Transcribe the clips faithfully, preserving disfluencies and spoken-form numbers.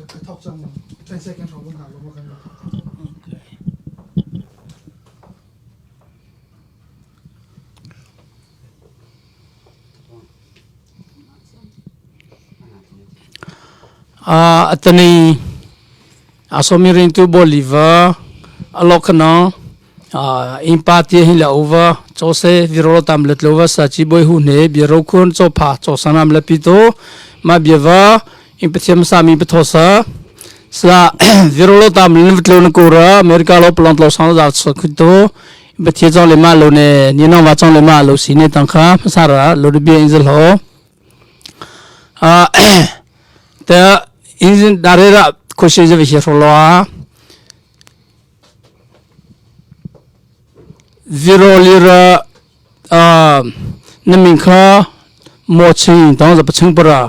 Ka thawk cang, ten second hrawh bang hna lo, maw kan lo. Ah, atani, a somi ring tu boliva, a lok kana, ah, in pa tia hin la uva, cho se, viro lo tam let lo va, sa chi boi hu ne, bia ro kun, cho pha, cho sa nam la pi to, ma bia va, in pa thiam sa mi pa tho sa, sa, viro lo tam let lo na ko ra, America lo palong lo sang za sa ku to, in pa thia chong le ma lo ne, ni nong va chong le ma lo si ne tang kha, sa ra, lo de bia in za lo. Ah, ta, in zin da re ra, ko shi za vi shi ro lo a. Viro li ra, ah, na min kha, mo ching, tang za pa ching pa ra.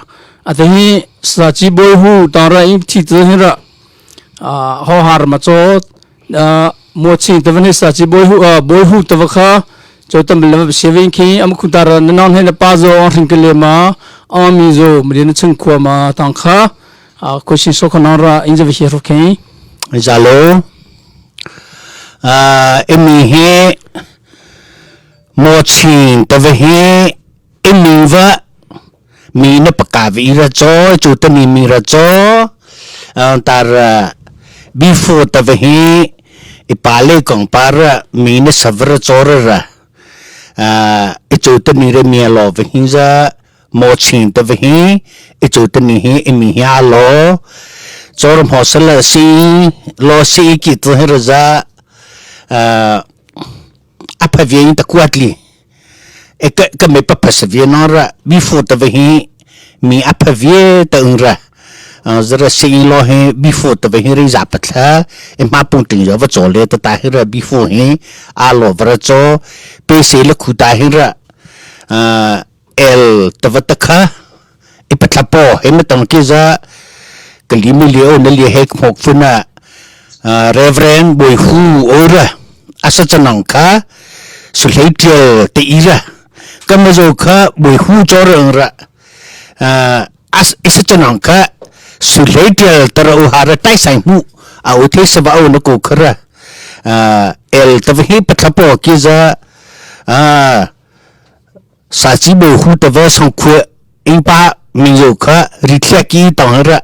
A ta hi, sa chi boi hu, tang ra, in thi tu hin ra. Ah, ho har ma cho, ah, mo ching ta va ni sa chi boi hu, ah, boi hu ta va kha. Cho ta ma la va shi vin ki, am khu ta ra, na nong hin na pa zo, ang ring ka le ma, ang mi zo, ma di na ching khua ma, tang kha. Ah, ko shi so kha nong ra, in za va shi ro ki. Za lo. Ah, i mi hi, mo ching ta va hi, i mi va, mi na pa ka vi ra cho, chu ta ni mi ra cho, ah, ta ra, before ta va hi, i pa le kong pa ra, mi na sa va ra cho ra ra. Ah, i chu ta ni ra mi lo va hi za, mo ching ta va hi, i chu ta ni hi, i mi hi a lo. Cho ra mo sa la si, lo si ki tu hi ra za, ah, a pa vi ta kuat li. E ka, ka me pa pa sa vi nong ra, before ta va hi, mi a pa vi ta ung ra. Ah, za ra si lo hi, before ta va hi ri za pa tha, e ma pung ting yo va cho le ta ta hi ra, before hi, a lo va ra cho, pe se le khu ta hi ra. Ah, el ta va ta kha, i pa tha po, he ma tong ki za, ka li mi li o na li he khmok fu na, ah, Reverend Boi Hu o ra, a sa cha nong kha, su hlei tial te i ra, ka ma zo kha, Boi Hu cho ra ung ra, ah, as, i sa cha nong kha, su hlei tial ta ra u ha ra tai sai mu, a u the sa va o na ko kha ra, ah, el ta va hi pa tha po ki za, ah, Sa chi boi hu ta va song khua in pa mi yo kha ri thia ki tong ra.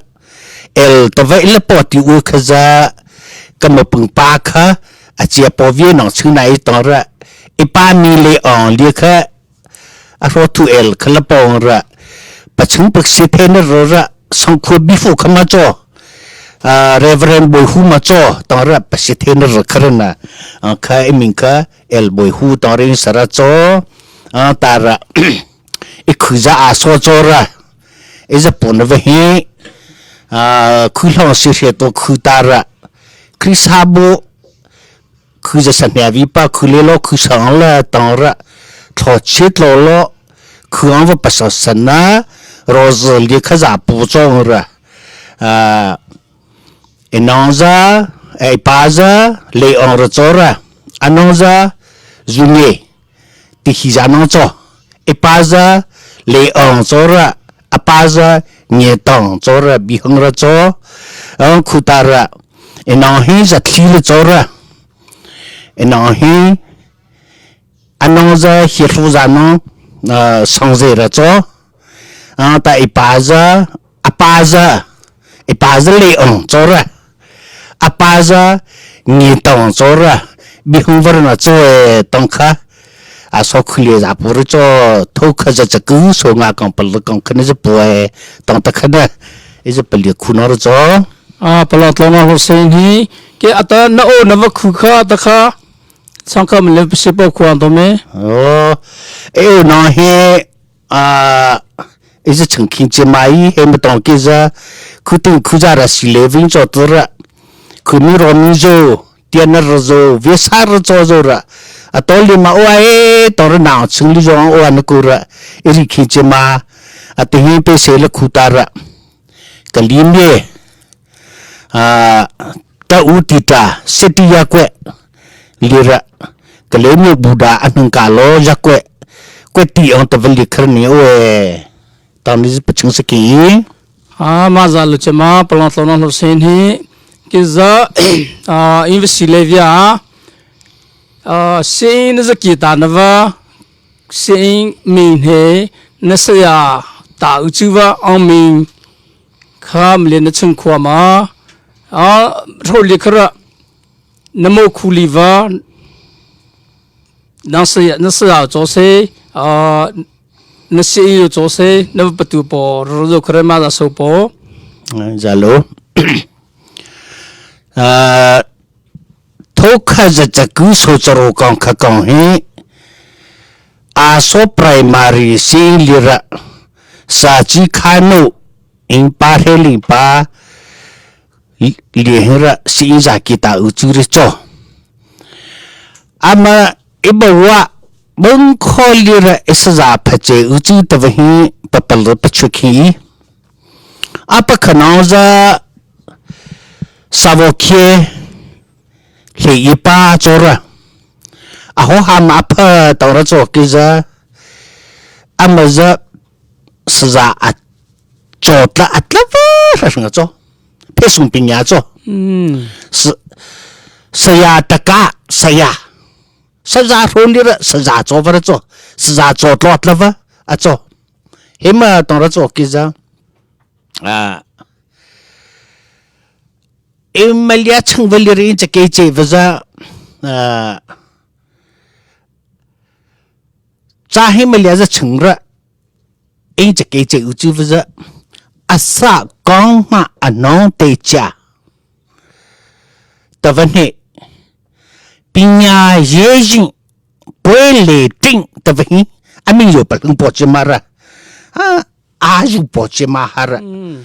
El ta va i la po ti u kha za ka ma pung pa kha a chia po vie nong chu na i tong ra. I pa mi le ong lia kha a ro tu el kha la po ra. Pa chung pak si the na ro ra song khua before kha ma cho. Ah, Reverend Boi Hu ma cho, tong ra pa si the na ra kha ra na. Ah, kha i ming kha el Boi Hu tong ra in sa ra cho. Ah, ta ra i khu za a so cho ra. I za pon va hi. Ah, khu hlong si hre to khu ta ra. Khrista bo khu za sa hnia vi pa khu le lo khu sang la tong ra. Thlo chit lo lo khu ang va pa sa sa na. Ro zo li kha za pu cho ra. Ah, i nong za, i pa za, le ong ra cho ra. A nong za, zu nge, ti hi za nong cho. I pa za, le ong cho ra. A pa za, nge tong cho ra, bi hong ra cho. Ong khu ta ra. I nong hi za thli le cho ra. I nong hi, a nong za, hi hlu za nong, ah, song ze ra cho. Ah, ta i pa za, a pa za, i pa za le ong cho ra. A pa za, ngi tong cho ra. Bi hong var na cho e tong kha. A so khu le za pu ri cho, tho kha za cha ku, so nga kong pa lu kong kha na za pu e, tong ta kha na. I za pa le khu no ra cho. Ah, pa la tlo na ho se ni. Ke ata na o na va khu kha ta kha. Sangkam le pisi pau khuang to me. Oh, e u no he, ah, i za chang king che mai, he ma tong ke za, khu ting khu za ra si le ving cho tu ra. Khu mi ro mi zo, tia na ra zo, ve sa ra cho zo ra. A to li ma o a e, to ra na chung li zo o a na ku ra. I ri king che ma, a te he pe se le khu ta ra. Ka lim ye. Ah, ta u ti ta, se ti ya kwe. Lira, ka le mu Buddha a nung ka lo ya kwe. Kwe ti ong ta vali kar ni o e. Ta ni pa chung sa ki. A, ma za lu che ma, palong tlong na lu sen hi. Ki za, a, investi le via. A, sen na za ki ta na va. Sen min he, na sa ya ta u chu va, ang min. Kha mle na chung khua ma. A, ro le kha ra. Na mo khu li va. Na sa ya, na sa ya cho se. A, na se yo cho se. Na va pa tu po, ro zo kha ra ma za so po. Za lo. A, tho kha za cha ku so cha ro kong kha kong he. A so primary sing li ra. Sa chi kha no. Ing pa he ling pa. Li, li he ra si ing za ki ta u chu re cho. Ama i ba wa bang kho li ra i sa za pha che u chu ta va hi pa pa lo pa chu khi. A pa kha nau za sa vo khie le i pa cho ra. A ho ha ma pha tau ra cho ki za. Ama za sa za a cho tla a tla va ra nga cho. Phe sung pi nya cho. Mm. Sa, sa ya ta ka, sa ya. Sa za ro li ra, sa za cho va ra cho. Sa za cho tlo tla va, a cho. He ma tong ra cho ki za. A. E ma lia chang va li ri in cha ke che va za. A. Cha he ma lia za chang ra. Ing cha ke che u chu va za. A sa kong ma a nong te cha. Ta va ne. Pi nya ye jing. Pwe le ting. Ta va hi. A min yo pa lung po che ma ra. A, a yu po che ma ha ra. Mm.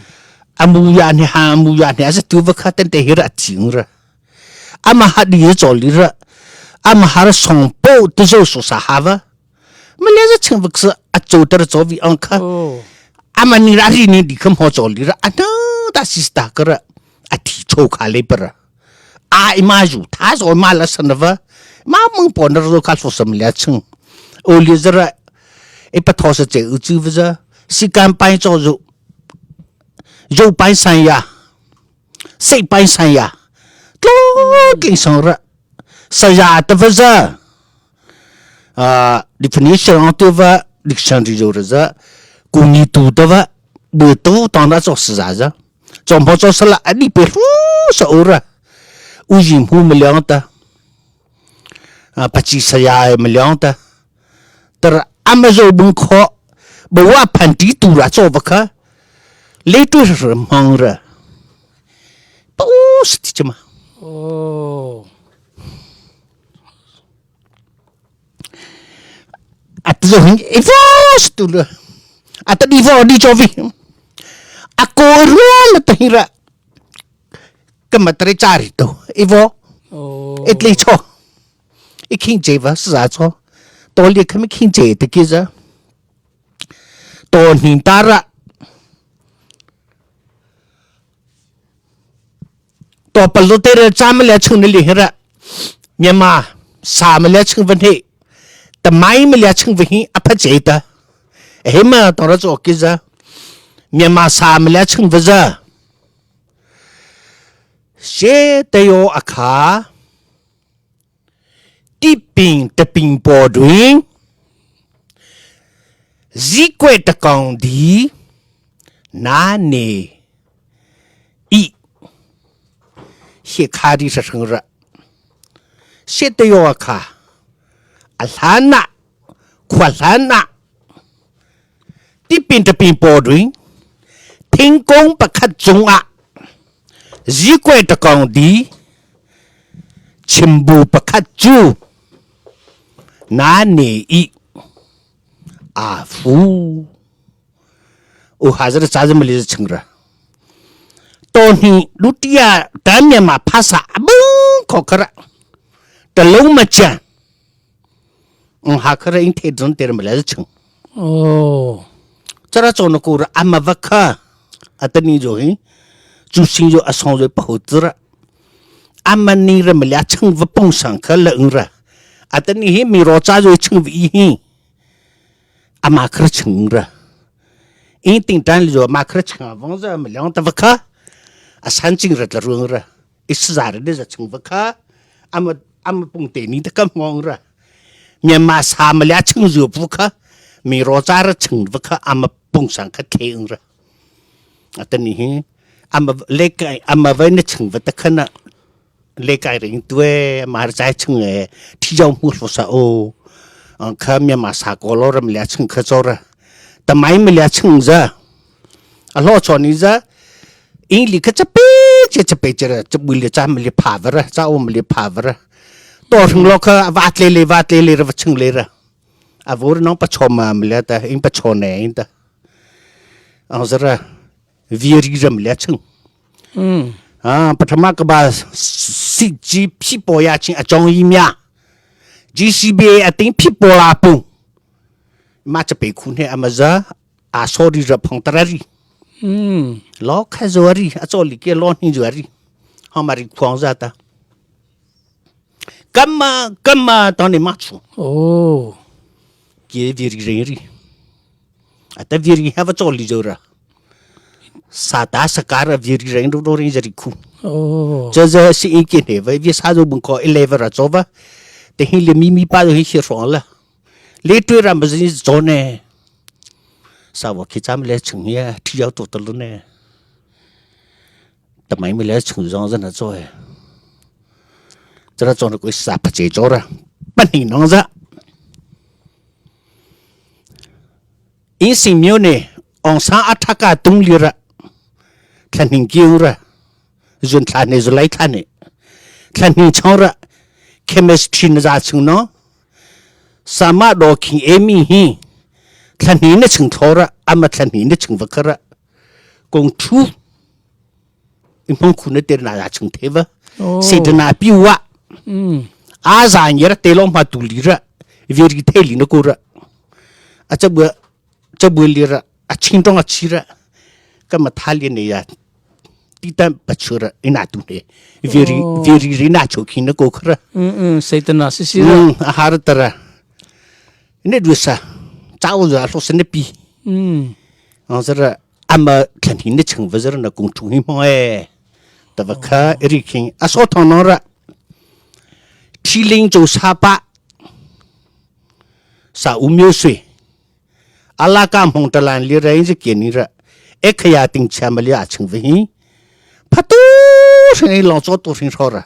A mu ya ne ha, mu ya ne. A za tu va kha ten te hi ra ting ra. A ma ha di ye cho li ra. A ma ha ra song po tu zo so sa ha va. Ma le za chang va ksa a cho ta ra cho vi ang kha. Oh. A ma ni ra ri ni di kham ho cho li ra. A na ta si sta ka ra. A thi cho kha le pa ra. A i ma ju. Tha zo ma la san va. Ma mung po na ro kha so sa ma le chang. O li za ra. E pa tho sa che u chu va za. Si kan pai cho zo. Zo pai san ya. Sei pai san ya. Tlo tling sang ra. Sa ya ta va za. A, definition ang tu va, dictionary zo ra za. Ku ni tu ta va. Bu tu tang da cho sa za za. Cho mo cho sa la a di pe ru sa u ra. U ji mu ma liang ta. A, pa chi sa ya ma liang ta. Tara ama zo bung kho. Ba wa phan ti tu ra cho va kha. Le tu ra mong ra. Pa u sa ti chama. Oh. At zo hin. I vo sa tu la. At di vo di cho vi. Ako ro la ta hira. Ka ma tre chari to. I vo. Oh. Et le cho. I king je va sa cho. To le ka mi king je te ki za. To nin ta ra. To pa lo te ra cha ma le chung ni li ra. Myanmar sa ma le chung van he. Ta mai ma le chung va hi a pha che ta. He ma to ra cho ki za. Myanmar sa ma le chung va za. She te yo a kha. Ti ping ta ping po dring. Zi kwe ta kong di. Na ne. I. She kha di sa sung ra. She te yo a kha. A hla na. Khwa hla na. Ti pin ta pin po dring. Thing kong pa khat chung a. Zi kwe ta kong di. Chim bu pa khat chu. Na ne i. A fu. U ha za ra cha za ma li za chung ra. To ni lu ti ya ta Myanmar pha sa a bung kho kha ra. Ta lo ma cha. Ung ha kha ra in the zon te ra ma la za chung. Oh. Cha ra cho na ko ra ama va kha. A ta ni zo hi. Chu sing zo a song zo pa ho tsu ra. Ama ni ra ma la chung va pong sang kha la ung ra. A ta ni hi mi ro cha zo chung vi hi. Ama kha ra chung ra. Ing ting dan li zo ma kra chang vang za ma liang ta va kha. A san ching ra ta ruang ra. I sa za ra de za chang va kha. Ama, ama pung te ni ta kam ngong ra. Myanmar sa ma lia chang zo pu kha. Mi ro za ra chang va kha ama pung sang kha ke ung ra. A ta ni hi. Ama le kai, ama vai na chang va ta kha na. Le kai ring tue, mar zai chang e, thi jau mu lo sa o. Ang kha Myanmar sa ko lo ra ma lia chang kha zo ra. Ta mai ma lia chang za. A lo cho ni za. Ing li kha cha pe, cha, cha pe cha ra, cha bu li cha ma li pha va ra, cha o ma li pha va ra. To ring lo kha, va tle le, va tle le ra, va chang le ra. A vo ra nong pa cho ma ma lia ta, ing pa cho ne, ing ta. Ang za ra. Vieri ra ma lia chang. A, pathama ka ba si ji phi po ya ching a chong yi mya. G C B A a ting phi po la pung. Ma cha pe khu ne ama za, a so ri ra phang ta ra ri. Lo kha zo ri, a cho li ke lo ni zo ri. Ha ma ri khuang za ta. Kam ma, kam ma ta ne ma chu. Ke vieri ri ri. A ta vieri ha va cho li zo ra. Sa ta sa ka ra vieri ri ro ro ri za ri khu. Cha za si i ke ne va vi sa zo bung ko eleven ra cho va. Te hi le mi mi pa zo hi hi ro la. Le tu ra ma zi zo ne. Sa wa ki cha ma le chang ya, thi yao to ta lu ne. Ta mai ma lia chang zong za na zo e. Za ra zo na ko sa pa che zo ra. Pa ni nong za. In sing myo ne, ong sa a tha ka tung li ra. Thla ning ki ung ra. Zun thla ne, zu lai thla ne. Thla ning chong ra. Chemistry na za chung no. Sa ma do king e mi hi. Thla ni na chung thlo ra. Ama thla ni na chung va kha ra. Kong thu. I hmong khu na te na ya chung the va. Se te na pi wa. A za ni ra te lo ma tu li ra. Vieri the li na ko ra. A cha bu, cha bu li ra. A ching tong a chi ra. Ka ma tha li ne ya. Ti ta pa chu ra. I na tu ne. Vieri, vieri ri na cho ki na ko kha ra. Se te na si si ra. A har ta ra. Ne du sa. Cha o za lo se ne pi. Ang sa ra. Ama thla ni na chung va za ra na kong chung hi mo e. Ta va kha ri king. A so thong no ra. Chi ling cho sa pa. Sa u myo sui. A la ka hmong ta lan li ra in zi ke ni ra. E kha ya ting cha ma li a chung va hi. Pa tu ri long cho tu ri ro ra.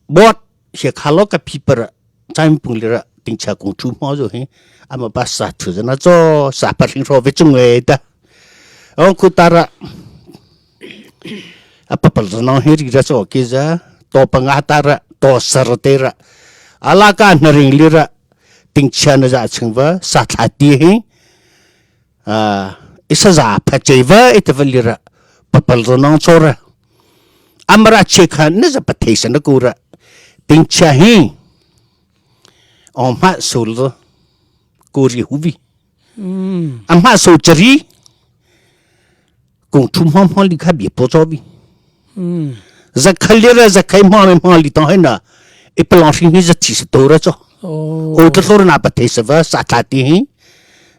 Bot, hia kha lo ka pi pa ra. Chai pung li ra, ting cha kong chu mo zo hi. Ama pa sa chu za na zo, sa pa ring ro ve chung ve ta. Ong khu ta ra. A pa pa zo no hi ri ra zo ki za. To pa nga ta ra, to sa ra te ra. A la ka na ring li ra. Ting cha na za chung va, sa thla ti hi. A, i sa za pa che va, i ta va li ra. Pa pa zo nong cho ra. Ama ra che kha na za pa the sa na ko ra. Ting cha hi. Ong ma so lo. Ko ri hu vi. A ma so cha ri. Kong thu hmong hmong li kha bi po cho vi. Za kha li ra, za kha hmong hmong li tong hai na. I pa long ri ni za chi sa to ra cho. O ta lo ra na pa the sa va, sa thla ti hi.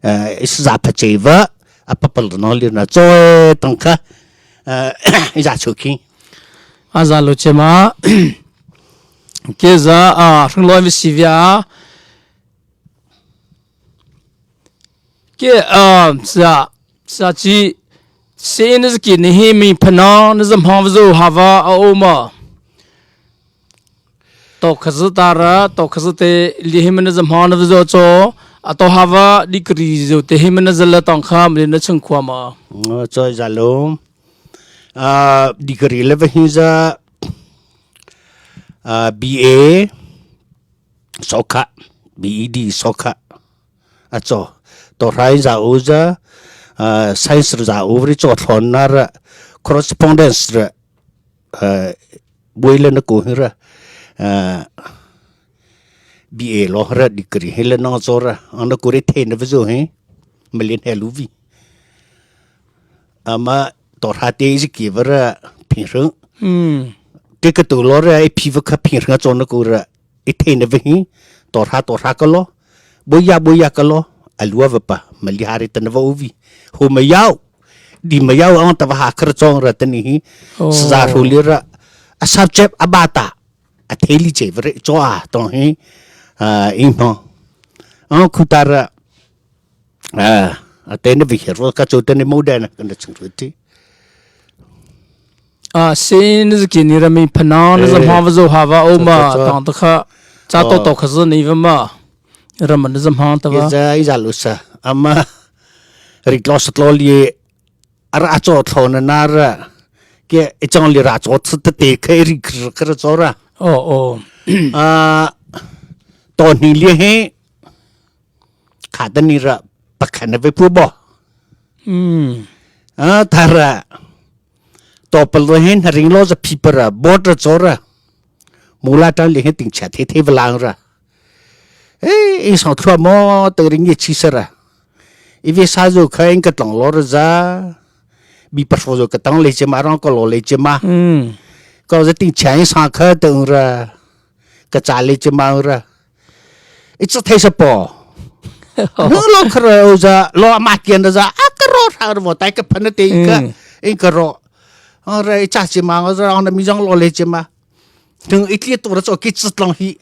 Eh, i sa za pa che va, a pa pa lo no li na cho, eh, tong kha. Eh, i za cho ki. A za lo che ma. Ke za, a, hrung lo vi si via. Ke, a, sa, sa chi, se na za ki ni hi mi pa na, na za hmong va zo ha va, a o ma. To kha za ta ra, to kha za te, li hi ma na za hmong na va zo cho, a to ha va, degree zo te hi ma na za la tong kha, ma li na chung khwa ma. Ngo, cho za lo. A, degree le va hi za, a, B A, so kha, B E D, so kha. A cho, to hrai za u za, a, science za u ri cho thlon na ra, correspondence ra, a, bui le na ko hi ra, a, B A lo ra degree hi le nong zo ra, ang na ko ri the na va zo hi, ma lin he lu vi. Ama to hra te zi ki va ra phin hrung. Ke ka to lo ra i phi va kha phin hrung cho na ko ra. I the na va hi, to hra, to hra ka lo, bo ya, bo ya ka lo, a lua va pa, ma li ha ri ta na va u vi, Hu ma yau, di ma yau ang ta va ha kar chong ra ta ni hi. Oh. Sa za ru li ra. A subject a ba ta. A thei li che va re cho a tong hi. A, ing no. Ang khu ta ra. A, a te na vi her ro ka cho ta ni mo da na ka na chang ru ti. A, sin zi ki ni ra mi pa na na za ma va zo ha va o ma. Cho, cho, cho. Tang ta kha. Cha to to kha zi ni va ma. Ra ma na za ma ta va. Za i za lu sa. A ma. Ri tlo sa tlo li. A ra cho tlo na na ra. Ke i chong li ra cho tsu ta te ke ri kr kr cho ra. Oh, oh. A, to ni li he. Kha ta ni ra. Pa kha na ve pu bo. Mm. A, ta ra. To pa lo he na ring lo za pi pa ra. Bo ra cho ra. Mu la ta li he ting cha the the va lang ra. E, ing sang thua mo, ta ring ye chi sa ra. I ve sa zo kha ing ka tlang lo ra za. Bi pa fo zo ka tang le che ma rong ko lo le che ma. Mm. Ko za ting cha ing sang kha ta ung ra. Ka cha le che ma ung ra. I cha thai sa po. No lo kha ra o za, lo ma kian ra za. A ka ro ra vo tai ka pa na te ing ka. Mm. Ing ka ro. Ong ra i cha che ma ung ra, ong na mi zong lo le che ma. Tung i tli tu ra cho ki tsi tlong hi.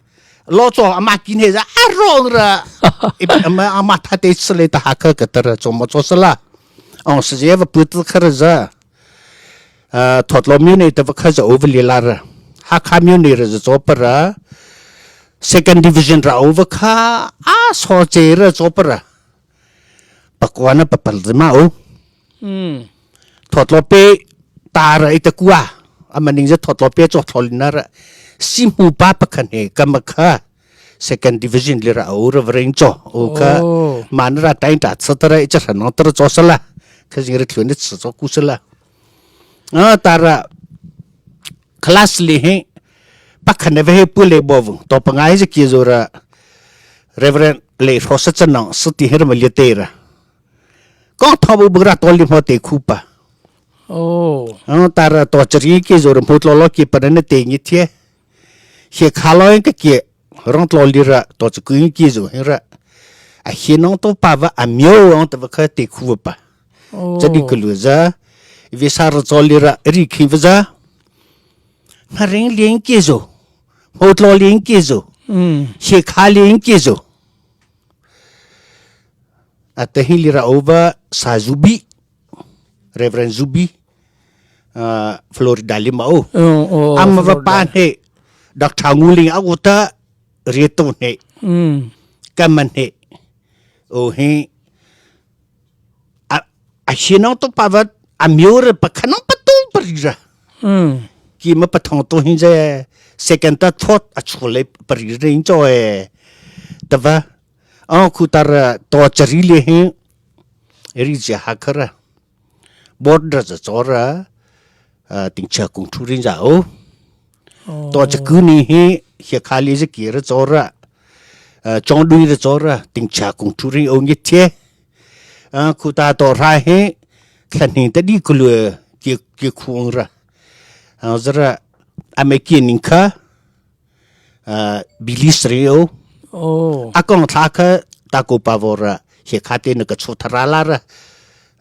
Lo cho a ma kin he za a rong ra. I a ma, a ma tha te tsi le ta ha ka ka ta ra cho mo cho sa la. Ong sa je va pu tu kha ra za. A, thot lo myo ne ta va kha za o va li la ra. Ha kha myo ne ra za cho pa ra. Second division ra o va kha. A so che ra cho pa ra. Pa kwa na pa pal zi ma o. Mm. Thot lo pe ta ra i ta kua. A ma ning za thot lo pe cho thlo li na ra. Si mu pa pa khan he ka ma kha. Second division li ra o ra va ring cho. O kha. Oh. Ma na ra ta in ta tsa ta ra i cha sa nong ta ra cho sa la. Kha zing ra thlu ni tsa cho ku sa la. A ta ra. Class li he. Pa khan na ve he pu le bo vung. To pa ngai za ki zo ra. Reverend le ro sa cha nong sa ti he ra ma li te ra. Kong tho bu bu ra to li mo te khu pa. Oh. Ang ta ra to chari ki zo ra mut lo lo ki pa na te ngi thie. Hie kha lo ka ki rong lo li ra to cha ku ngi ki zo he ra. A hie nong to pa va a myo ang ta va kha te khu pa. Oh. Cha di ku lu za. Vi sa ra cho li ra ri khi va za. Na ring li ngi ki zo. Mut lo li ngi ki zo. Mm. Hie kha li ngi ki zo. A ta hi li ra o va sa Zubi. Reverend Zubi. A, Florida li ma o. Oh, oh, a ma va Florida. Pa ne. Doctor Ngu Ling a u ta ri to ne. Mm. Ka ma ne. O he. A, a hi nong to pa va a myo re pa kha nong pa to pa ri ra. Mm. Ki ma pa thong to hin ze second ta thot a chu le pa ri re in cho e. Ta va. Ang khu ta ra to chari le he. Ri ja ha kha ra. Bot ra za cho ra. A, ting cha kung thu rin za o. Oh. To cha ku ni he, he kha li za ki ra cho ra. A, chong dui ra cho ra. Ting cha kung thu rin o ngi the. A, khu ta to ra he. Khan hin ta di ku lu ki, ki khu ra. A, za ra. A me ki ning kha. A, bilis ri o. Oh. A kong tha kha ta ko pa vo ra. He kha te na ka chu tha ra la ra.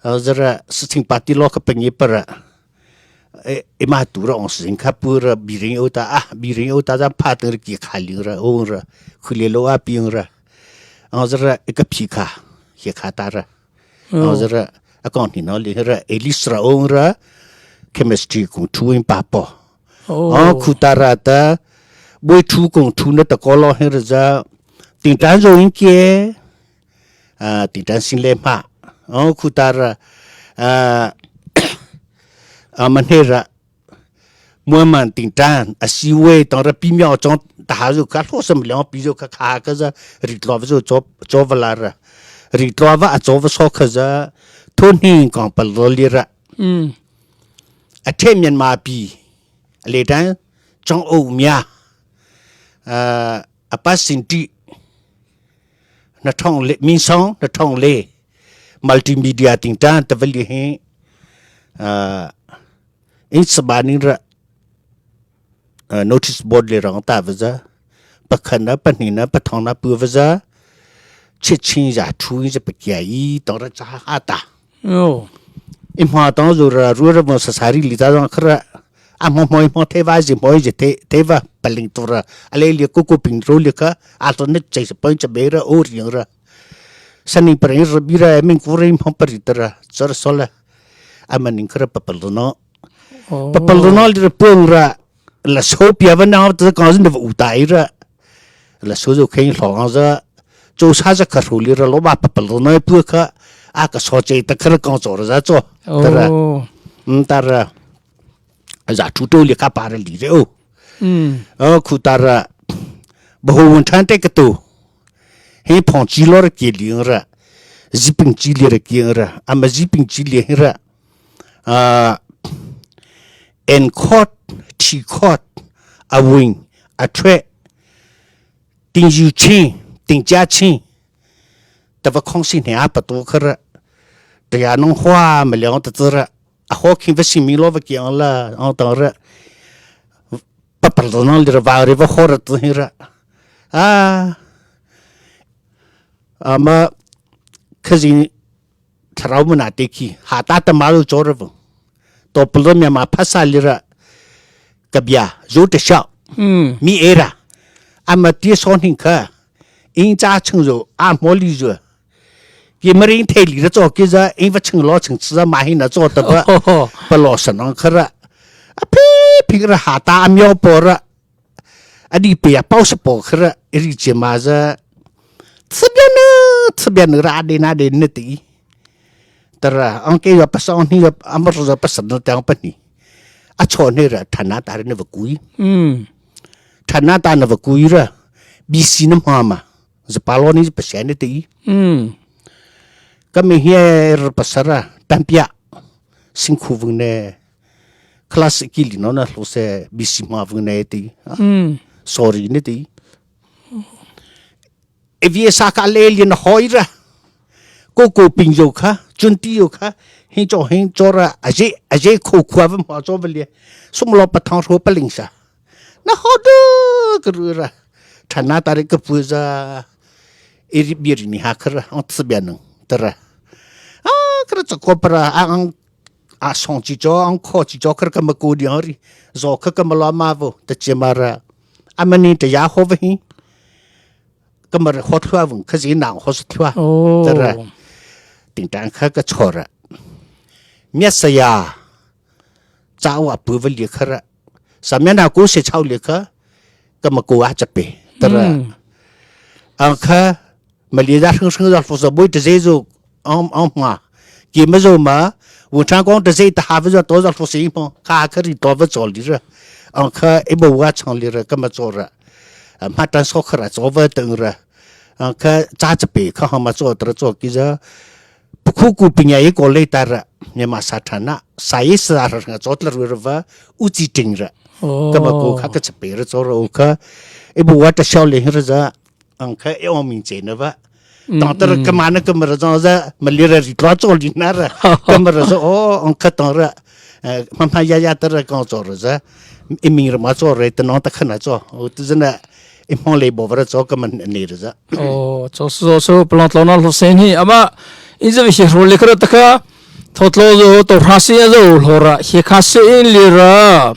A, za ra, si ting pa ti lo ka pa ngi pa ra. E, e ma tu ra ong sing kha pu ra bi ring o ta, a, bi ring o ta za pa teng ra ki kha ling ra, o ra. Khu le lo a pi ong ra. A, za ra, e ka pi kha. He kha ta ra. Oh. Ang za ra, a kong ni no li ra, Elis ra ong ra, chemistry kung thu in pa po. Oh. Ang khu ta ra ta, boi thu kung thu na ta ko lo he ra za, ting tan zo in kie, a, ting tan sin le ma. Ang khu ta ra, a, a man he ra, Muan man ting tan, a si wei tong ra pi miao chong ta ha zu kha hlo sam liang pi zu kha kha ka za ri tlo va zu cho, cho va la ra. Ri tlo va a cho va so kha za thon hing kong pa lo li ra. Mm. A the Myanmar pi. A le tan chong o mya. A, a pa sin ti. Na thong le, min song, na thong le. Multimedia ting tan ta va li he. A, in sa ba ning ra. A, notice board le rong ta va za. Pa khan na, pa ni na, pa thong na pu va za. Che chin za thu in za pa kia i, tong ra cha ha ta. Oh. I hma tang zu ra ru ra mo sa sa ri li ta zang kha ra. A hmo hmo i hmo te va zi hmo i zi te, te va pa ling tu ra. A le li ku ku ping ro li kha. A to ne chai sa pa cha be ra o ri ra. Sa ni pa ri ra bi ra, e ming ku ra i hmo pa ri ta ra. Sa ra so la. A ma ning kha ra pa pa lo no. Oh. Pa pa lo no li ra pung ra. La so pia va na ta ka zin da va u ta i ra. La so zo khen hlo ang za. Zo sa za ka hru li ra lo ba pa pa lo no i pu kha. A ka so che ta kha ra kang zo ra za zo. Ta ra. Oh. Mm, ta ra. Za chu to li ka pa ra li re o. Mm. O khu ta ra. Ba ho won chan te ka to. He phong chi lo ra ke li ra. Zi ping chi li ra ke ra. A ma zi ping chi li ra. A, en khot, thi khot, a wing, a thwe, ting yu chi, ting ja chi. Ta va khong si ne a pa to kha ra. Ta ya nong hwa ma le ong ta tsa ra. A ho king va si mi lo va ki ong la, ong tang ra. Pa pa lo nong li ra va re va ho ra tsa hi ra. A. A ma kha zi tharau ma na te ki. Ha ta ta ma lo cho ra va. To pa lo mya ma pha sa li ra. Ka bia, zo ta sha. Mm. Mi e ra. A ma ti so hning kha. Ing cha chang zo, a mo li zo. Ki ma ring the li ra zo ki za, ing va chang lo chang za ma hi na zo ta ba. Oh. Pa lo sa nong kha ra. A pi pi ra ha ta a myo po ra. A di pe ya pau sa po kha ra. I ri che ma za. Tsa bia na, tsa bia na ra de na de na ti. Ta ra, ang ke ya pa sa ang ni ya, ang ma za pa sa na ta ang pa ni. A cho ne ra, tha na ta ra na va kui. Mm. Tha na ta na va kui ra. Bi si na ma ma. Za pa lo ni pa sa ne ti. Mm. Ka me hi ra pa sa ra, tam pia. Sing khu vung ne. Class ki li no na lo se, bi si ma vung ne ti. Mm. Sorry ne ti. E vi sa ka le li na hoi ra. Ko ko ping yo kha, chun ti yo kha. Hin cho hin cho ra, a je, a je ko khwa va ma cho va le. Sum lo pa thang ro pa ling sa. Na ho du ka ru ra. Tha na ta ri ka pu za. E ri bi ri ni ha kha ra, ang tsi bia nang, ta ra. A, kha ra tsa ko pa ra, a, ang, a song chi cho, ang ko chi cho kha ra ka ma ko di ang ri. Zo kha ka ma lo ma vo, ta che ma ra. A ma ni ta ya ho va hi. Ka ma ra ho thua vung, kha zi nang ho sa thua. Oh. Ta ra. Ting tang kha ka cho ra. Mya sa ya. Cha wa pu va li kha ra. Sa mya na ko se chau li kha. Ka ma ko a cha pe. Ta ra. Mm. Ang kha ma li da hring hring da fu sa boi ta ze zo. Ang, ang ma. Ki ma zo ma. Wu chang kong ta ze ta ha va zo to za fu si mo. Kha kha ri to va zo li ra. Ang kha e bo wa chang li ra ka ma zo ra. A, ma tan so kha ra zo va tang ra. Ang kha cha cha pe kha ha ma zo ta ra zo ki za. Pu khu ku pi nya ye ko le ta ra. Mya ma sa tha na. Sa ye sa ra nga zo ta ra ru ra va. U zi ting ra. Oh. Ka ma ko kha ka cha pe ra zo ra o kha. E bo wa ta shao le ra za. Ang kha e ong ming che na va. Mm, tang ta ra mm. Ka ma na ka ma ra zong za, ma li ra ri tlo cho li na ra. Ka ma ra za, o, ang kha tang ra. Eh, ma ma ya ya ta ra kong cho ra za. E ming ra ma cho ra, ta nong ta kha na cho. O, tu za na, e mong le bo va ra cho ka ma ne ra za. O, cho so so, pa long tlo na lo se ni. A ma, in za vi hi ro le kha ra ta kha. Tho tlo zo, to ra se zo, lo ra. Hi kha se in li ra.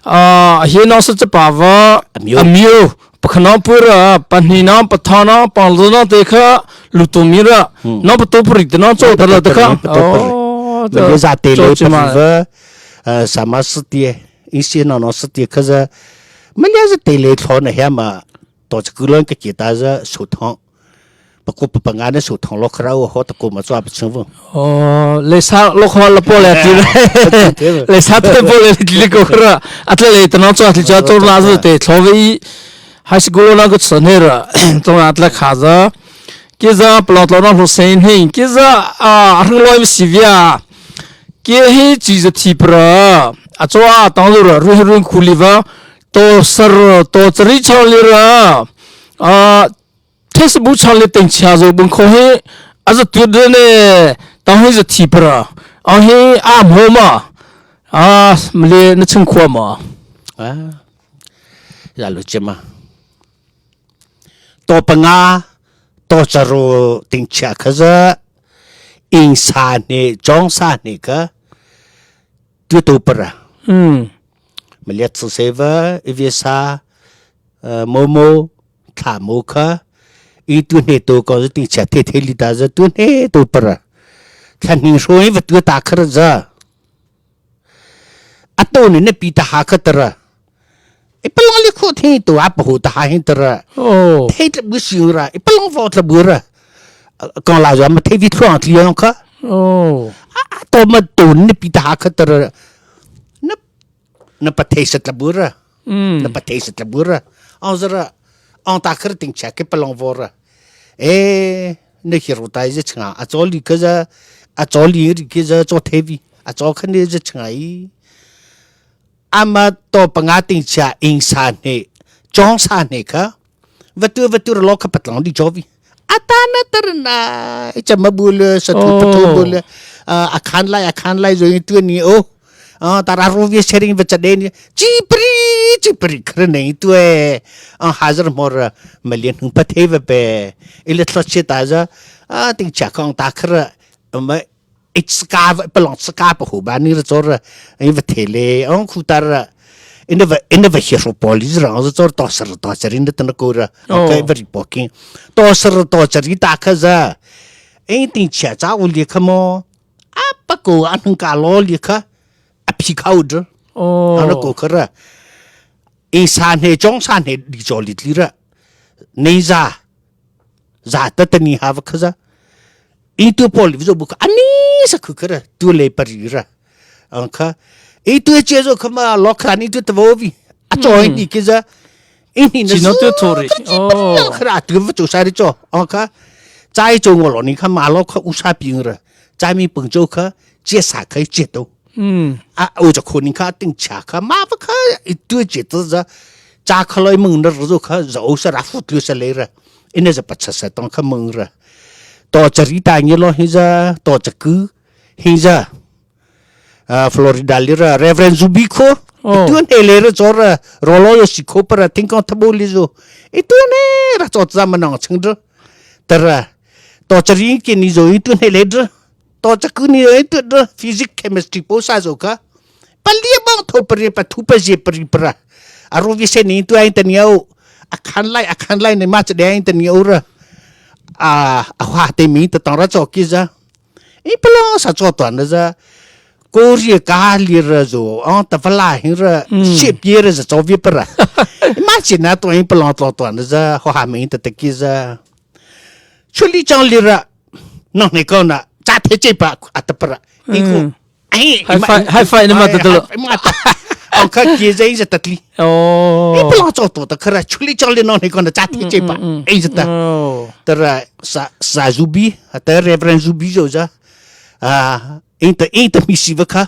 A, hi nong sa cha pa va. A myo. A myo. Pa kha nong pu ra, pa hni nong, pa tha nong, pa lo nong te kha, lu tu mi ra. Hmm. Nong pa to pu ri te nong cho ta la ta kha. Nong pa to pu ri. Oh, ma le za te le cho chi pa ma. Va, eh, sa ma sa tie, i si nong nong sa tie kha za. Ma le za te le thlo na hia ma, to cha ku lon ka ki ta za, su thong. Pa ku pa pa nga ne su thong lo kha ra u ho ta ku ma cho pa chang vu. Oh, le sa lo kha la po le ti. Le sa te po le ti le ko kha ra. A tla le ta nong cho a tla cha to la za te thlo ve i. High school na ko sa ne ra. To na tla kha za. Ki za pa lo tlo na lo se ni. Ki za a hrung lo si via. Ki hi chi za thi pra. A cho a tang lo ra ru ru khu li va. To sar to chari chang li ra. A Facebook channel teng chia zo bung kho hi a za tu de ne tang hi za thi pra. A hi a mo ma. A mle na chung khwa ma. A. Ya lo che ma. To pa nga to cha ro teng chia kha za. Ing sa hne, jong sa hne kha, tu to para. Hmm. Maliat su seva, ivisa, uh, momo, tha mo kha, i tu hne to ko ting cha the the li ta za tu hne to para. Tha ning so i va tu ta khar za. A to ni ne pi ta ha kha tara. I palong li khu thi to a pa hu ta ha hin tara. Oh. Thei tla bu si ra, i palong vo tla bu ra. Kong la za ma thei vi tluang tli yong kha. Oh. A to ma to ni pi ta ha kha tara. Na, na pa thei sa tla bu ra. Mm. Na pa thei sa tla bu ra. Ang za ra. Ang ta khar ting cha ke palong vo ra. E, na hi ro tai za changa. A cho li ka za, a cho li ri ke za cho thei vi. A cho kha ne za changa i. Ama to pa nga ting cha ing sa hne, chong sa hne kha. Vatu, vatu lo kha patlang di jovi. Atana tarna, icha mabul sa tu. Oh. Patong bul. Ah, akhan lai, akhan lai zo itu ni, oh. Ah, tara ro vi sharing va cha de ni. Chipri, chipri kre ni itu e. Ah, hazar mor malian hung pathe va pe. Ile tlo che ta za. Ah, ting cha kong ta kre. Ma It's ka, palong ska pa hu ba ni ra chor, i va thele, ang khu tar, in va, in va hi ro poli ra, ang chor to sar to sar in ta na ko ra, oh, ka va ri poking. To sar to sar i ta kha za. Eng ting cha cha u li kha mo. A pa ko an hung ka lo li kha. A pi kha u dr. Oh. Ana ko kha ra. I sa hne, chong sa hne, di cho li li ra. Nei za. Za ta ta ni ha va kha za. I tu pol vi zo bu kha. Ani sa khu kha ra. Tu le pa ri ra. Ang kha. I tu che zo kha ma lo kha ni tu ta vo vi. A cho, mm, ni ki za. I ni na. Chi no zo tu to ri. Kha chi pa, oh, kha ra tu va cho sa ri cho. Ang kha. Chai cho ngo lo ni kha ma lo kha u sa pi ra. Chai mi pung cho kha. Che sa kha che to. Mm. A, o cha khon ning kha ting cha kha, ma va kha, i tu che tu za, cha kha loi mung na ru kha, za o sa ra fu tu sa le ra. Ine za pa cha sa tong kha mung ra. To cha ri ta ngi lo hi za, to cha ku, hi za. Ah, Florida li ra, Reverend Zubi kho. Oh. I tu ne le ra cho ra, ro lo yo si kho pa ra, ting kong tha bo li zo. I tu ne ra cho za ma nong chang dr. Tara, to cha ri ki ni zo, i tu ne le dr. To cha ku ni, eh, tu dr, physics, chemistry po sa zo kha. Pa li bang tho pa ri pa thu pa je pa ri pa ra. A ro vi se ni tu ai ta ni au. A khan lai, a khan lai ni ma cha de ai ta ni au ra. A, a ha te mi ta tong ra cho ki za. I pa lo sa cho to na za. Ko ri ka li ra zo. Ang ta va la hin ra. Mm. Ship ye ra za cho vi pa ra. I ma chi na to i pa lo to to na za. Ho ha mi ta ta ki za. Chuli chang li ra. Nong ne ko na. Cha the che pa a ta pa ra. I ko. Mm. Ai, high five, high five ni ma ta lo. Ma ta. Ang kha ki zai za ta tli. Oh. I pa lo cho to ta kha ra. Chuli chang li nong ne ko na cha the che pa. Mm, mm, mm. Ai za ta. Oh. Tara sa, sa Zubi, ta Reverend Zubi zo za. Ah, in ta, in ta mi si va kha.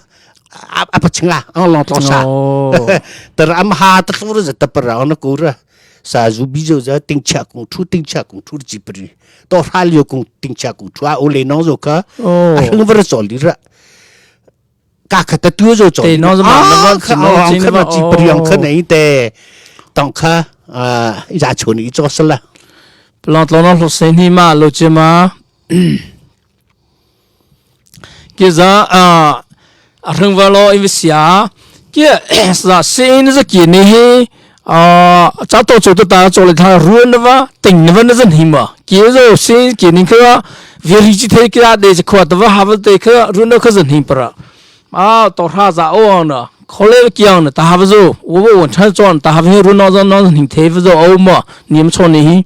A, a pa changa, ang long to sa. Oh. Tara am ha ta lo ra za ta pa ra na ko ra. Sa Zubi zo za ting cha kung thu, ting cha kung thu ji pa ri. To ha lio kung ting cha kung thu a o le nong zo kha. Oh. A hung va ra zo li ra. Ka kha ta tu zo zo. Te nong zo ma na va, ah, kha, chi no, oh, chi na va, chi pa ri ang kha, oh, nei te. Tong kha, ah, za cho ni cho sa la. Palong to no lo se ni ma lo che ma. Ki za, ah, a hrang va lo in vi sia. Ki za se in za ki ni hi, ah, cha to cho ta ta cho le tha ru na va, ting na va na zan hi ma. Ki zo se ki ni kha, vi ri chi the ki a de cha khwa ta va ha va te kha, ru na kha zan hi pa ra. Ah, to hra za o ang na. Kho le ki ang na, ta ha va zo. Wo wo wo chan cho ta ha va hi ru na zan na zan hi the va zo o ma. Ni ma cho ni hi.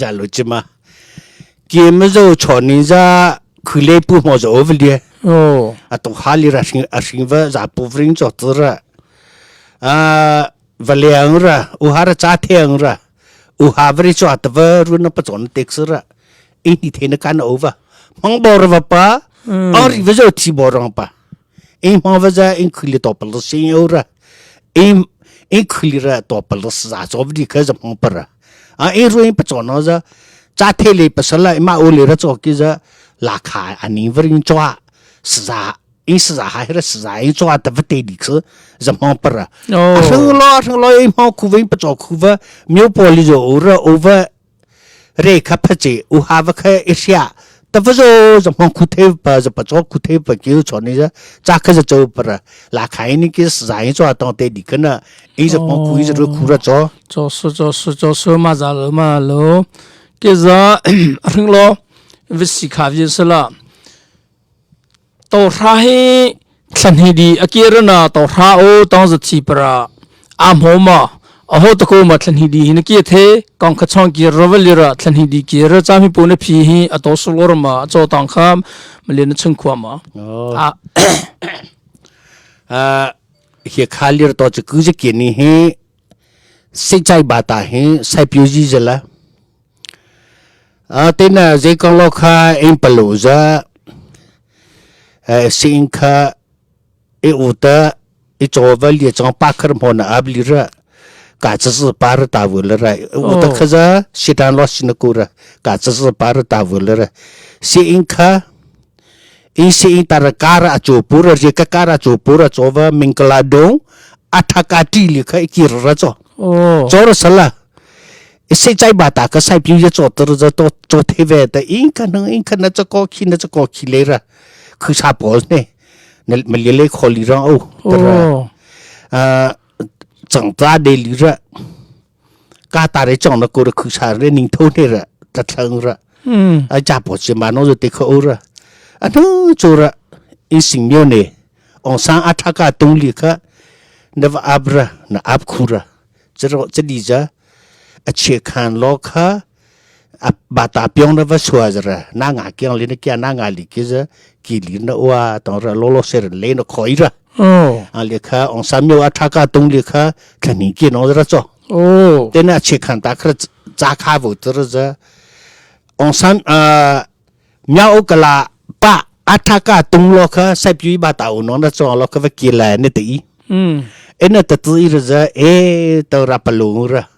Za lo chi ma. Ki ma zo cho ni za khu le pu mo zo o va li. Oh. A to ha li ra sing, a sing va za pu vring cho tu ra. A, va le ang ra, u ha ra cha the ang ra. U ha va ri cho ta va ru na pa cho na tek su ra. I ni the na ka na o va. Mang bo ra va pa. Mm. Ang ri va zo thi bo rong pa. Eng hmang va za eng khuli to pa lo sing yo ra. Eng, eng khuli ra to pa lo sa zo vri kha za hmang pa ra. A eng ru eng pa cho no za. Cha the le pa sa la ma o le ra cho ki za. La kha a ni va ring cho a. Sa za. Eng sa za ha ra sa za eng cho a ta va te di kha za hmang pa ra. Oh. A hmang lo, a hmang lo eng hmang khu va eng pa cho khu va. Myo po li zo o ra o va. Re kha pha che, u ha va kha e sia, Tava zo za mong khu thei pa, za pa cho khu thei pa ki cho ni za. Za ka za cho pa ra. La khai ni ki za yin cho tong te di ka na. I za mong khu i za ru khu ra cho. Cho su, cho su, cho su, ma za lo, ma lo. Ki za, ring lo. Vi si kha vi sa la. Tau hra hi thlan hi di a ki ra na tau hra o tong za thi pa ra. A hmo ma, a ho ta ko ma thlan hi di hi na ki the, kong kha chong ki ra va li ra thlan hi di ki ra cha mi pu na phi hi a to su lo ra ma, a cho tang kha, ma le na chung khua ma. Oh. A. A, hi kha li ra to chi ku chi ki ni hi, si chai ba ta hi, sai piu ji za la. A, te na ze kong lo kha, in pa lo za, a, si in kha, e u ta, e cho va li chang pa khar mo na ab li ra. Ka cha zi pa ra ta vu la ra. E u ta kha za, si tan lo si na ku ra. Ka cha zi pa ra ta vu la ra. Si in kha, in si in ta ra ka ra a cho pu ra, ri ka ka ra cho pu ra, cho va ming ka la dong, a tha ka ti li kha i ki ra cho. Oh. Cho ra sa la. I si chai ba ta ka sai piu ya cho ta ra za to, cho the ve ta, in kha nang, in kha na cha ko khi, na cha ko khi le ra. Khu sa po ne. Na, ma le le kho li rang o. Ta ra. Oh. A, chang ta de li ra. Ka ta re chang na ko ra khu sa re ning tho ne ra. Ta thlang ra. Hmm. A cha po chi ma no zo te kho o ra. A no cho ra. I sing myo ne. Ong sang a tha ka tung li kha. Na va ab ra, na ab khu ra. Cha ro, cha di za. A che khan lo kha. A, ba ta piong na va sua za ra, na nga kiang li na kia na nga li ki za, ki li na wa, tong ra lo lo se ra le na khoi ra. Oh. A li kha, ong san myo a tha ka tung li kha, ka ni ki nong ra cho. Oh. Te na che khan ta kha za kha vo ta ra za. Ong san, a, mya o ka la pa, a tha ka tung lo kha, sai piu i ba ta o nong ra cho lo kha va ki la ne te i. Mm. E na ta tu i ra za, e, ta ra pa lo ra.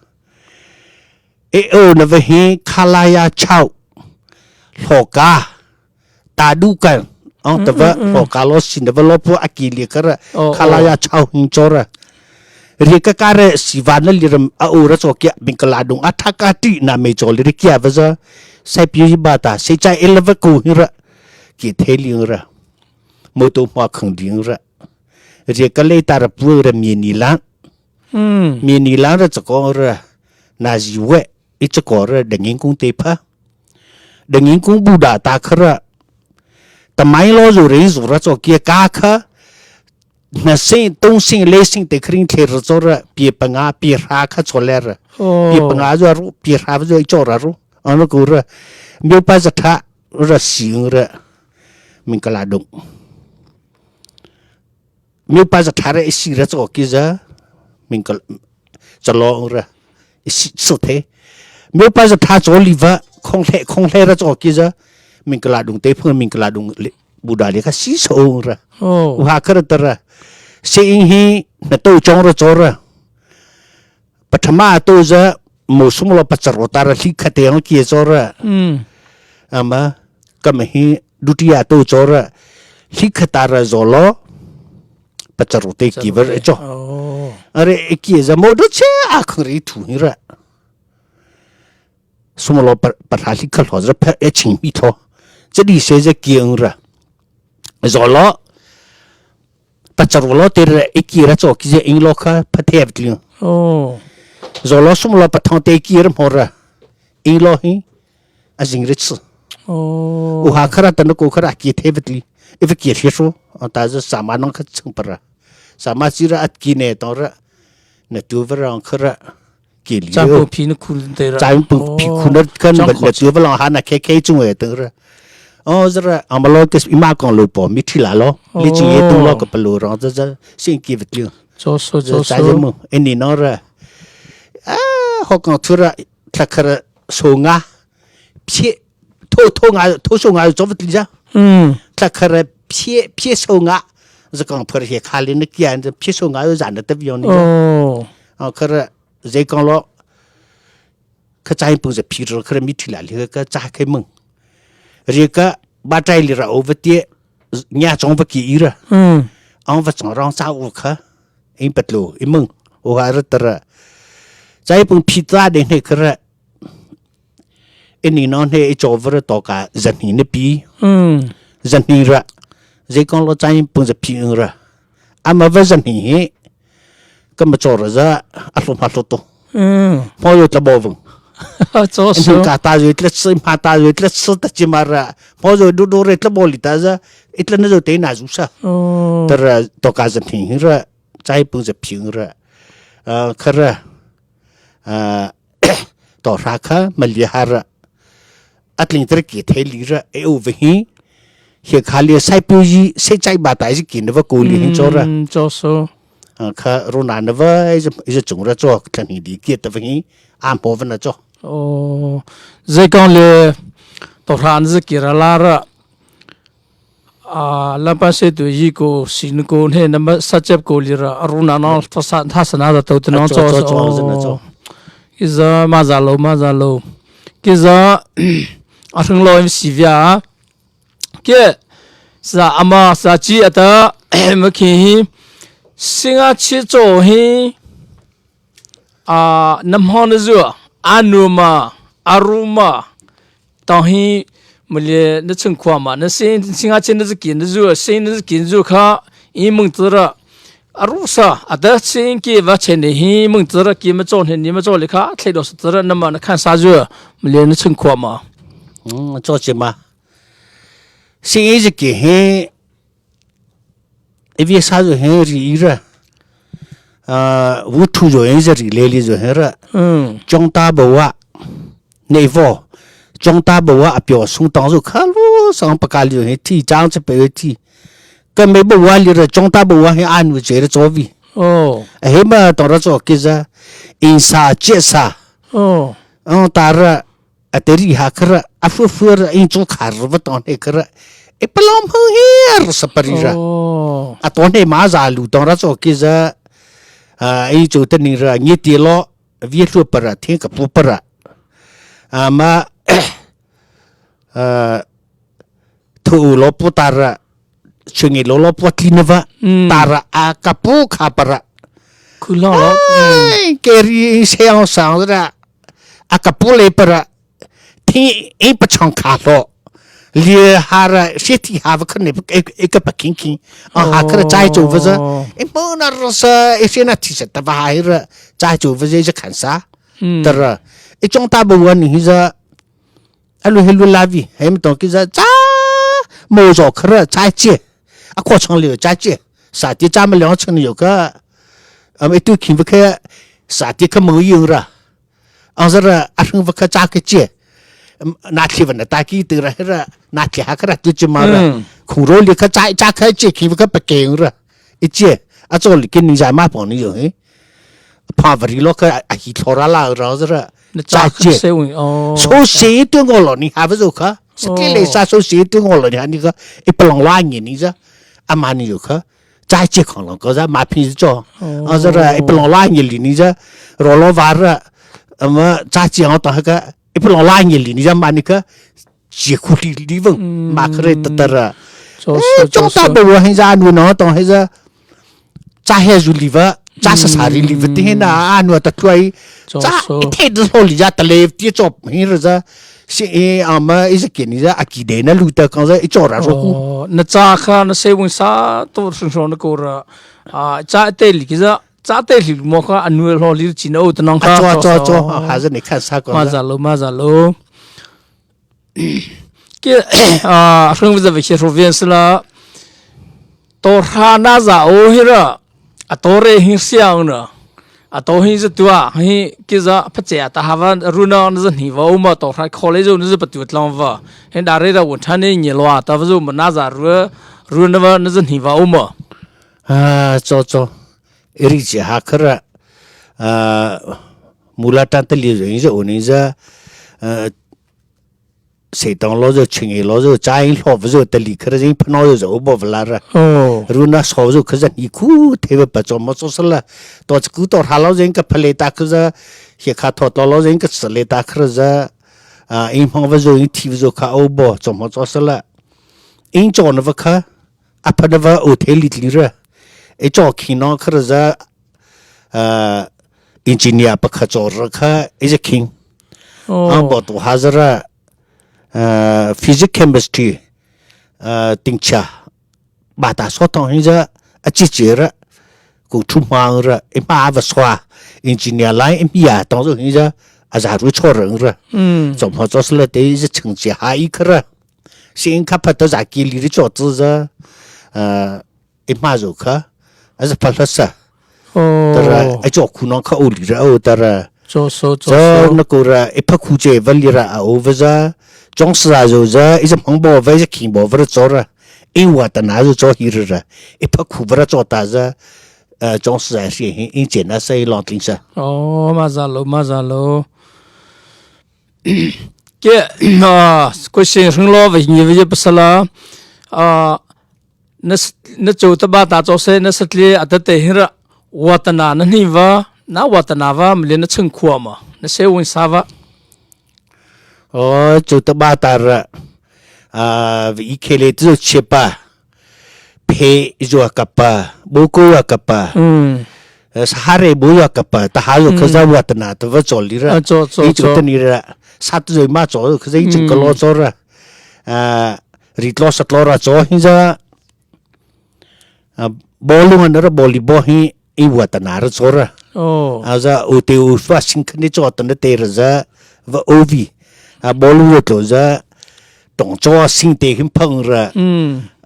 E o na va hi kha la ya chau. Hlo ka. Ta du kan. Ong ta va hlo ka lo sin na va lo pu a ki li ka ra. Oh, kha la ya chau hin cho ra. Ri ka ka re si va na li ra a o ra cho kia ming ka la dung a tha ka ti na me cho li ri kia va za. Sai piu hi ba ta. Sai chai e la va ku hin ra. Ki the li ra. Mo to hma khang li ra. Ri ka le ta ra pu ra mi ni la. Mm. Mi ni lang ra cha kong ra, na zi we, i cha kong ra, da ngin kung te pha. Da ngin kung bu da ta kha ra. Ta mai lo zu re zu ra cho kia ka kha. Na sing, tung sing, le sing te kring te ra cho ra, pie pa nga, pie ra kha cho le ra. Oh. Pie pa nga zo ru, pie ra zo i cho ra ru. Ano ku ra. Myo pa za tha, ra sing ra. Ming ka la dung. Myo pa za tha ra i si ra cho ki za. Ming ka, cha lo ra. I si, so the. Myo pa za tha cho li va, khong le, khong le ra cho ki za. Ming ka la dung te phung ming ka la dung le, bu da le ka si so ra. Oh. U ha ka ra ta ra. Se in hi, na to chong ra cho ra. Pathama to za, mo sum lo pa cha ro ta ra, hli kha te ang ki cho ra. Mm. Ama, ka ma hi, dutiya to cho ra. Hli kha ta ra zo lo, pa cha ro te ki va ra cho. Oh. Are, e ki za mo do che a khang ri thu hi ra. Sum lo pa, pa hla hli kha lo za pa e ching mi tho. Cha di se za ki ang ra. Zo lo, pa cha ro lo te ra, e ki ra cho ki za in lo kha, pa the vat li. Oh. Zo lo sum lo pa thang te ki ra mo ra. In lo hi, a zing ra chi. Oh. U ha kha ra ta na ko kha ra ki the vat li. E va ki hli so, a ta za sa ma nang kha chang pa ra. Sa ma chi ra at ki ne tong ra. Na tu va ra ang kha ra. Ki li. Chang lo. Pu phi na khu te ra. Chang pu phi khu na kan ba na tu va la ha na khe khe chung e teng ra. Oh, za ra, a ma lo ke i ma kong lo po, mi thi la lo. Li chi ye tung lo ka pa lo rong za za, sing ki vat li. Cho so, cho so. Za za mo, e ni no ra. A, ho kong thu ra, thla kha ra, so nga. Phi, tho, tho nga, tho so nga, cho vat li za. Mm. Thla kha ra, phi, phi so nga. Za kong phar he kha li na kia, phi so nga, za na ta vi yong ni za. Oh. A kha ra, Zei kong lo, ka chai pung za phi ro kha ra mi thi la li ka cha khai mung. Ri ka ba tai li ra o va tie, nya chong va ki i ra. Mm. Ang va chong rong cha u kha, in pat lo, i mung, o ha ra ta ra. Chai pung phi ta de ne kha ra. Ini no ne i cho vara to ka zan hi ne pi. Zan hi ra. Zai kong lo chai pung za pi ra. Ama va zan hi hi. Ka ma cho ra za a hlo ma hlo to. Mo yo tla bo vung. Cho so. Ka ta yo tla si ma ta yo tla si ta chi ma ra. Mo yo du du re tla bo li ta za. Itla na zo te na zu sa. Tara to ka zan hi ra. Chai pung za pi ra. Kara. To hra kha ma li ha ra. A tling tara ki thei li ra e u ve hi. He kha li sai pu yi sai chai ba tai ki na va ko li hin cho ra. Cho so. Kha ro na na va i za chung ra cho tlan hi di ki ta va hi. A mo va na cho. O. Zai kong le to hra na za ki ra la ra. A, lampa se tu yi ko sin ko ne na ma sa chep ko li ra a ru na no ta sa ta sa na da to te no cho cho cho. Ki za ma za lo ma za lo. Ki za a hring lo si via. Ke sa ama sa chi ata ma ki hi. Singa chi cho hi. A, na hmang na zu a nu ma a ru ma. Tang hi ma le na ching khua ma na sing sing a chen na zaki na zu sing na zaki zu kha i mung tara. A ru sa a da sing ki va chen ne hi mung tara ki ma chon he ni ma chon le kha thle do sa tara na ma na khan sa zu ma le na ching khua ma. Cho chi ma. Sing i zaki hi. Evi sa zo hen ri ira. Wu thu zo hen za ri le li zo hen ra. Chong ta ba wa. Nei vo. Chong ta ba wa a pyo sung tang zo kha lo sang pa ka li zo hen ti chang che pe ti. Ka me ba wa li ra chong ta ba wa hen an wu che ra cho vi. A he ma tong ra cho ke za. In sa che sa. Ang ta ra. A te ri ha kara a fu fu ra in chu kar va ton he kara. E palom hu he ar sa pari ra. A ton he ma za lu ton ra cho ki za. A i chu te ni ra ni ti lo. Vi lu para thing ka pu para. A ma. A thu lo pu ta ra. Chungi lo lo pu ti na va. Ta ra a ka pu kha para. Ku lo lo. Ai ke ri se ang sang ra. A ka pu le para. Thi i pa chang kha lo. Li ha ra shi ti ha va khan ne e ka pa king king. A ha kara chai chu va za. E mo na ro sa e shi na ti sa ta va ha ra. Chai chu va za za khan sa. Ta ra. E chong ta ba wa ni hi za. A lu he lu la vi. He mi tong ki za cha. Mo zo kara chai che. A ko chang le chai che. Sa ti cha ma le chang ni yo ka. Am e tu king va ka. Sa ti ka mo yung ra. Ang zara a hring va kha cha ke che. Na thli va na ta ki tu ra ra na thli ha kha ra tu chi ma ra. Khung ro li kha cha cha kha che ki va kha pa ke ra. I che a cho li ke ni za ma pon ni yo he. Pa va ri lo kha a hi thlo ra la ra zara. Cha che. So se tu ngo lo ni ha va zo kha. Se ke le sa so se tu ngo lo ni ha ni kha. I pa long la ni ni za. A ma ni yo kha. Cha che khong long ko za ma phi cho. A za ra i pa long la ni li ni za. Ro lo va ra. A ma cha che ang ta ha ka. I pa long la ni li ni za ma ni ka. Che khu li li vang. Ma kha re ta ta ra. Cho so cho so. Ba wa hin za nu no tong he za. Cha he zu li va. Cha sa sa ri li va ti he na a nu ta tluai. Cha i te de ho li za ta le ti cho hin ra za. Si e a ma i za ke ni za a ki de na lu ta kang za i cho ra ro ku. Na cha kha na se wun sa to sun so na ko ra. A cha te li ki za cha te li mo kha a nu lo li chi na o ta nang kha. Cho cho cho ha za ni khan sa ko. Ma za lo ma za lo. Ke a hring va za ve ke ro vien sila. To hra na za o hi ra. A to re hin siang na. A to hin za tua hi ki za pa che ta ha va ru na na za ni va o ma to hra kho le zo na za pa tu tlang va. Hin da re da won tha ne ni lo ta va zo ma na za ru ru na va na za ni va o ma. A cho cho. Ri che ha kha ra. A mu la ta ta li zo hin za o ni za. Seitang lo zo, Chingi lo zo, Chaing lo zo, Tali kha zing phano zo, bo vla ra. Runa so zo kha zan i khu the ba pa cho mo so sala. To ku to ha lo zing ka phale ta kha za, he kha tho to lo zing ka sale ta kha za. A in hmang va zo in thi zo kha o bo cho mo so sala. In cho na va kha a pha na va o the li li ra. E cho khi no kha za. A engineer pa kha cho ra kha e za king. Ang bo to ha za ra. Physics, chemistry, သင်္ချာ ဘၣ်တၢ်ဆီၣ်ထွင်ဟင်းစၢ အစ့ၢ်ကီးရၢ ကအိၣ်ထူမၤရၢ အ့ၣ်မးအါဝဲ soil engineer လၢအမံၤယၤတီၤစၢဟင်းစၢ အစၢ်ရူၢ်ဆီၣ်ရၢရၢ စီၤမီၤကၠီဆၢလၢတဲ ယဆၢၣ်စဲးဟးအံၤခရၢ စ့ၢ်အ့ၣ်ခါဖးတၢ်စၢ်က့ၤလံရၢကၠီၣ်တၢ်စၢ အ့ၣ်မးစၢခၢ အစဖးလၢစၢ တရၢ အကၠီၣ်ခူၣ်နီၣ်ခၢအိၣ်လံရၢအိၣ်တရၢ နကိးရၢ အ့ၣ်ဖးခူၣ်စဲးဝဲလံရၢအအိၣ်ဝဲစၢ ကၠီစၢ်စၢ အ့ၣ်စမံဘီၣ်ဝဲ အ့ၣ်စခံဘီၣ်ဝဲရၢကၠီရၢ အ့ၣ်ဝးတနၤစၢကၠီဟံးရၢရၢ အ့ၣ်ဖးခူၣ်ဝဲရၢကၠီတၢ်စၢ ကၠီစၢ်ဟံး အ့ၣ်စဲးနၤစၢအ့ၣ်လီၤကျံစၢ မၤစၢၤလိၤ မၤစၢၤလိၤ ကဲ question ဟဲလီၤဝဲ ညီဝဲယပစလါ နကၠိတဘၣ်တၢ်ကၠီစဲ နစကျဲအတတဲဟ့ရၢ ဝးတနၤ နနံၣ်ဝဲ နဝးတနၤဝဲ မ့ၢ်လၢနဆဲးခွါမး နဆဲးဝံသးဝဲ ကၠိတဘၣ်တၢ်ရၢ ဝဲအံၤခဲလၢာ်တၢ်ဆဲးပာ် ဖဲယွၤကပၤ ဘိကိးယွၤကပၤ စဟါရဲၣ်ဘိယွၤကပၤ တဟးယိၣ်ခၢစၢ်ဝးတနၤတဝၢကၠီလံရၢ အံၤကၠိတနံၤရၢ စးတယိမးကၠီခၢစၢ် အံၤကၠိကလီကၠီရၢ ရံၣ်ကျီစကျီရၢကၠီဟံးစၢ ဘီလူနရၢ ဘီလံၤဘီဟံး အ့ၣ်ဝးတနၤရၢကၠီရၢ အစၢအိၣ်တ့ၢ်အိၣ်သွးဆံခန့ၣ်ကၠီတနတဲရၢစၢ ဝဲအိၣ်ဝံၤ ဘီလူဝဲကျိၤစၢ တီၣ်ကၠီဆံတ့ၢ်ဟံးဖၢၣ်ရၢ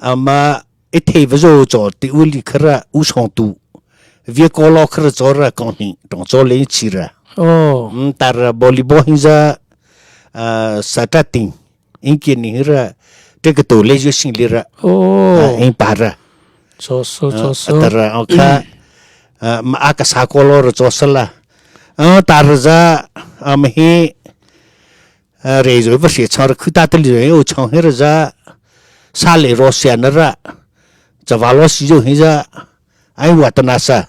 အမ့ၢ် အ့ၣ်ထဲးဝဲစၢအိၣ်ကၠီတ့ၢ်အိၣ်လံခရၢ အူစီၣ်တူၣ် ဝံၤကီလီခရၢကၠီရၢ ကီၢ်နံၣ် တီၣ်ကၠီလၢဆံရၢ တၢ်ရၢဘီလံၤဘီဟံးစၢ စးတၢ်တံၢ် အ့ၣ်က့ၤနံၤဟံးရၢ တကတိၤလၢယိၤဆံလံရၢ အ့ၣ်ပာ်ရၢ တရၢအခါ မအါကစးကီလီရၢကၠီစလါ တၢ်ရၢစၢ မဟ့ ရဲၣ်ယိၤဝဲရံၣ်ဆၣ်ရၢ ခုတၢ်တလံၤအိၣ်ဆၣ်ဟ့ရၢစၢ ဆါလဲၣ်ရီစှၤနရၢ ကဝၤလီၤစံယိၤဟ့စၢ အ့ၣ်ဝးတနၤစၢ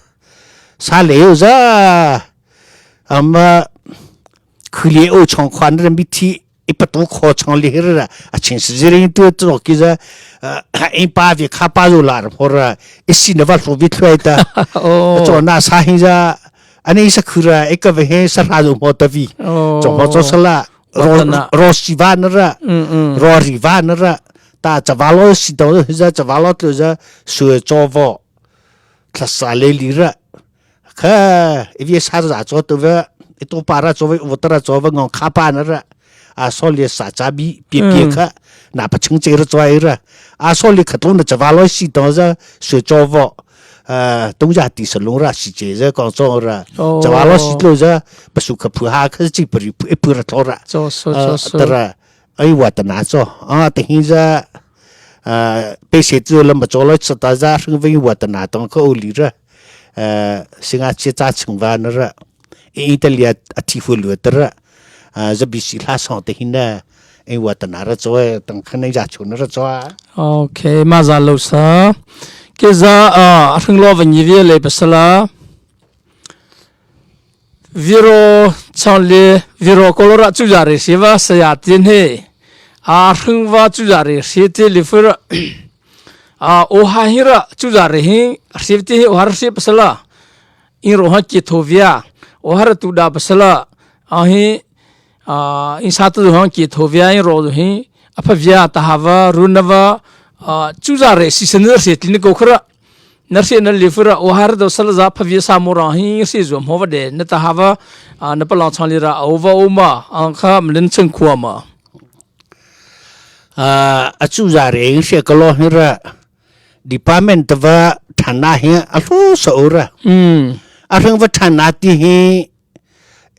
ဆါလဲၣ်ယိၤစၢ အမ့ၢ် ခုလံၤအိၣ်ဆၣ်ခွါနရၢ မံထံ အ့ၣ်ပတိခီဆၣ်လံဟ့ရၢ အဆ့ၣ်စ့ရ့တုၤကၠီက့ၤစၢ အ့ၣ်ပာ်ဝံၤခါပာ်ယိၤလၢရဖိရၢ အ့ၣ်စံၣ်နဝဲဖျိဝံၤဖျိတၢ် ကၠီနၤဆါဟ့စၢ အန့ၣ်အ့ၣ်စခုရၢ အ့ၣ်ကဝဲဟ့စရၣ်ယိၤမီၤတဝံၤ ကၠီမီၤကၠီစလါ ရီစံဝါနရၢ ရီရံၣ်ဝါနရၢ တၢ်ကဝၤလီၤစံတီၤဟ့စၢ ကဝၤလီၤကျိၤစၢ စှၤကၠီဝီၤ ချၢစးလဲလံရၢ ခဲ အ့ၣ်ဝံစါရၣ်ကၠီတဝဲ အ့ၣ်တိပာ်ရၣ်ကၠီဝဲ အိၣ်တရၣ်ကၠီဝဲ ငီၢ်ခါပာ်နရၢ အဆီလံစးကၠါဘံ ပျဲပျဲခဲ နၢ်ပဆိကၠဲရၢကၠီအံၤရၢ အဆီလံခကျိနကဝၤလီၤစံတီၤစၢ စှၤကၠီဝီၤ တုံးယၢ်တံၢ်စလူင်ရၢ စံကဲစၢ ကီၢ်ကၠီရၢ ကဝၤလီၤစံကျိၤစၢ ပစူၢ်ခၢၣ်ဖုဟးခဲစံၣ်ပရံၣ်ဖုအ့ၣ်ဖုရၣ်ချီရၢ တရၢ အ့ၣ်ဝးတနၤကၠီ အတဟံးစၢ ပ့ၢ်စ့ၣ်တုၤလၢမကၠီလီၤစံတီၤစၢ ဟံးဝဲအ့ၣ်ဝးတနၤတီၤခၢအိၣ်လံရၢ စ့ငါဆ့တၢ်ဆူၣ်ဝါနရၢ အ့ၣ်တလံၤအထံၣ်ဃိလွံၢ်တရၢ စဘံၣ်စံၣ်လါဆီၣ်တဟံးနၢ အ့ၣ်ဝးတနၤရၢကၠီ တခါန့ၣ်ယၤဆိၣ်နရၢကၠီ မၤစၢၤလိာ်စၢ က့စၢ အဟံးလီၤဝဲညီဝံၤလၢပစလါ ဝံၤရီဆၣ်လ့ ဝံၤရီကီလီရၣ် ကၠူၣ်ယၤရ့ၣ်စ့ဝဲ စယၤတ့န့ၣ် အဟံးဝဲကၠူၣ်ယၤရ့ၣ်စ့တ့လံၤဖုရၣ် အိၣ်ဟးဟံးရၣ် ကၠူၣ်ယၤရ့ၣ်ဟံး စ့တ့ဟံး အိၣ်ဟးရၣ်စ့ပစလါ အ့ၣ်ရိၣ်ဟီၣ်က့ၤထိၣ်ဝံၤ အိၣ်ဟးရၣ်တူၢ်ဒၣ်ပစလါ အဟံး အ့ၣ်စါတၢ်ဟီၣ်က့ၤထိၣ်ဝံၤ အ့ၣ်ရိၣ်ဟံး အဖၣ်ဝံၤတဟးဝဲ ရူနဝဲ ကၠူၣ်ယၤရ့ၣ်စံစဲနရၢ်စ့တ့နကိးခရၣ် နရၣ်စ့နလံၤဖုရၣ် အိၣ်ဟးရၣ်ဒီးစလါစၢ် ဖၣ်ဝံၤစၢ်မိၢ်ရီၣ်ဟံး စ့ၣ်စိၤမီၤဝဲဒဲး နတဟးဝဲ နပလီၢ်ဆီလံရၣ် အအိၣ်ဝဲအိၣ်မး အခါမနုၤနဆဲးခွါမး အကၠူၣ်ယၤရ့ၣ်ဟံးစ့ၢ်ကလီဟံးရၢ် department တဝဲ ဌာနဟံး အလီၤဆီအိၣ်ရၢ် အဟံးဝဲ ဌာနတ့ဟံး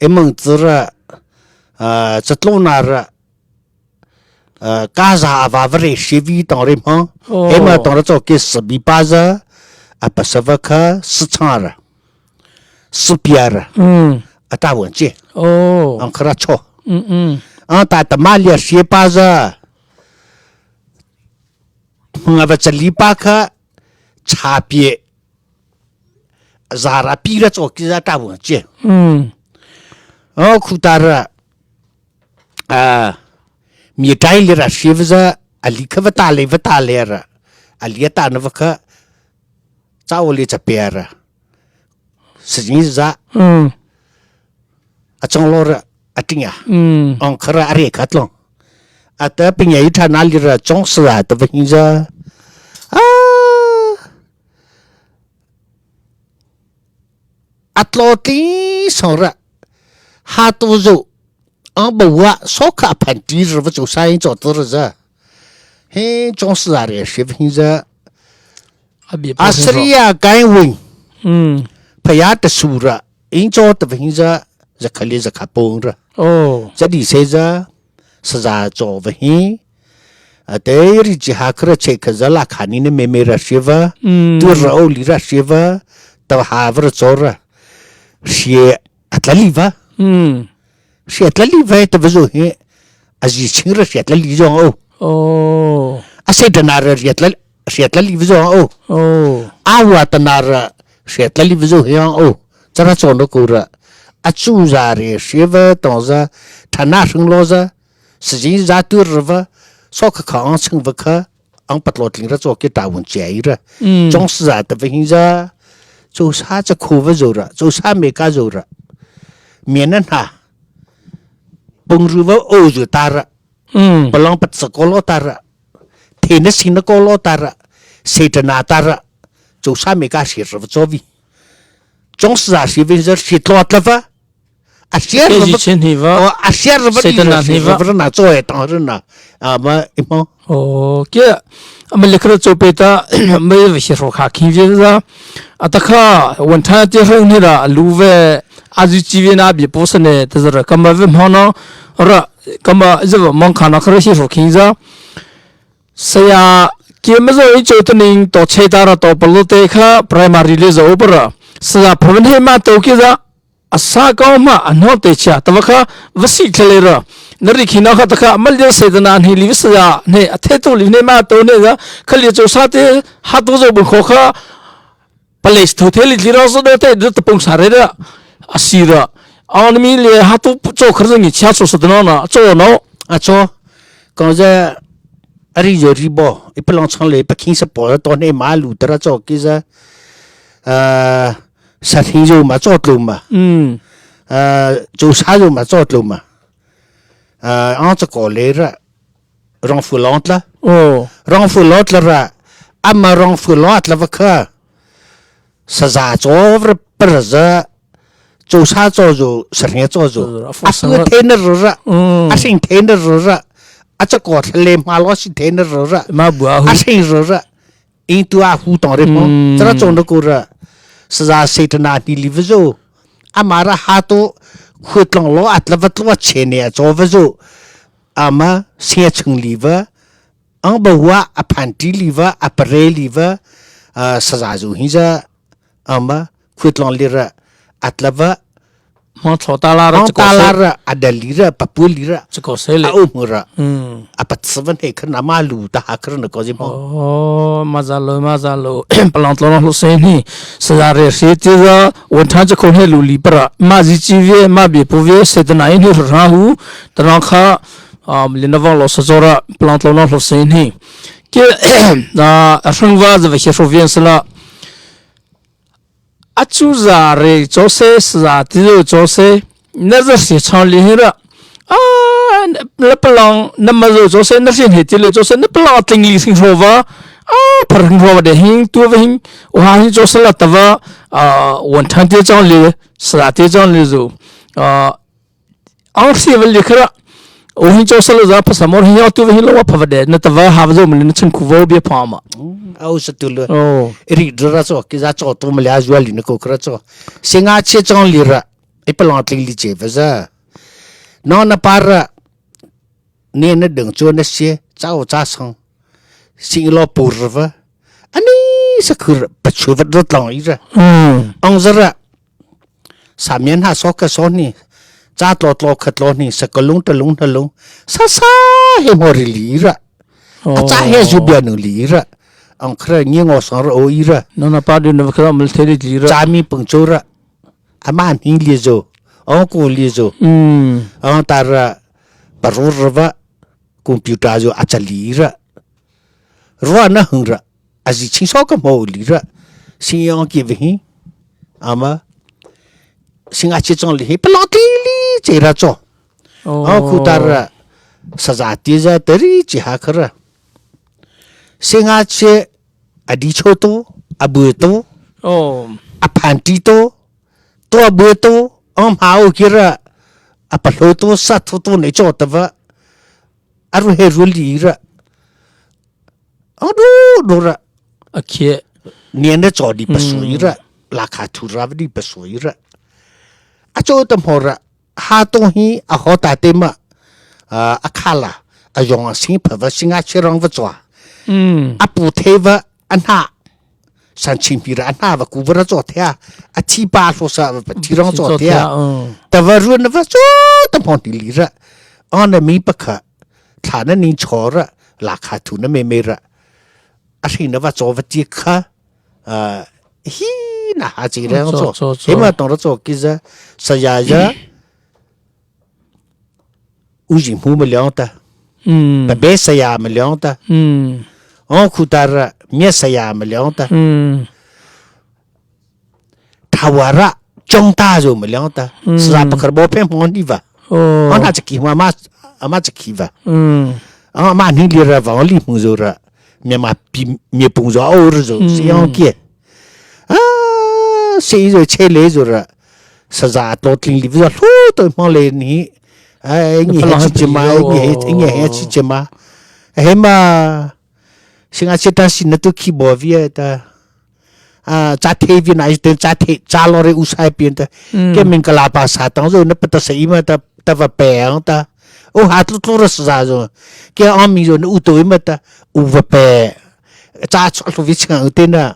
အ့ၣ်မုၢ်သရၣ် စကျိနရၣ် ကါစၢ်အဝၤဝရ့ၣ် စ့ဝံတီၤရ့ၣ်မီၤ အ့ၣ်မုၢ်တီၤရၣ်ကၠီက့ၤ စဘံပၢ်စၢ အပစဝဲခၢ စဆၣ်ရၢ် စပျၢ်ရၢ် အတၢ်ဝဲၢ်က့ၢ် အခရၢၣ်ဆီ အတၢ်တမါလံအစ့ပၢ်စၢ မုၢ်အဝဲစလံပၢ်ခၢ ဆၣ်ပျဲၣ် စၤရၤပံရၢ်ကၠီက့ၤစၢ်တၢ်ဝဲၢ်က့ၢ် အခူတၢ်ရၢ် မ့ၢ်တၢ်အံၤလံရၢ်စ့ဝဲစၢ အလံၤခၢဝဲတၢ်လဲၤဝဲတၢ်လဲၤရၢ် အလံၤအတၢ်နဝဲခၢ စၢအိၣ်လံစပျၢ်ရၢ် စညံစၢ အကၠီလီၤရၢ် အတံၢ်ညါ အီခရၢၣ်အရ့ၣ်ခၢကျီၢ် Ata pynñiah i ṭha na li ra chong sa za ta va hing za. A, a tlo ti song ra. Ha to zo. Ang ba wa so ka phan ti ra va cho sa yin cho to ra za. He chong sa za re shi va hing za. A bi pa hing zo. Assyria kai wing. Hmm. Paya ta su ra. Yin cho ta va hing za. Za ka li za ka pong ra. Oh. Za di se za. Sa za cho va hing. A te ri ji ha kra che ka za la ka ni ne me me ra shi va. Hmm. Tu ra o li ra shi va. Ta ha va ra cho ra. Shi a tla li va. Hmm. Shi a tla li va ta va zo he. A zi ching ra shi a tla li zo o. Oh. A se ta na ra shi a tla, shi a tla li va zo o. Oh. A wa ta na ra shi a tla li va zo he o. Za ra cho no ko ra. A chu za re shi va tong za. Ta na shung lo za. Sa zi za tu ra va. So ka ka ang ching va ka. Ang pa tlo tling ra cho ki ta wun che ai ra. Mm. Chong sa za ta va hing za. Cho sa cha ko va zo ra. Cho sa me ka zo ra. Mien na na. Pung ru va o zo ta ra. Mm. Palang pat sa ko lo ta ra. Te na si na ko lo ta ra. Se ta na ta ra. Cho sa me ka shi ra va cho vi. Chong sa za shi vi za shi tlo tla va. A share Ke ra ji va. Chen hi va. O, a share ra va Satan ni na ra hi shi va. Ra va na cho e tang ra na. A ma i mo. O, ke. A ma le kra cho pe ta, ma va shi ro kha king je za. A ta kha, wan tha te ro ni ra, lu ve, a ji chi ve na bi po sa ne, ta za ra, ka ma ve mo no, ra, ka ma za va mong kha na kra shi ro king za. Sa ya, ke ma zo i cho ta ning, to che ta ra, to pa lo te kha, primary le za o pa ra. Sa ya, pa van he ma to ke za. A sa ka ma a no te cha ta va kha va si khle le ra. Na ri khi na kha ta kha mal de se da na ni li sa ya ne a the to li ne ma to ne ga kha li cho sa te ha to zo bu kho kha. Palace to the li li ra zo do te de ta pung sa re ra. A si ra. An mi le ha to cho khar zo ni cha so sa da na na cho no. A cho. Ka za a ri zo ri bo. I pa long chang le pa king sa po to ne ma lu ta ra cho ki za. A, sa thing zo ma cho tlo ma. Mm. A, cho sa zo ma cho tlo ma. A, ang cha ko le ra. Rong fu long tla. Oh. Rong fu long tla ra. A ma rong fu long tla va kha. Sa za cho vra pa ra za. Cho sa cho zo, sa hre cho zo. Zo, a fu A sa tu ra. The na ro ra. Mm. A sing the na ro ra. A cha ko tla le ma lo si the na ro ra. Ma bu a hu. A sing ro ra. Ing tu a hu tong re mo. Mm. Tara chong na ko ra. Sa za se ta na ni li va zo. A ma ra ha to. Khu tlong lo at la va tlo che ne a cho va zo. A ma se chung li va. Ang ba wa a phan ti li va, a pa re li va. A sa za zo hin za. A ma khu tlong li ra. At la va. Hmang thlo ta la ra, hmang chiko ta la se. Ra, a da li ra, pa pu li ra. Chiko se le. A um ra. Hmm. A pa tsi van he khan a ma lu ta ha khan ko ji hmang. Oh, ma za lo, ma za lo. Palang tlo na lo se ni. Sa za re se ti za, wan than chiko he lu li pra. Ma zi chi ve, ma be pu ve, se ta na ni ra hu. Ta na kha, um, li na vang lo sa zo ra, palang tlo na lo se ni. Ke, a, a shang va za va he so vien sa la. A chu za re cho se, sa za ti zo cho se, na za si chang li hi ra. A, na palang, na ma zo cho se, na si he ti le cho se, na palang tling li sing so va. A, par hing so va de hing, tu va hing, o ha hing cho se la ta va, a, wan than ti chang li, sa za ti chang li zo. A, Ang si va li kha ra. O hin cho sa lo za pa sa mor hin yo tu va hin lo wa pa va de. Na ta va ha va zo ma li na chang khu va bi pa ma. Mm, au sa tu lo. Oh. Ri dra ra cho, ki za cho tu ma li a zua li na ko kra cho. Singa che chang li ra. I palang tling li che va za. No na pa ra. Ne na dang cho na se, cha o cha sang. Sing lo pu ra va. Ani sa khu ra, pa chu va dra tlang i ra. Mm. Ang za ra. Sa mian ha so ka so ni. Cha tlo tlo kha tlo ni. Sa ka lung ta lung na lung. Sa sa he mo ri li ra. A cha he zu bia nu li ra. Ang khra ngi ngo sang ra o i ra. No na pa du na khra mal the li ra. Cha mi pung chu ra. A ma ni li zo. Ang ku li zo. Mm. Ang ta ra. Pa ru ra va. Computer zo a cha li ra. Ro na hung ra. A zi ching so ka mo li ra. Sing yong ki vi hi. A ma. Sing a chi chong li hi. Pa lo ti li che ra cho. Oh. A khu ta ra. Sazah tiza tari chi ha kara. Singa che a di cho to, a bu to, a phan ti to, to a bu to, ang ma o kira, a pa lo to, sa to to ne cho ta va. A ru he ru li ra. Ang du du ra. A khie. Nian da cho di pa sui ra. La kha thu ra di pa sui ra. A cho ta mo ra. Ha to hi a ho ta te ma. A kha la. A yong a sing pa va sing a che rang va cho. A pu te va a na. San ching pi ra a na va ku va ra cho te a. A ti pa lo sa va ti rang cho te a. Ta va ru na va cho ta mo ni li ra. Ang na mi pa kha. Thla na ning cho ra, la kha thu na me me ra. A hri na va cho va ti kha. Hi na ha chi ra cho. He ma tong ra cho ki za, sa ya ya. U ji mu ma liang ta. Ba be sa ya ma liang ta. Ong khu ta ra, mia sa ya ma liang ta. Tha wa ra, chong ta zo ma liang ta. Sa pa kar bo phe mo ni va. Ang na cha ki ma ma, a ma cha ki va. Ang ma ni li ra va li mu zo ra. Mia ma pi, mia pung zo o ra zo. Si ang ki. A, si zo che le zo ra. Sa za to tling li va lo to mo le ni. Ai, ni he chi chi ma, ni he, ni he chi chi ma. He ma. Sing a che ta si na tu ki bo vi ta. A, cha the vi na te cha the, cha lo re u sai pien ta. Ke min ka la pa sa tang zo na pa ta sa i ma ta, ta va pe ang ta. O ha tu tu ra sa zo. Ke a mi zo na u to i ma ta, u va pe. Cha cha lo vi chang te na.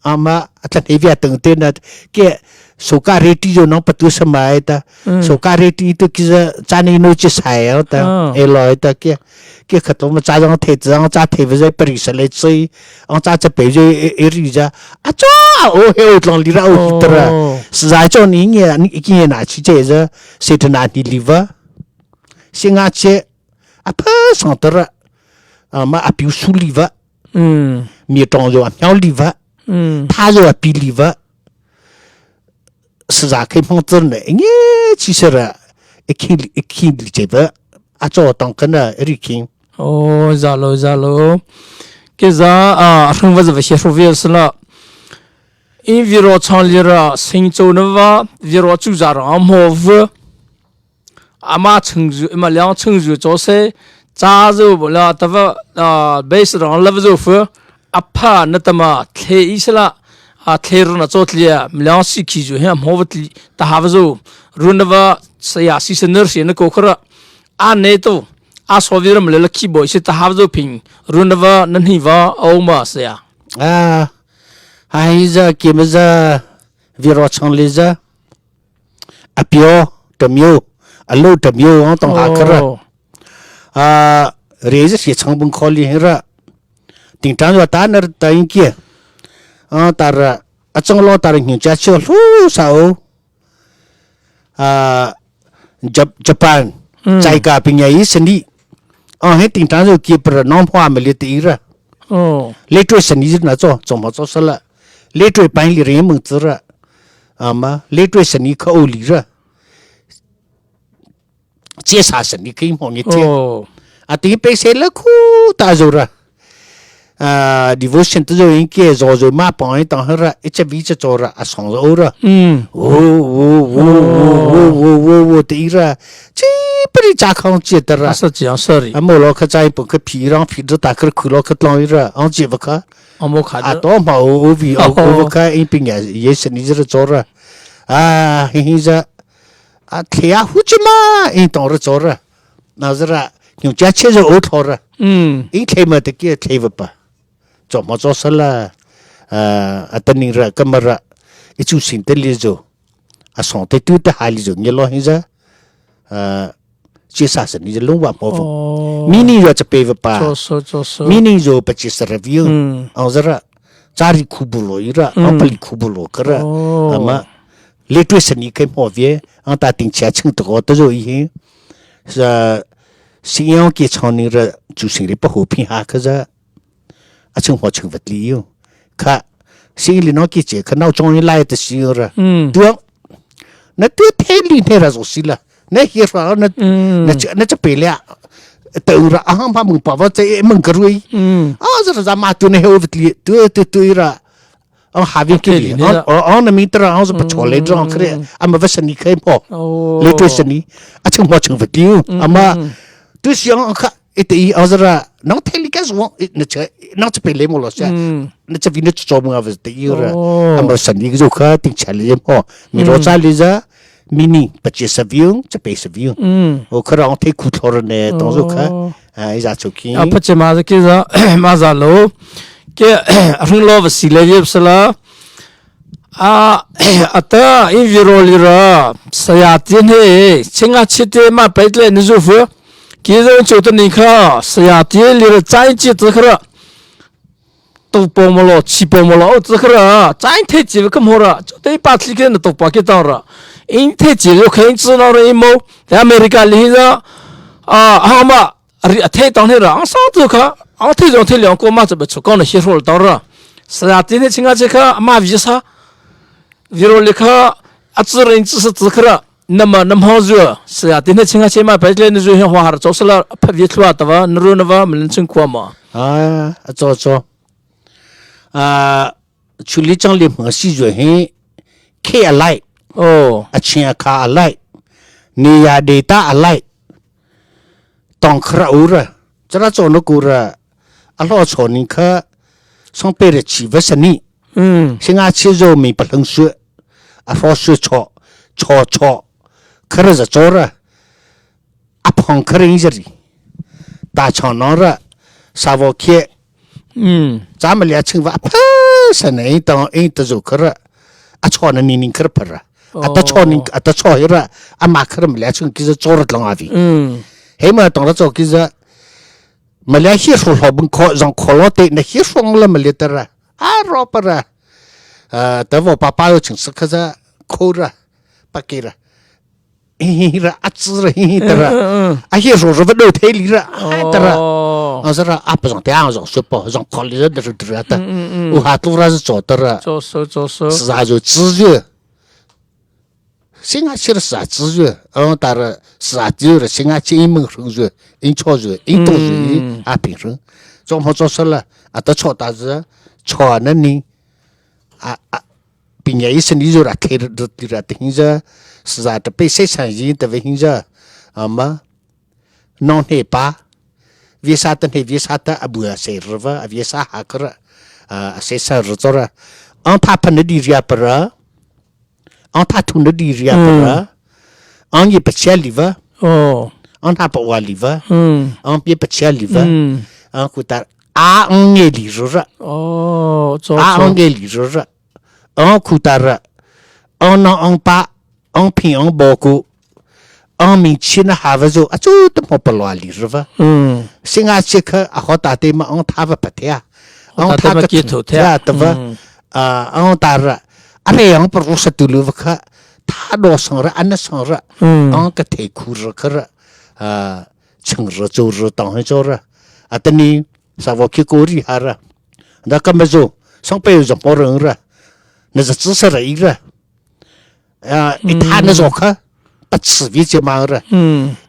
A ma a ta he vi a tang te na. Ke so ka re ti zo nang pa tu sa ma ta. So ka re ti tu ki za cha ni no chi sa ya ta. E lo ta ke. Ke kha to ma cha jang the jang cha the ve zai pa ri sa le choi. Ang cha cha pe zai e ri za. A cha o he o tlang li ra o hi tra. Sa zai cho ni nge ni ki nge na chi che za. Se ta na ni li va. Si nga che. A pa sang tra. A ma a piu su li va. Mi tong zo a miao li va. Tha zo a pi li va. Sa za khe mong zhen ne, nge chi se ra, e king li, e king li che ba, a zo tang ka na, e ri king. O, za lo, za lo. Ke za, a, rung va za va xie ru vi sa la. In vi ro chang li ra, sing zo na va, vi ro zu za ra, mo vu. A ma cheng zu, ma liang cheng zu zo se, za zu bo la, ta va, a, bei se rang la va zo fu. A pa na ta ma the i sa la, a the ru na zo tli a, mi liang si ki zu he mo va tli, ta ha va zo, ru na va sa ya si sa ner si na ko kra. A ne to, a so vi ra ma le la ki bo si ta ha va zo ping, ru na va na ni va o ma sa ya. A, ha hi za ki ma za, vi ro chang li za. A pio, ta mio, a lo ta mio, ang tong ha kra. A, re za si chang bung ko li ra. Ting tang zo ta ner ta in ki. A, ta ra, a chang lo ta ra ngi cha cho lu sa o. A, Jap-, Japan. Chai ka ping ya i sa ni. A, he ting tang zo ki pra nong hua ma le ti ra. Le tui sa ni na zo, zo ma zo sa la. Le tui pa li re mung zi ra. A ma, le tui sa ni ka o li ra. Che sa sa ni ka i mo nge che. A ti pe se la ku ta zo ra. A, devotion tu zo in ke zo zo ma pong in tang ha ra, i cha vi cha zo ra, a song zo ra. Wo, wo, wo, wo, wo, wo, wo, wo, te i ra. Chi pa ri cha khong chi ta ra. A sa chi ang sa ri. A mo lo kha cha i pong kha phi rang phi ta ta kha khu lo kha tlong i ra. Ang chi va kha. A mo kha. A to ma o, o vi, o, o va kha in ping ya, ye sa ni ra zo ra. A, hi hi za. A, the a hu chi ma, in tong ra zo ra. Na za ra, nyu cha che zo o tho ra. In the ma te ke the va pa. Zo ma zo sa la, a, a ta ning ra, ka ma ra, i chu sin te li zo. A song te tu te ha li zo, nge lo hin za. A, chi sa sa ni zo long wa mo vo. Mi ni zo cha pe va pa. Mi ni zo pa chi sa ra vi. Ang za ra, cha ri khu bu lo i ra, ang pa li khu bu lo ka ra. A ma, le tui sa ni ke mo vi, ang ta ting cha ching to ko ta zo i hi. Sa, si yang ke chang ni ra, chu sing ri pa ho phi ha ka za. A chung ho chung vat li yu. Kha, si li no ki che, kha nau chong ni lai ta si ra. Tuang, na tu the li ne ra zo si la. Na hi ra, na, na cha, na cha pe le a. Tawng ra, a hang ma mung pa va tse mung ka rui. A zara za ma tu ne heu vit li, tu tu tu ra. Ang ha vin ki li. Ang na mi tra ang za pa chole drang kre. Ama va sani kai mo. Le tu sani. A chang mo chang vit li. Ama tu si ang ka ite i ang zara nang te li ka zwa na cha nang cha pe le mo lo sa. Na cha vin cha mo nga vit i ra. Ama sani zo ka ting cha le mo. Mi ro cha li za. Mini pache saviung, chape saviung. O kharang te ku thor ne tong zo kha. A iza choki. A pache ma ki za ma za lo. Ke ring lo va si le yep sala. A ata in viro li ra. Saya ti ne chinga chite ma pet le ne zu fu. Ki zo cho ta ni kha saya ti li ra chai chi ta khara. Tu pong mo lo, chi pong mo lo, o tsi khara, chai the chi ka mo ra, te pa thli ke na to pa ke ta ra. In the chi lo khen tsi na ra in mo, te America li hi za, a ha ma ri a the tang he ra, ang sa tu kha, ang the jong the liang ko ma cha ba chu ko na hi rol ta ra. Sa ya ti ne chinga che kha, ma vi sa, viro li kha, a tsi rin tsi sa tsi khara. Nama nam hong zua, saya ti na chinga che ma pa le na zua hin hwa har chok sala pha vi thlua ta va, na ru na va, mlin ching kwa ma. A, a cho cho. A, chuli chang li ma si zua hin, ke a lai. O. A chin a ka a lai. Ni ya de ta a lai. Tong khra u ra. Chara cho no ku ra. A lo cho ni kha. Song pe re chi va sa ni. Singa chi zo mi pa lhang su. A hro sui cho, cho, cho. Khara za cho ra. A phong khara in za ri. Ta chong no ra. Sa vo khe. Za ma lia ching va a pha sa na in tong in ta zo khara. A cho na ni ning khara pa ra. A ta cho ning, a ta cho hi ra. A ma khara ma lia ching ki za cho ra tlang a vi. He ma tong ra cho ki za. Ma lia hi hro hlo bung kho, zong kho lo te na hi hro la ma lia ta ra. A ro pa ra. A, ta vo pa pa yo ching sa kha za kho ra. Pa ke ra. Hi hi ra, a tsi ra, hi hi ta ra. A hi ro ro va do te li ra. A ta ra. A za ra, a pa zong te a zong su po, zong kho li za da ru ra ta. U ha tu ra za cho ta ra. Cho so, cho so. Za zo tsi zo. Singa chi ra sa tsi zui, ang ta ra sa tsi zui ra singa chi in meng rung zui, in cho zui, in tong zui, a ping rung. Zong mo zo sa la, a ta cho ta zui, cho na ni, a, a, ping ya i sen i zui ra te ra ti ra te hing zui, sa ta pe se san yin ta ve hing zui, a ma, nong hne pa, visa ta hne visa ta a bua se ra va, a visa ha ka ra, a se sa ra zo ra, ang ta pa na di ria pa ra, Ang ta tu na di ria pa ra. Ang ye pa chia li va. Ang ta pa wa li va. Ang ye pa chia li va. Ang ku ta a ang ye li ru ra. A ang ye li ru ra. Ang ku ta ra. Ang na ang pa. Ang phi ang bo ku. Ang ming chi na ha va zo. A chu ta mo pa lwa li ru va. Singa chi kha a ho ta te ma ang ta va pa te a. Ang ta ka tu te a ta va. A, ang ta ra. A re ang pa ru sa tu lu va kha. Ta do sang ra, an na sang ra. Ang ka te khu ra kha ra. A, chang ra zo ra tang he zo ra. A ta ni sa vo ki ko ri ha ra. Da ka ma zo. Sang pe zo mo ra ra. Na za tsi sa ra i ra. A, i ta na zo kha. Pa tsi vi che ma ra.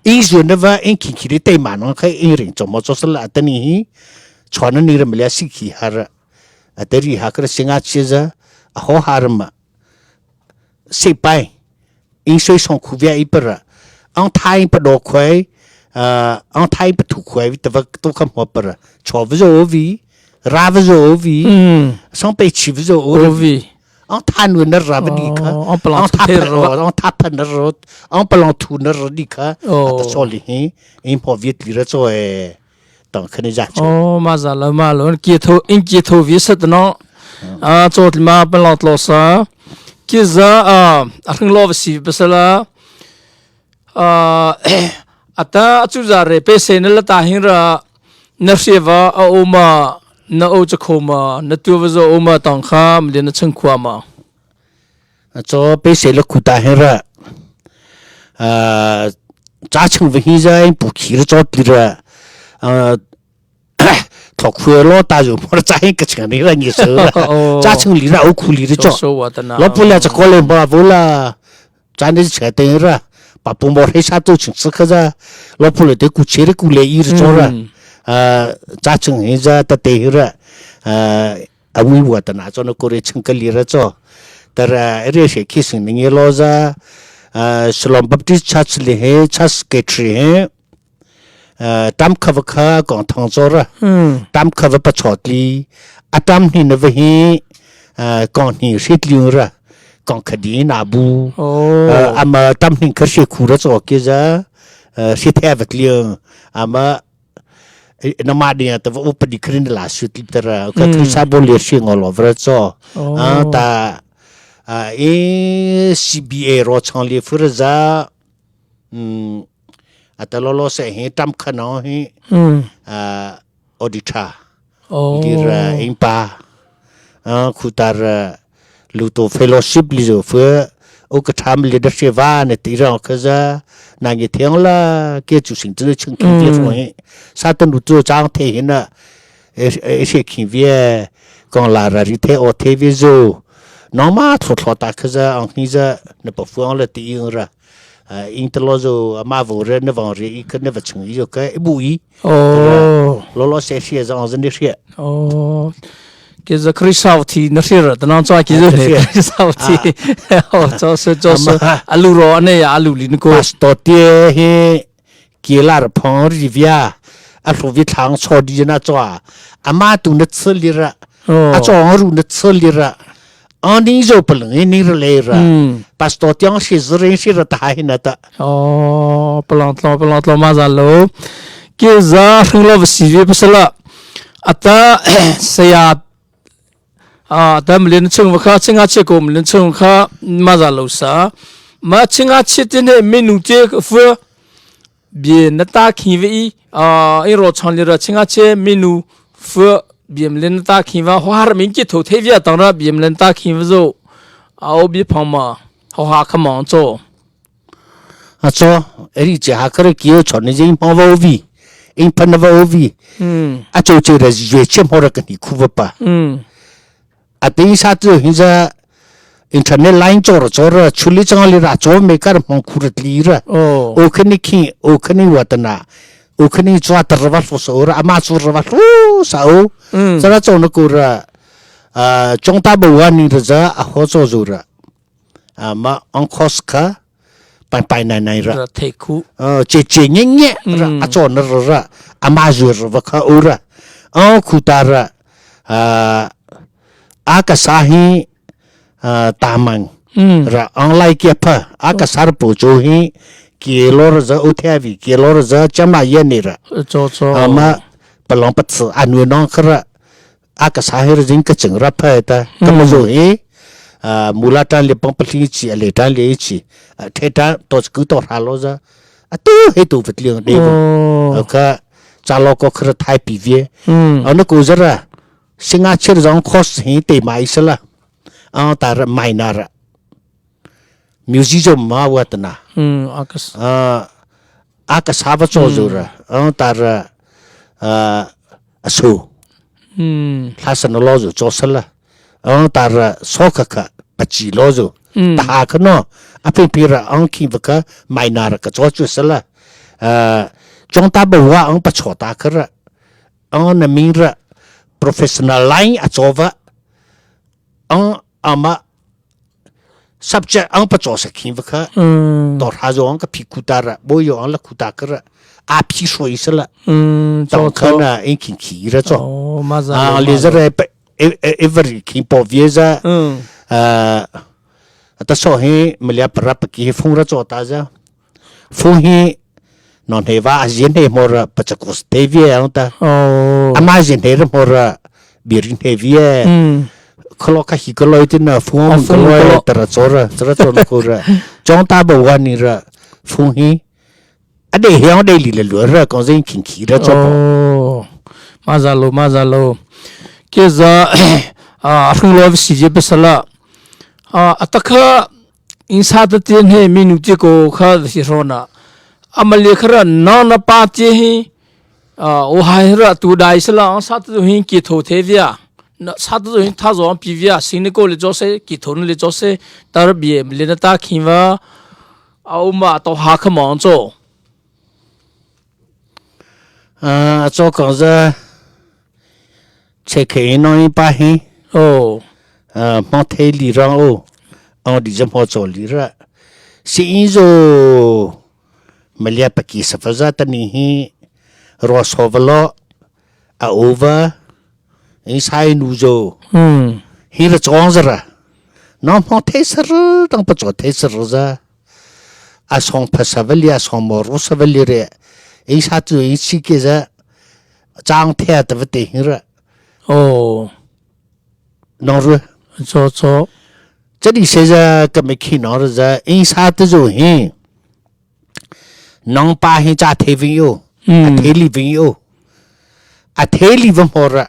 I zo na va in ki ki ri te ma no kha in ring zo mo zo sa la ta ni hi. Cho na ni ra ma lia si ki ha ra. A ta ri ha kha ra singa chi za. A ho ha ra ma. Se pai. In soi song khu via i pa ra. Ang thai pa do khoi. A, ang thai pa thu khoi vi ta va to kham ho pa ra. Cho va zo vi. Ra va zo vi. Song pe chi va zo vi. Ang tha nu na ra va di kha. Ang pa lang thu te ro. Ang tha pa na ro. Ang pa lang thu na ra di kha. A ta cho li hi. In pho viet li ra cho e. Tang kha ni za cho. O, ma za la ma lo. Ki tho, in ki tho vi sa ta no. A, cho ti ma pa lang lo sa. Ki za, a, a hring lo va si pa sa la. A, a ta a chu za re pe se na la ta hing ra. Na hre va a o ma, na o cha kho ma, na tu va zo o ma tang kha, ma le na chang khua ma. A cho pe se la khu ta hing ra. A, cha chang va hi za in pu khi ra cho ti ra. A, tho khu lo ta zo mo ra cha hing ka chang ni ra ni so ra. Cha chang li ra o khu li ra cho. Lo pu la cha ko le ba vo la. Cha ni cha te ra. pa pu mo hre sa tu ching si kha za, lo pu le te ku che re ku le i ri cho ra. A, cha ching hi za ta te hi ra. A, a wi wa ta na cho na ko re ching ka li ra cho. Ta ra re she ki sing ni lo za. A, Shalom Baptist Church le he, church secretary he. A, tam kha va kha kong thang cho ra. Tam kha va pa chot li. A tam ni na va hi, a, kong ni rit li ra. Kong kha di na bu. A, ama tam ni kha she khu ra cho ke za. A, she the va li. Ama, e, na ma di ta va u pa di krin la su ti ta ra. Ka kri sa bo le shi ngo lo va ra cho. A, ta, a, e, C B A ro chang le fu ra za. A ta lo lo se hi tam kha no hi. A, auditor. Li ra ing pa. A, khu ta ra lu to fellowship li zo fu. O ka tham li da she va ne ti ra kha za. Na nge theng la ke chu sing chu chung ki ti ro hi. Sa ta nu chu chang the hi na. E, e, she ki vi e. Kong la ra ri the o the vi zo. No ma thlo thlo ta kha za ang ni za na pa fu ang la ti ing ra. A, ing ta lo zo, a, ma vo re, ne vang re, i ka ne va chang i zo ka, i bu i. Lo lo se shi za ang za ne shi. Ke za Khrista thi na shi ra, ta nang cha ki zo ne, Khrista thi. O, cho se, cho se, a lu ro, a ne ya, a lu li ni ko. Pastor tie he, ki la ra phong ri via, a lu vi thang cho di na cho a. A ma tu na chi li ra. A cho ang ru na chi li ra. Ani zo pa leng ni ra le ra. Pastor tiang shi zi ren shi ra ta hi na ta. O, pa lang tlo, pa lang tlo ma za lo. Ke za hring lo va si ve pa sa la. A ta, sa ya, a ta mlen chung va kha, chinga che ko mlen chung kha, ma za lo sa. Ma chinga che te ne menu te fu. Bia na ta khi ve i, a, i ro chang li ra chinga che menu fu bia mlen na ta khi va ho har min ki tho the via tang ra bia mlen ta khi va zo. A o bi phang ma, ho ha kha ma cho. A cho, e ri che ha kha ra ki o cho ni je in phang va o vi. In phan va o vi. A cho che ra je che mo ra ka ni khu va pa. A te sa tu hin za internet line cho ra cho ra, chu li chang li ra cho me ka ra mong khu ra li ra. O kha ni khi, o kha ni wa ta na. O kha ni chwa ta ra va hlo sa o ra, a ma chu ra va hlo sa o. Sa ra cho na ko ra, a, chong ta ba wa ni ra za, a ho cho zo ra. A ma ang khos kha, pai pai nai nai ra. Ra the khu. A, che che nye nye ra, a cho na ra ra. A ma zu ra va kha o ra. A khu ta ra. A, a ka sa hi, a, ta mang. Ra ang lai kia pha. A ka sa ra po cho hi. Kia lo ra za o the vi. Kia lo ra za cha ma ye ni ra. Cho cho. A ma pa long pa tsi a nu nong kha ra. A ka sa hi ra zing ka ching ra pha ta. Ka ma zo hi. A, mu la tan le pang pa hli chi, a le tan le chi. A, the ta to ku to ra lo za. A tu he tu vet liang de. O. A ka cha lo ko kha ra thai pi vie. A na ku za ra. Singa chir zong khos hi te mai sa la. A ta ra mai na ra. Music zo ma wa ta na. A ka sa va cho zo ra. A ta ra. A, a so. Hla sa na lo zo cho sa la. A ta ra so kha kha pa chi lo zo. Ta ha kha no. A phi phi ra ang khi va kha mai na ra ka cho chu sa la. A, chong ta ba wa ang pa cho ta kha ra. Ang na ming ra professional line a cho va. Ang ama subject ang pa cho sa khi va kha. To ha zo ang ka phi khu ta ra. Bo yo ang la khu ta kha ra. A phi so i sa la. Cho cho. Tong kha na in khi khi ra cho. O, ma za. A, le za ra pa. E, e, e va ri khi po vie za. A, a ta so hi ma lia pa ra pa ki hi phung ra cho ta za. Phung hi non he va a zin he mo ra pa cha kus te vie ang ta. O. A ma zin he ra mo ra bi rin he vie. Kha lo ka hi ka lo i ti na phung ka lo ta ra cho ra, ta ra cho na ko ra. Chong ta ba wa ni ra. Phung hi. A de hiang de li le lu ra kong zeng king ki ra cho. O. Ma za lo, ma za lo. Ke za, a, a hung lo si je pa sa la. A, a ta kha in sa ta tien he menu te ko kha si ro na. A ma le kha ra na na pa te hi. A, o hai ra tu dai sa la, sa ta tu hin ki tho the via. Na, sa ta tu hin tha zo pi via, sing ne ko le jo se, ki tho ne le jo se, ta ra bi le na ta khin va. a um a, a tawha kha mawng caw. A, a caw kawng za, che khe in nong in pa hi. Oh. A, hmawng thei li rang o. Ang di za hmawng caw li ra. Si in zo. Malia pa ki sa fa za ta ni hi. Rua so va lo. A o va. In sa in u zo. Hmm. Hi ra caw ang za ra. Nong hmawng thei sa ra, tang pa caw thei sa ra za. A sawng pha sa va li, a sawng maw ru sa va li re. Ei sa tu ei si ke za. Cang thea ta va te hing ra. Oh. Nong ru. Cho, cho. Ca di se za ka me khi nong ru za. Ei sa tu zo hing. Nong pa hing ca thei ving yo. Mm. A thei li ving yo. A thei li va hmawng ra.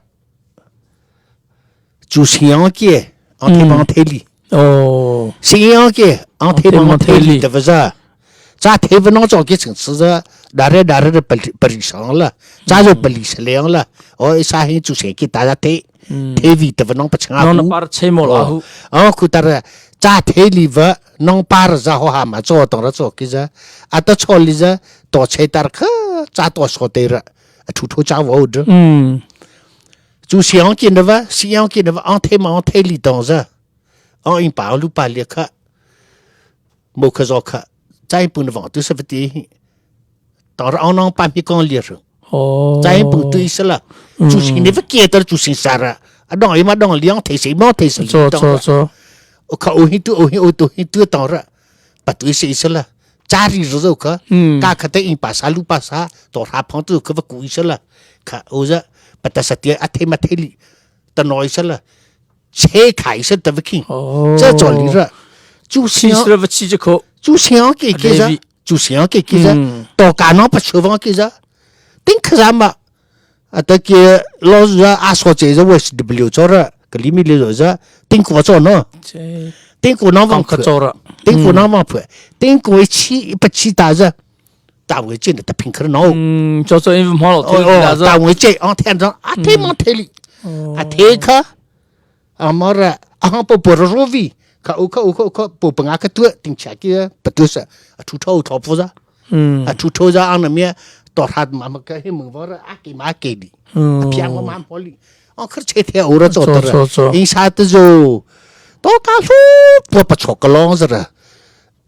Cu siang ke, ang thei Mm. mang thei li. Oh. Siang ke, ang thei mang thei li ta va za. Ca thei va nong caw ke ching si za. Dare dare de pali, pali sang la. Ca zo Mm. pali sa le ang la. O, isa hing cu siang ke ta za thei. Mm. Thei vi ta va nong pa chang a Nong na hu. Par chei mo la Oh. hu. Ang khu ta ra. Ca thei li va nong par za ho ha ma caw tong ra caw ke za. A ta caw li za. To chei tar kha. Ca to so te ra. A thu tho ca va o de. Mm. Cu siang ke na va, siang ke na va, ang thei ma ang thei li tong za. Ang in pa lu pa lia kha. Mo kha zo kha. Ca in pu na vang tu sa va ti. Tong ra ang nong pa mi kong lia ru. Oh. Ca in pu tu i sa la. Cu sing ne va ke ta cu sing sa ra. A dong i ma dong li ang thei se ma thei se li Cho, tong cho, ra. Cho. O kha o hi tu, o hi o tu hi tu tong ra. Pa tu i se i sa la. Ca ri ru zo kha. Mm. Ka kha te in pa sa lu pa sa. To ra phang tu kha va ku i sa la. Kha o za. Pa ta sa ti a thei ma thei li. Ta no i sa la. Che khai sa ta va king. Oh. Ca caw li ra. Cu Chi siang. Sa ra va chi ca kho. Cu siang ke ke za. David. Cu siang ke ke za. Mm. To ka nong pa chu vang ke za. Ting kha za ma. A ta ke lo za a so che za West W caw ra. Ka li mi le zo za. Ting ko caw no. Che. Ting ko nong vang Kong kha phu. Caw ra. Ting ko Mm. nong vang phu. Ting ko i chi, i pa chi ta za. Ta wei che na ta ping kha no. Mm, caw caw in va hmawng lo Oh, thei li oh, la za. Ta wei che, ang thei za. A thei Mm. mang thei li. Oh. A thei kha. A ma ra, a hang po po ro ro vi. Kha u, kha u, kha u, kha po pa nga kha tu, ting cha ki, pa tu sa. A thu tho, tho po za. Mm. A thu tho za ang na mi, to hat ma ma ka hi mung va ra, a ki ma ke di. Mm. A piang ma ma po li. Ang khar che the o ra cho Cho, ta ra. Cho, cho. In sa ta zo. To ka lu, po pa cho ka long za ra.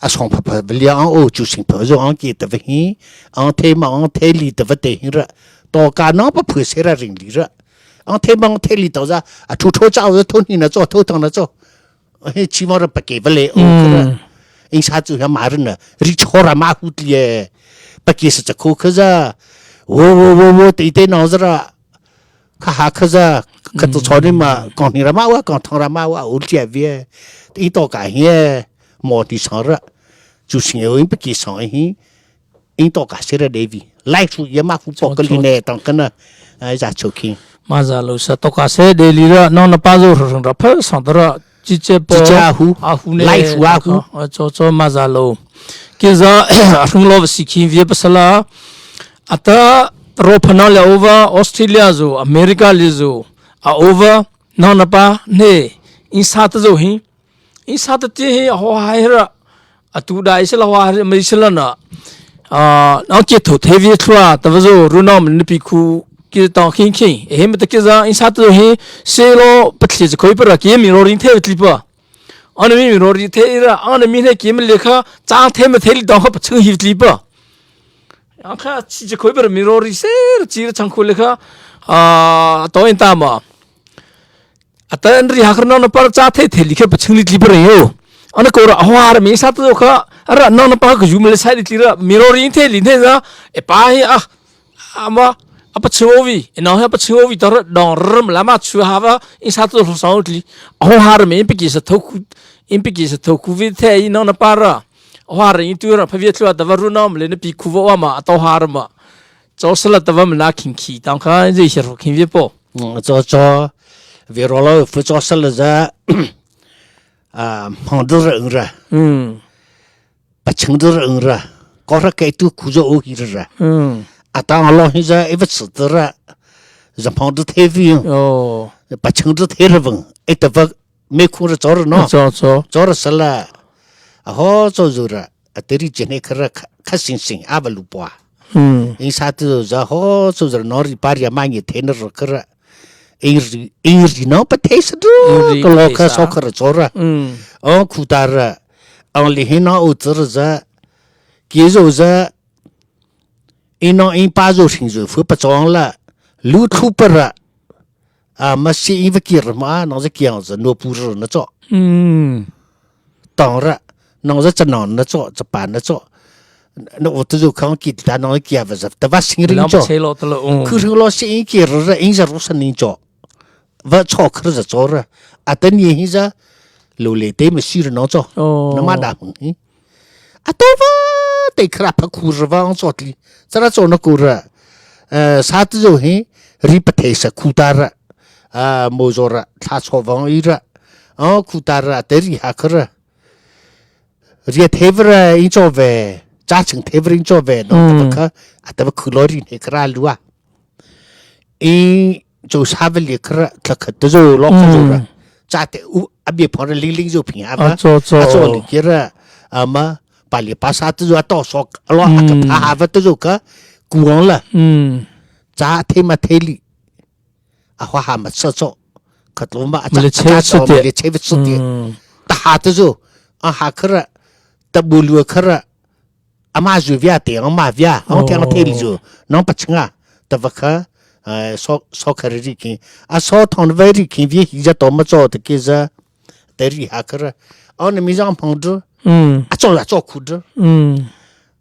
A song pha pha va lia ang o, cu sing pha zo ang ki ta va hi. Ang thei ma ang thei li ta va te hi ra. To ka nong pa phu se ra ring li ra. Ang thei ma ang thei li ta za. A thu tho cha o za tho ni na cho, tho thang na cho. He, chi ma ra pa ke va le o kha ra. Mm. In sa cu ha ma ra na. Ri cho ra ma hu ti e. Pa ke sa cha kho kha za. Wo, wo, wo, wo, te, te, no, za ra. Kha ha kha za. Kha tu Mm. cho ni ma. Kong ni ra ma wa, kong thang ra ma wa. U tia vi e. Te to ka hi e. Mo ti sang ra. Cu sing e o in pa ke sang hi. In to ka se ra de vi. Lai su ye ma fu po Cho, ka li cho. Ne tang ka na. Ai za cho king. Ma za lo sa to ka se de li ra, nong na pa zo hrang ra pha sang ta ra. Chi che po. Chi che a hu. A hu ne. Lai su a hu. A cho cho ma za lo. Ke za a hrung lo va si king vi e pa sa la. A ta ro pha na le o va, Australia zo, America le zo. A o va, nong na pa ne. In sa ta zo hi. In sa ta ti hi a ho hai ra. A tu da i sa la ho hai ra, ma i sa la na. A, nong ke tho thei vi thlua, ta va zo, ru nong na pi khu, ki tong khing khing. E he ma ta ke za, in sa ta zo hi, se lo, pa thli za khoi pa ra, ke mi ro ring thei tli pa. Ang na mi mi ro ri thei ra, ang na mi ne ke ma le kha, chang thei ma thei li tong kha pa chung hi tli pa. Ang kha chi za khoi pa ra mi ro ri se ra chi ra chang khu le kha, a, to in ta ma. A ta an ri ha kha nong na pa cha thei thei li kha pa chung li tli pa ra yo. Ang na ko ra, a ho ha ra mi sa ta zo kha, a ra nong na pa ka ju ma le sa li tli ra, mi ro ri thei li thei za, e pa hi a, a ma, a pa chung o vi, e nong ha pa chung o vi ta ra, dong ra ma la ma chu ha va, in sa ta zo lo sa o tli. A ho ha ra mi in pi ki sa tho khu, in pi ki sa tho khu vi thei i nong na pa ra. A ho ha ra in tu ra, pha vi thlua ta va ru nong ma le na pi khu va wa ma, a to ha ra ma. Cho sa la ta va ma na king ki, tang kha, ze hi ro king vi po. Mm, cho, cho. Vi ro lo, fu cho sa la za. A, hmang du ra ung ra. Mm. Pa chang du ra ung ra. Ko ra ke tu khu zo o hi ra ra. Mm. A ta lo hi za, e va tsu du ra. Za hmang du thei vi. Oh. Pa chang du thei ra vang. E ta va me khu ra cho ra no. Cho, cho. Cho ra sa la. A ho cho zu ra. a teri jene kara ka sing sing a balu pua. Hmm. Ing sa tu za ho so za no ri pari a mangi tena ro kara. Ing ri, ing ri no pa te sa du. Ing ri ka lo pa te ka sa. So kara chora. Hmm. O kutara. Ang li hin no u tsara za. Ki zo za. Ino in pa zo sing zo fu pa chong la. Lu thu pa ra. A ma si in va ki ra ma nong za ki ang za no pu ra na cho. Hmm. Tong ra. Nong za cha nong na cho, cha pa na cho. Na o ta zo kang ki ta nong ki a va za. Ta va sing ring cho. Ku ring lo si in ki ra ra in za ru sa ning cho. Va cho kar za cho ra. A ta ni hi za. Lo le te ma si ra nong cho. Oh. Na ma da hung hi. A to va te kra pa ku ra va ang cho tli. Sa ra cho na ku ra. Eh, sa ta zo hi. Ri pa te sa ku ta ra. A mo zo ra. Tha cho va ang i ra. A ku ta ra. Te ri ha kar ra. Ria thevra in cho ve, cha ching thevra in cho ve, no, mm, ta ka, a ta ka khu lo ri ne kra lua. In cho sa ve li kra, tla ka ta zo lo ka zo ra. Mm. Cha te u, a bia pho ra ling ling zo phi a ba. A cho, cho. A cho li kra, a ma, pa li pa sa ta zo a to so, a lo a ka, mm, pa ha va ta zo ka, ku ang la. Mm. Cha the ma the li. A hua ha ma tsa tso. Ka tlo ma a tsa tsa tso ma le che ve tso ti. Mm. Ta ha ta zo. A ha kara. Ta bu lu kara. A ma zu via te, a ma via. A te a te li zo. Nang pa chinga. Ta va ka. Eh, so, so ka ri ri king. A so thong va ri king via hi ja to ma tso ta ke za. Ta ri ha kara. A na mi zang pang dru. Mm. A tso la tso ku dru. Mm.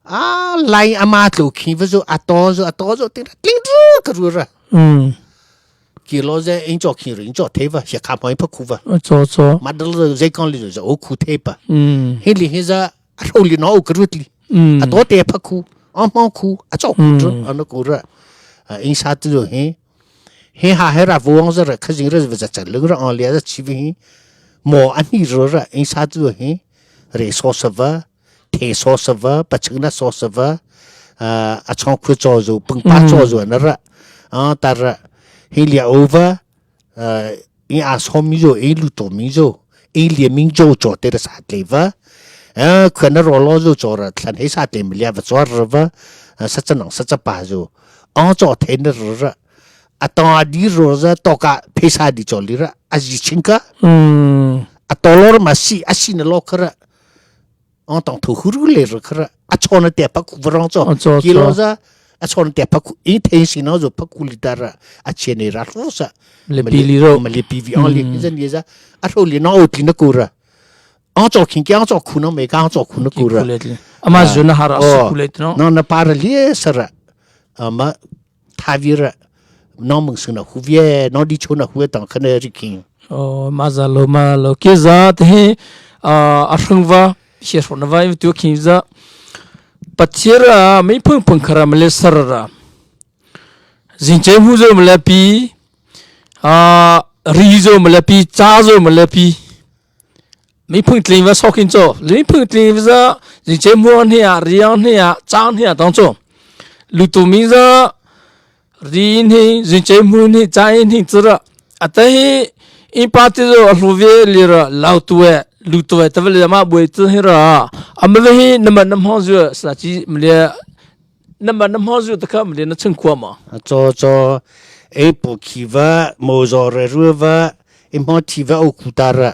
A lai a ma tlo king va zo, a to zo, a to zo, ting, ting dru ka ru ra. Mm. Ki lo ze in cho king ru, in cho te va, xia ka mo in pa ku va. A cho, cho. Ma dal ze kang li zo, o ku te pa. Mm. Hi li hi za, a ro li no o ka ru li. Mm. A to te pa ku, a mo ku, a cho ku dru, mm, a no ku ra. A in sa tu zo hi. Hi ha he ra vo ang za ra, ka zing ra za za cha lung ra ang li za chi vi hi. Mo a ni ro ra, in sa tu zo hi. Re so sa va, te so sa va, pa ching na so sa va. A, a chong ku cho zo, pung pa cho zo na ra. A, ta ra. Hi li a o va. A, in a so mi zo, in lu to mi zo. In li mi zo cho te ra sa te va. A, ku na ro lo zo cho ra, tlan he sa te mi li a va cho ra va. A, sa cha nang sa cha pa zo. A cho te na ro ra. A tong a di ro za to ka pe sa di cho li ra. A zi ching ka. Mm. A to lo ra ma si, a si na lo ka ra. Ang tang thu hu ru le ru kha ra. A cho na te pa ku va rong cho. A cho, ki lo cho. Za, a cho na te pa ku, in te si na zo pa ku li ta ra. A che ne ra lo sa. Le pi li ro. Ma le pi vi ang li, mm, zan ye za. A ro li na o ti na ku ra. Ang cho king ki ang cho ku na me ka ang cho ku na ku ra. Ki ku le ti. A ma zo na ha ra, a si ku le ti no. Na na pa ra li sa ra. A ma Tha vi ra, nong mung sung na hu vie, nong di cho na hu tang ka na ri king. O, ma za lo, ma lo. Ki za te he, a, a hrung va, xie hrung na va, tu king za. Pa che ra, mi phung phung kha ra, ma le sa ra ra. Zing che mu zo ma le pi, a, ri zo ma le pi, cha zo ma le pi. Mi phung tling va sok in cho. Mi phung tling va za, zing che mu ni a, ri ang ni a, cha ni a tang cho. Lu tu mi za, ri ni, zing che mu ni, cha ni tsu ra. A ta hi, in pa ti zo, a hlu ve li ra, lau tu e, lu tu e, ta ve li ma bu e tsu hi ra. A ma ve hi, na ma na hmang zu, sa chi, ma le, na ma na hmang zu ta kha, ma le na chung kwa ma. A cho, cho, e pu ki va, mo zo re ru va, e hmang ti va o ku ta ra.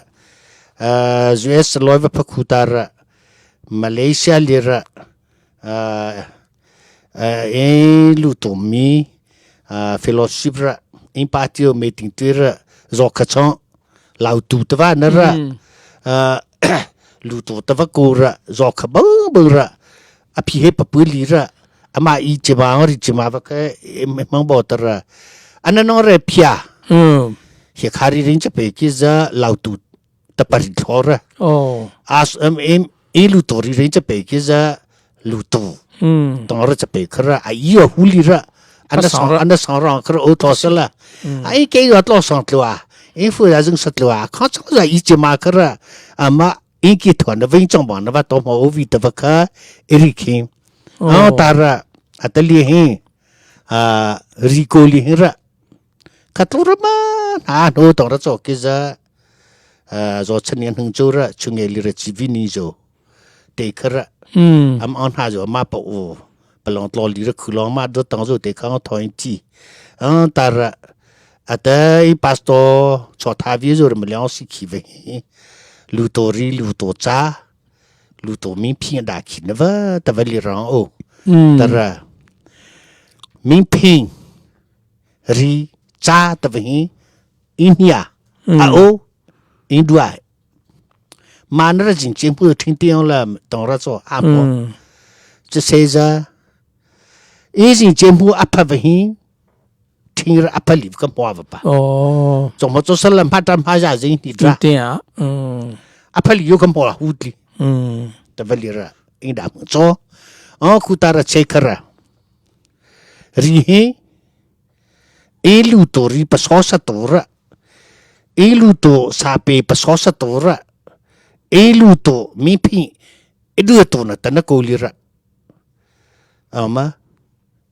A, U S loi va pa ku ta ra. Malaysia li ra. A, a, e lu tu mi, a, fellowship ra. In pa ti o meeting tu ra. Zo ka chong. Lau tu ta va na ra. Mm. A, lu tu ta va ku ra. Zo ka bang bang ra. A pi he pa pu li ra. A ma i che ma ri che ma va ka, e, mang bo ta ra. A na no re pia. Mm. He kha ri ring che pe ki za lau tu ta pa ri tho ra. Oh. As, em, em, i lu to ri ring cha pe ki za lu to. Hmm. Tong ra cha pe kha ra, a i yo hu li ra. Ana sang, ana sang ra kha ra o to sa la. Hmm. A i ke yo to sang tlo a. I fu ya zung sa tlo a. Kha cha za i che ma kha ra. A ma i ki to na ving chang ba na va to ma o vi ta va kha. E ri ki. Oh. A ta ra. A ta li hi. A ri ko li hi ra. Ka tlo ra ma, na no tong ra cho ki za, a, zo chen yan hung cho ra, chung e li ra chi vi ni zo. te kha ra. Mm. Ama ong hna zo ma pa u. Palong tlo li ra khu long ma do tang zo te kha ong thoi ti. Ang ta ra. Ata i pastor cho tha vi zo ra ma liang si khi ve. Lu to ri, lu to cha. Lu to mi phi da khi na va ta va li rang o. Mm. Ta ra. Mi phi ri cha ta va hi. In ya. Mm. A o. In dua. Ma na ra jing chen pu thing ti ong la tong ra cho a mo. Mm. Cha se za. I jing chen pu a pha va hi. Thing ra a pha li ka mo va pa. Oh. Chong mo cho sa la ma ta ma ja jing ni dra. Ti a. Mm. A pha li yo ka mo la hu li. Mm. Ta va li ra. In da mo cho. Oh, khu ta ra che kha ra. Ri hi. I lu to ri pa so sa to ra. I lu to sa pe pa so sa to ra. I lu to mi phi. I du to na ta na ko li ra. Ama.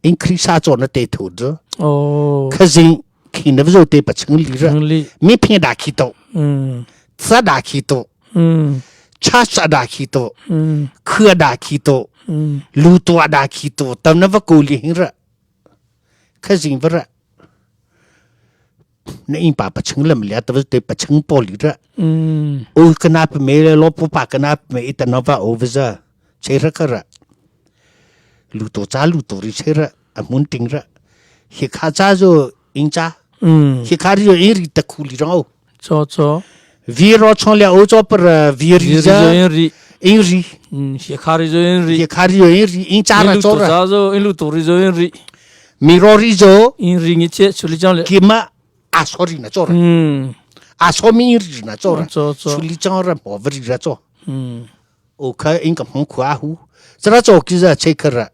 In Khrista cho na te tho dro. Oh. Kha jing khi na zo te pa chang li ra. Chang li. Mi phi da khi to. Mm. Sa da khi to. Mm. Cha sa da khi to. Mm. Khu da khi to. Mm. Lu to da khi to. Tam na va ko li hin ra. Kha jing va ra. Na in pa pa chang lam lia ta va te pa chang po li ra. Mm. O ka na pa me lo po pa ka na pa me i ta na va o va za. Che ra kha ra. Lu to cha lu to ri che ra. A mun ting ra. Hi kha cha zo in cha. Mm. Hi kha ri zo in ri ta khu li rang o. Cho, cho. Vi ro chong lia o cho pa ra vi ri za. In ri. In ri. Mm, hi kha ri zo in ri. Hi kha ri zo in ri. In cha ra cho ra. Za zo, in lu to ri zo in ri. Mi ro ri zo. In ri ngi che, chu li chang le. Ki ma a so ri na cho ra. Mm. A so mi in ri na cho ra. Cho, cho. Chu li chang ra mo va ri ra cho. Mm. O kha in ka hmong khu a hu. Cha ra cho ki za che kha ra.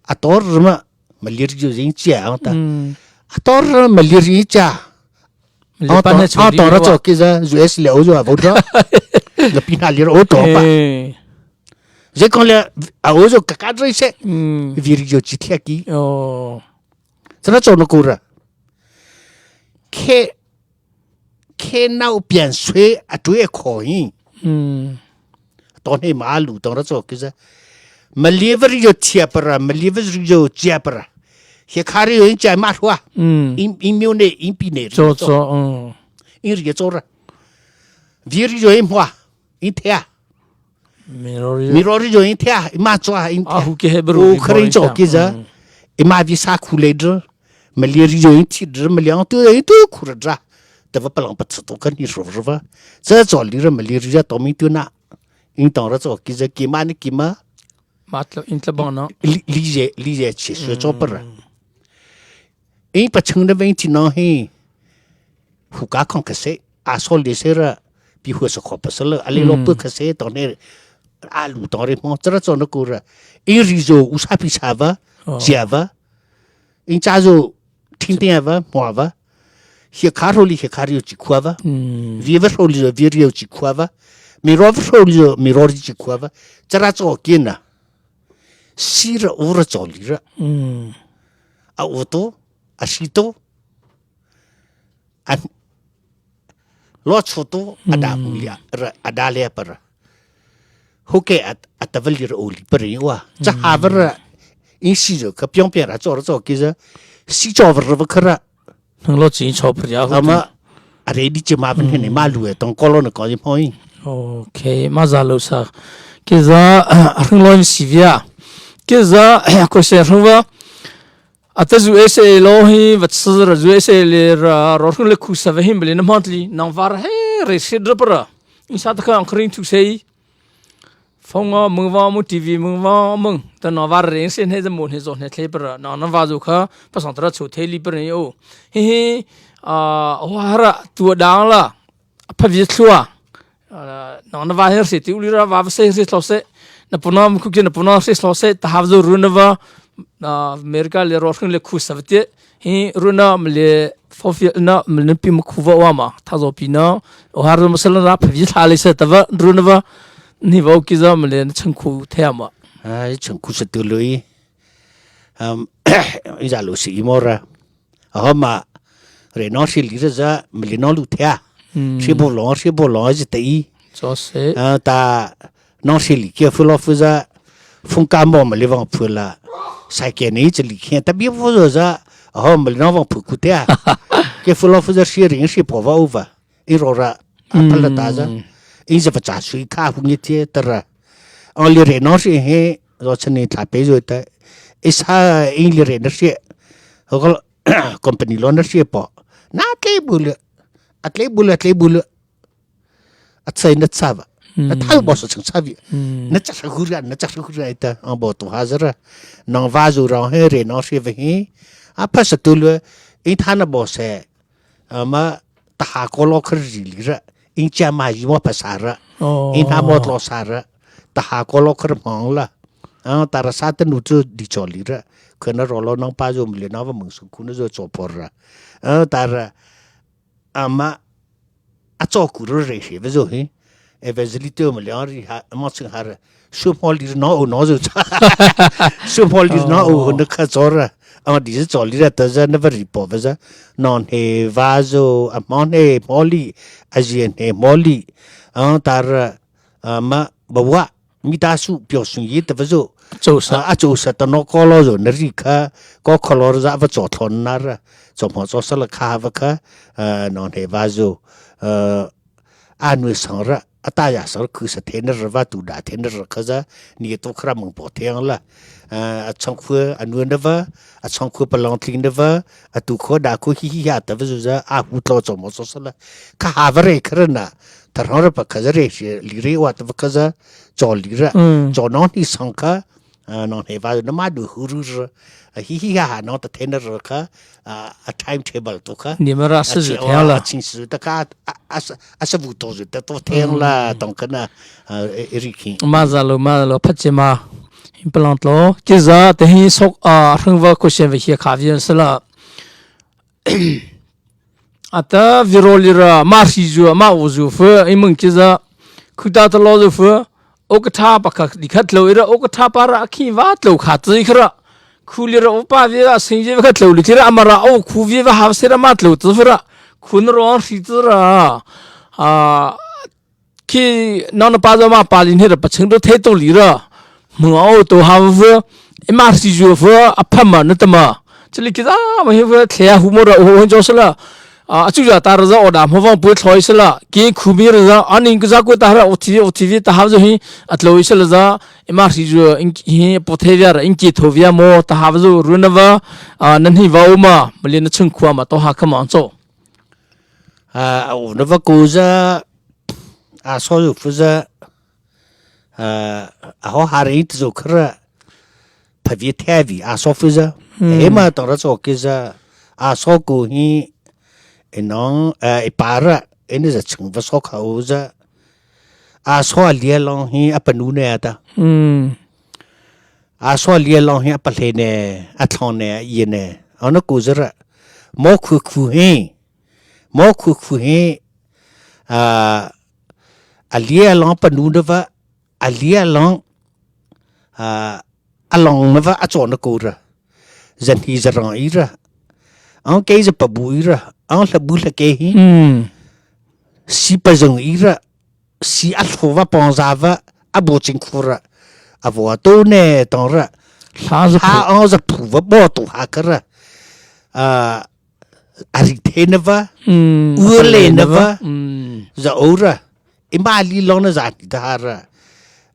A to ra ma. Ma li ri zo jing chia ang ta. Mm. A to ra ma li ri cha. Ma li pa na cho. A to ra cho ki za U S le o zo a vo dra. Ga pi na li ro to pa. Eh. Je kon le a o zo ka ka dre se. Mm. Vi ri zo chi thia ki. Oh. Sa na cho no ko ra. Khe khe nau pian sui a tui e ko hi. Mm. To ne ma lu tong ra cho ki za. Ma li va ri yo chia pa ra, ma li va ri yo chia pa ra. He kha ri yo in chia ma hua. Mm. In, in myo ne, in pi ne ri cho, cho, mm. In ri cho ra. Vi ri yo in hua, in thea. Mi ro ri. Mi ro ri yo in thea, in ma cho, in thea. A hu ke he bru. O kha ri cho ki za. Mm. In ma vi sa khu le dro. Ma li ri yo in thi dro, ma li ang tu yo in tu khu ra dra. Ta va pa lang pa tsa to ka ni ro ro va. Za cho li ra ma li ri ya to mi tu na. In tong ra cho ki za ki ma ni ki ma. Ma tla, in tla bang na. Li, li je, li je chi su cho pa ra. Mm. In pa chung da veng ti no hi. Hu ka khong ka se. A so le se ra. Pi hu sa kho pa sa la. A le lo pu ka se to ne. A lu to re mo. Cha ra cho na ku ra. In ri zo u sa pi sa va. Oh. Chia va. In cha zo. Thing ting va. Mo va. Hie kha ro li hie kha ri yo chi khua va. Mm. Vi va ro li zo vi ri yo chi khua va. Mi ro va ro li zo mi ro ri chi khua va. Cha ra cho ki na. Si ra u ra cho li ra. Mm. A u to. A si to. A lo cho to. A da u li a ra. A da le pa ra. Ho ke a, a ta va li ra u li pa ri wa. Cha ha va ra. In si zo ka pyong pya ra cho ra cho ki za. Si cho va ra va kha ra. Nang lo chi cho pa ya ho. Ama a re di chi ma pa ne ma lu e tong ko lo na ko ji phoi. Okay, ma za lo sa. Ki za a hring lo in si via. Ki za ko se hring va. A ta zu e se lo hi va tsa ra zu e se le ra ro hring le khu sa va hin ba le na ma tli nang va ra he re se dra pa ra. In sa ta ka ang kring thu se. Phone a mung va mung, T V mung va mung. Ta na va re se ne za mo ne zo ne tle pa ra. Na na va zo kha pa sang ta ra chu the li pa re o. Hi hi a wa ra tu da la. A pha vi thlua. A, nang na va her se ti u li ra va se her se thlua se. Na puna mu khu ke na puna se thlua se. Ta ha zo ru na va, a, America le ro hring le khu sa va ti. Hi ru na ma le fo fi na ma le pi ma khu va wa ma. Ta zo pi na. O ha ru ma sa la na pha vi thla le se ta va ru na va. Ni va o ki za ma le na chang khu the ma. Ai, chang khu sa tu lui. Um, i za lu si i mo ra. Aho ma, re no si li ra za, ma li no lu thea. Mm. Si bo long, si bo long, zi ta i. So se. Ah, ta, Nang hri li kia fu lo fu za, fung ka mo ma li vang fu la. Sai kia ni zi li kia, ta bi fu zo za, ho ma li nang vang fu ku tia. Kia fu lo fu za hri ring hri po va u va. I ro ra, a pa la ta za. I za va cha sui ka fu ni tie ta ra. Ang li re nang hri he, zo cha ni ta pe zo ta. I sa i li re na hri. Ho ko company lo na hri po. Na tle bu le. A tle bu le, a tle bu le. A tsai na tsa va. A tal bo sa chang tsa vi. Na cha sa hu ra, na cha sa hu ra ita. Ang bo tu ha za ra. Nang va zu ra he re nang hri va he. A pa sa tu le. I ta na bo se. A ma ta ha ko lo kar ri li ra. In cha ma yi mo pa sa ra. In ha mo lo sa ra. Ta ha ko lo kar mong la. A ta ra sa ta nu tu di cho li ra. Ka na ro lo nang pa zo mi le na va mung su ku na zo cho por ra. A ta ra. A ma a cho ku ro re she va zo he. E va zi li tu ma le a ri ha, ma ching ha ra. Su mo li na o na zo cha. Su mo li na o na ka zo ra. A di zi zo li ra ta za na va ri po va za. Non he va zo, a mon he mo li, a zi he mo li. A ta ra, a ma ba wa. Mi ta su pyo sun yi ta va zo. Zo sa. A zo sa ta no ko lo zo na ri ka, ko ko lo za va zo thon na ra. Zo mo zo sa la ka va ka, a non he va zo. A a nu sang ra, a ta ya sang ra ku sa the na ra va tu da the na ra ka za, ni to kra mong po the ang la. A chang khu a nu na va, a chang khu pa long tling na va, a tu kho da kho hi hi ya ta va zu za, a hu tlo zo mo zo sa la. Ka ha va re ka ra na, ta rong ra pa ka za re shi, li re wa ta va ka za, zo li ra, zo nong ni sang ka, A, nong he va na ma du hu ru ru. A, hi hi ha ha nong ta the na ru ka, a, a timetable to ka. Ni ma ra sa zu the la. A ching su ta ka, a, a sa, a sa vu to zu ta to the la tong ka na, a, e, e ri ki. Ma za lo, ma za lo, pha che ma. Hin pa lang to. Ki za te hin sok, a, hrang va ko shen va hi ka vi sa la. A ta viro li ra ma hri zu ma u zu fu i mung ki za. Khu ta ta lo zu fu. O ka tha pa ka di kha tlo i ra o ka tha pa ra khi va tlo kha tsi kha ra. Khu li ra o pa vi va sing vi va kha tlo li ki ra ma ra o khu vi va ha se ra ma tlo tsi fu ra. Khu na ro hri tsi ra. A, Khi nau na pa za ma pa lin he ra pa chang do the to li ra. Mu a o to ha vu. E ma si ju vu a pa ma na ta ma. Chili ki za ma he vu the a hu mo ra o ho jo sa la. A chu ja ta ra za o da mo vang pu thloi sa la. Ki khu mi ra za a ning za ko ta ra o ti o ti ta ha zo hi. A tlo sa la za. E ma si ju in hi po the via ra in ki tho via mo ta ha zo ru na va. A nan hi va o ma. Ma li na chung khua ma to ha ka ma cho. A, a u na va ko za, a so zu fu za, a, a ho ha ri tsu kra, pa vi the vi, a so fu za. E ma to ra so ki za, a so ko hi, e nong, a, e pa ra, e ni za chung va so ka u za. A so a lia long hi, a pa nu ne a ta. A so a lia long hi a pa hle ne, a thlong ne, a ie ne. A na ku zara. Mo khu khu hi. Mo khu khu hi. A, a lia long pa nu na va. A lia long. A, a long na va a cho na ku ra. Zan hi za rong i ra. Ang ke za pa bu i ra. Ang hla bu hla ke hi. Si pa zong i ra. Si a hlo va pong za va a bo ching khu ra. A vo a to ne tong ra. Hla za phu. Ha ang za phu va bo to ha ka ra. A, a ri the na va. U le na va. Za o ra. I ma li long na za ni ta ha ra.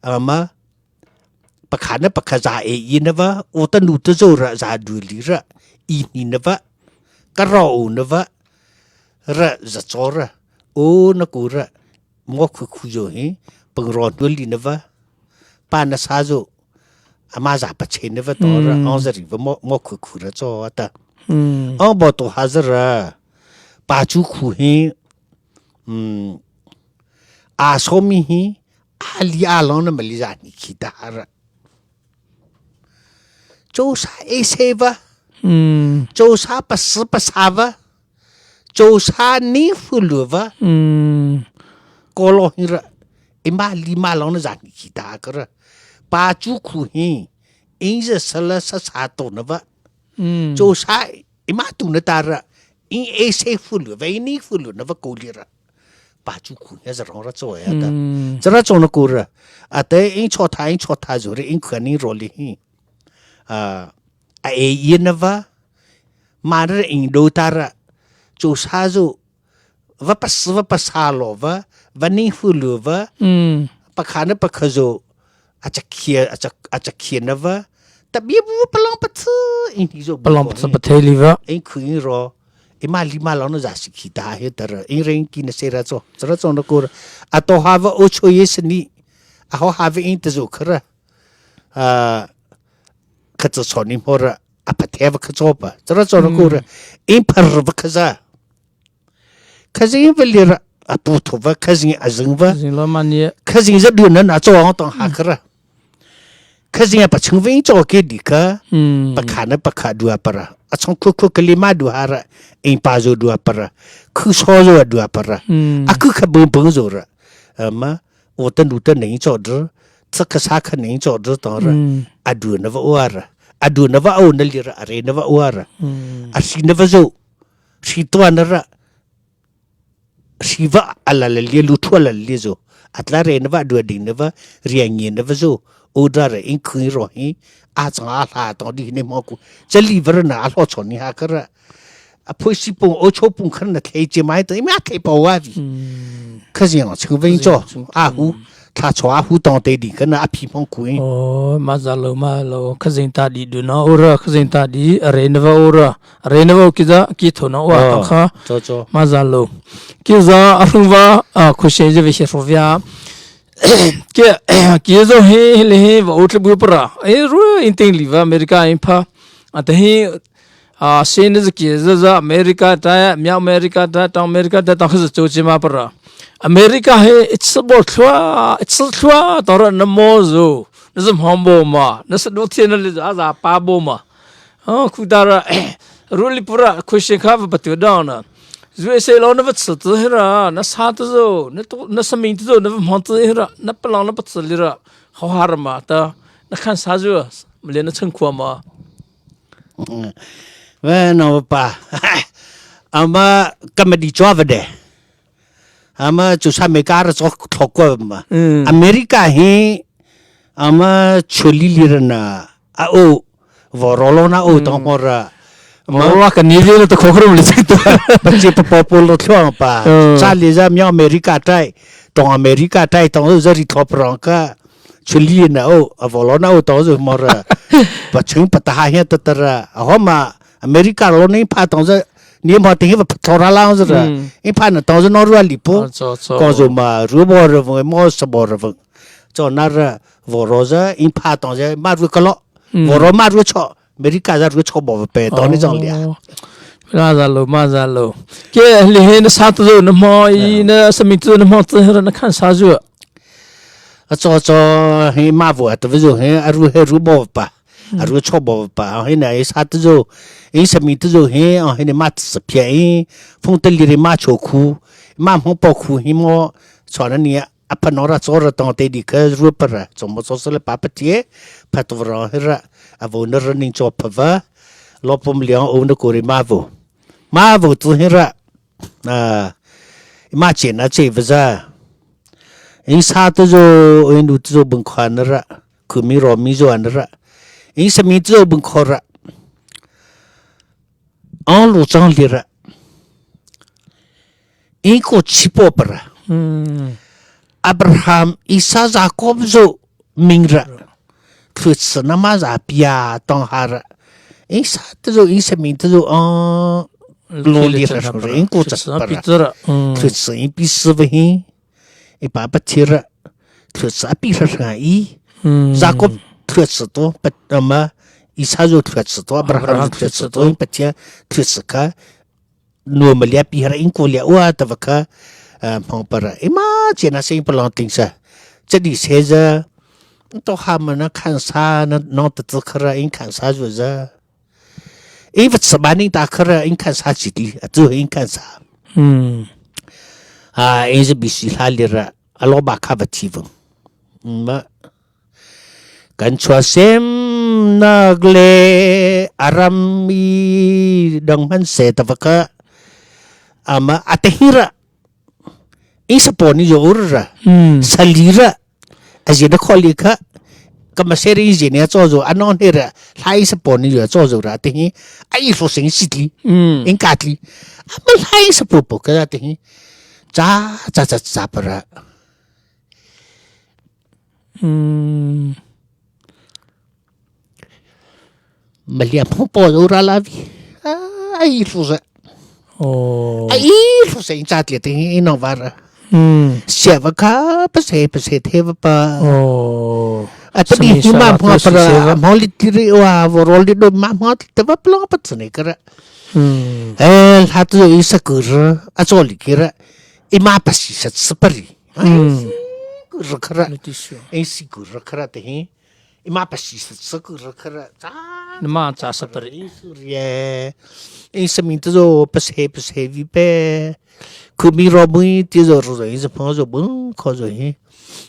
A ma. Pa kha na pa kha za e i na va. O ta nu ta zo ra za du li ra. I ni na va. Ka ro o na va. Ra za cho ra. O na ku ra. Mo khu khu zo hi. Pang ro nu li na va. Pa na sa zo. A ma za pa che na va to ra. Ang za ri va mo, mo khu khu ra cho a ta. Ang bo to ha za ra. Pa chu khu hi. A so mi hi. A li a long na ma li za ni ki ta ra. Cho sa e se va. Cho sa pa si pa sa va. Cho sa ni fu lu va. Ko lo hi ra. I ma li ma long na za ni ki ta ka ra. Pa chu khu hi. In za sa la sa sa to na va. Cho sa i ma tu na ta ra. In e se fu lu va, i ni fu lu na va ko li ra. Pa chu khu ya za rong ra cho ya ta. Za ra cho na ko ra. Ate in chotha, in chotha zuri, in khani roli hi. A, a e ye na va. Mara in do tara. Cho sa zo. Va pas, va pasalo va. Va ni hulu va. Mm. Pakhana pakhazo. A chakhia, a chak, a chakhia na va. Tabi bu palang patsu. In hizo. Palang patsu patheli va. In khuni ro. Ima lima lo no zasi kita he tara. In ren ki na sera cho. Tara cho na kura. Ato hava ocho yesani. Aho hava in tazo kara. A, katsa cho ni mora. Apa te va katso pa. Tara cho na kura. In par va kaza. Kazin va lira. Apu to va. Kazin azin va. Zin lo mani. Kazin za du na na cho ang tong ha kara. Kazin apa ching va in cho ke di ka. Mm. Pakhana pakha dua para. A chong ku ku kalima dua hara. In pa zo dua para. Ku so zo dua para. Mm. A ku ka bung bung zo ra. Ama. O tan du tan nei cho dr. Tsa ka sa ka nei cho dr tong ra. Mm. A du na va o ra. A du na va o na lira. A re na va o ra. Mm. A si na va zo. Si to na ra. Si va a la la le lu thua la le zo. A tla re na va du ding na va. Ria ngi na va zo. O da ra in khuni ro hi. A chang a hla tong di ne mo ku. Cha li va ra na a hlo cho ni ha ka ra. A phu si pung o cho pung khan na thei che mai to. I ma thei pa wa vi. Mm. Kazin ang ching va in cho. A hu. Tha cho a hu tong te di ka na a phi mong ku in. Oh, ma za lo, ma lo. Kazin ta di du na ora, kazin ta di, a re na va ora. A re na va ki za, ki tho na wa Oh. tong kha. Cho cho. Ma za lo. Ki za a hung va, a, ku shen je ve she ro via. Ki, ki zo he, he le he, va o tle bu pra. E ru in ting li va, America in pa. A te he, a, shen ne za ki za za, America ta, mya America ta, tang America ta, tang kha za cho che ma pra. America he, it's a bo thua, it's a thua, ta ra na mo zo. Na za hom bo ma, na sa do thie na le za, za pa bo ma. Oh, ku da ra, ru li pura, ku shen kha va pa tu da na. Zu e se lo na va tsa tu he ra, na sa tu zo, na tu, na sa min tu zo, na va hmang tu he ra, na pa lang na pa tsa li ra, hau har ma ta, na khan sa zu, ma le na chang khua ma. Ve no pa. Ama ka ma di cho va de. Ama chu sa me ka ra cho thlo ko ma. Mm. America hi ama chuli li ra na. A o. Vo ro lo na o tong mo ra. Ma wa ka ni ve na to ko ko le chang tu. Pa che pa pa po lo thlo pa. Mm. Cha le za mya America tai. Tong America tai tong za ri thlo prang ka. Chuli na o, a vo lo na o tong zo mo ra. Pa chung pa ta ha he ta ta ra. A ho ma America lo ni pa tong za ni mo te he pa thlo ra la zo ra. Mm. I pa na tong zo no ru li po. Ah, cho, cho. Ko zo ma ru bo ra vo mo sa bo ra vo. Cho na ra vo ro za i pa tong za ma ru ka lo. Mm. Vo ro ma ru cho. America za ru cho bo pe tong ni zong lia. Oh. Ma za lo, ma za lo. Ke li he na sa tu zo na mo i na sa min tu na mo tu he ra na khan sa zu. A cho cho he ma vo a tu zo he a ru he ru bo pa. A ru cho bo pa. He na i sa tu zo. I sa min tu zo he a he ni ma tu sa pia i. Fung ta li ri ma cho khu. Ma mo po khu hi mo. Cho na ni a pa no ra cho ra tong te di ka ru pa ra. Cho mo cho sa le pa pa tie. Pa tu ra he ra. A vo na ra ning cho pa va. Lo pom liang o na ko ri ma vo. Ma vo tu he ra. A, i ma che na che va za. In sa tu zo, in du tu zo bung kha na ra. Ku mi ro mi zo na ra. In sa mi tu zo bung kho ra. An lu chang li ra. In ko chi po pa ra. Mm. Abraham, Isa, Jakob zo ming ra. Thut sa na ma za pia tong ha ra. In sa tu zo, in sa mi tu zo, an lu li ra. In ko cha pa ra. Peter. Mm. Thut sa in pi sa va hi. I pa pa thi ra. Thut sa pi ra ra i. Mm. Jakob thut sa to pa ma. Isa zo thut sa to. Abraham Abraham thut sa to. In pa thi thut sa ka. Nu ma lia pi ra in ko lia wa ta va ka. A, hmang pa ra. I ma che na se in pa long ting sa. Cha di se za. To ha ma na khan sa na no ta tsa kha ra in khan sa zo za. In va tsa ba ning ta kha ra in khan sa chi ti. A tu in khan sa. Mm. A, in za bi si hla li ra. A lo ba kha va thi vung. Ma. Kan chua sem nak le aram i dang man se ta va ka. Ama a te hi ra. In sa po ni zo ur ra. Mm. Sa li ra. A zi na kho li kha. Ka ma se ri zi ne cho zo a non he ra. Lai sa po ni yo cho zo ra te hi. A i so sing si li. Mm. In ka li. A ma lai sa po po ka te hi. Cha cha cha cha pa ra. Mm. Malia mo po zo ra la vi. A i so sa. Oh. A i so sing cha li te hi no va ra. Mm. Sia va kha pa se pa se the va pa. Oh. A ta di hi ma mo pa ra mo li ti ri wa vo ro li do ma mo te va plong pa tsne ka ra. Mm. Eh, la tu i sa ku ra a cho li ki ra. I ma pa si sa sa pa ri. Mm. Ku ra ka ra. Ai si ku ra ka ra te hi. I ma pa si sa sa ku ra ka ra. Cha. Na ma cha sa pa ri. I su ri e. I sa min tu zo pa se pa se vi pe. Ku mi ro mu i ti zo ro zo i za pho zo bu ko zo hi.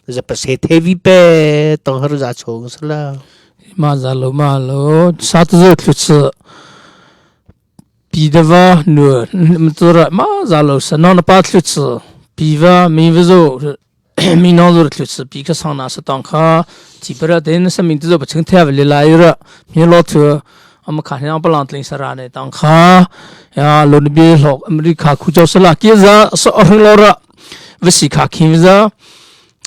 Za pa se te vi pe tong har za chong sa la. Ma za lo ma lo sa tu zo tlu tsu. Pi da va nu ma tu ra ma za lo sa no na pa tlu tsu. Pi va mi va zo mi no zo tlu tsu pi ka sang na sa tang kha. Ti pa ra te na sa mi tu zo pa chang te va le la i ra. Mi lo tu a ma kha ne ang pa lang tling sa ra ne tang kha. Ya lo ni bi lo America khu chau sa la ki za sa a hring lo ra. Va si kha ki za.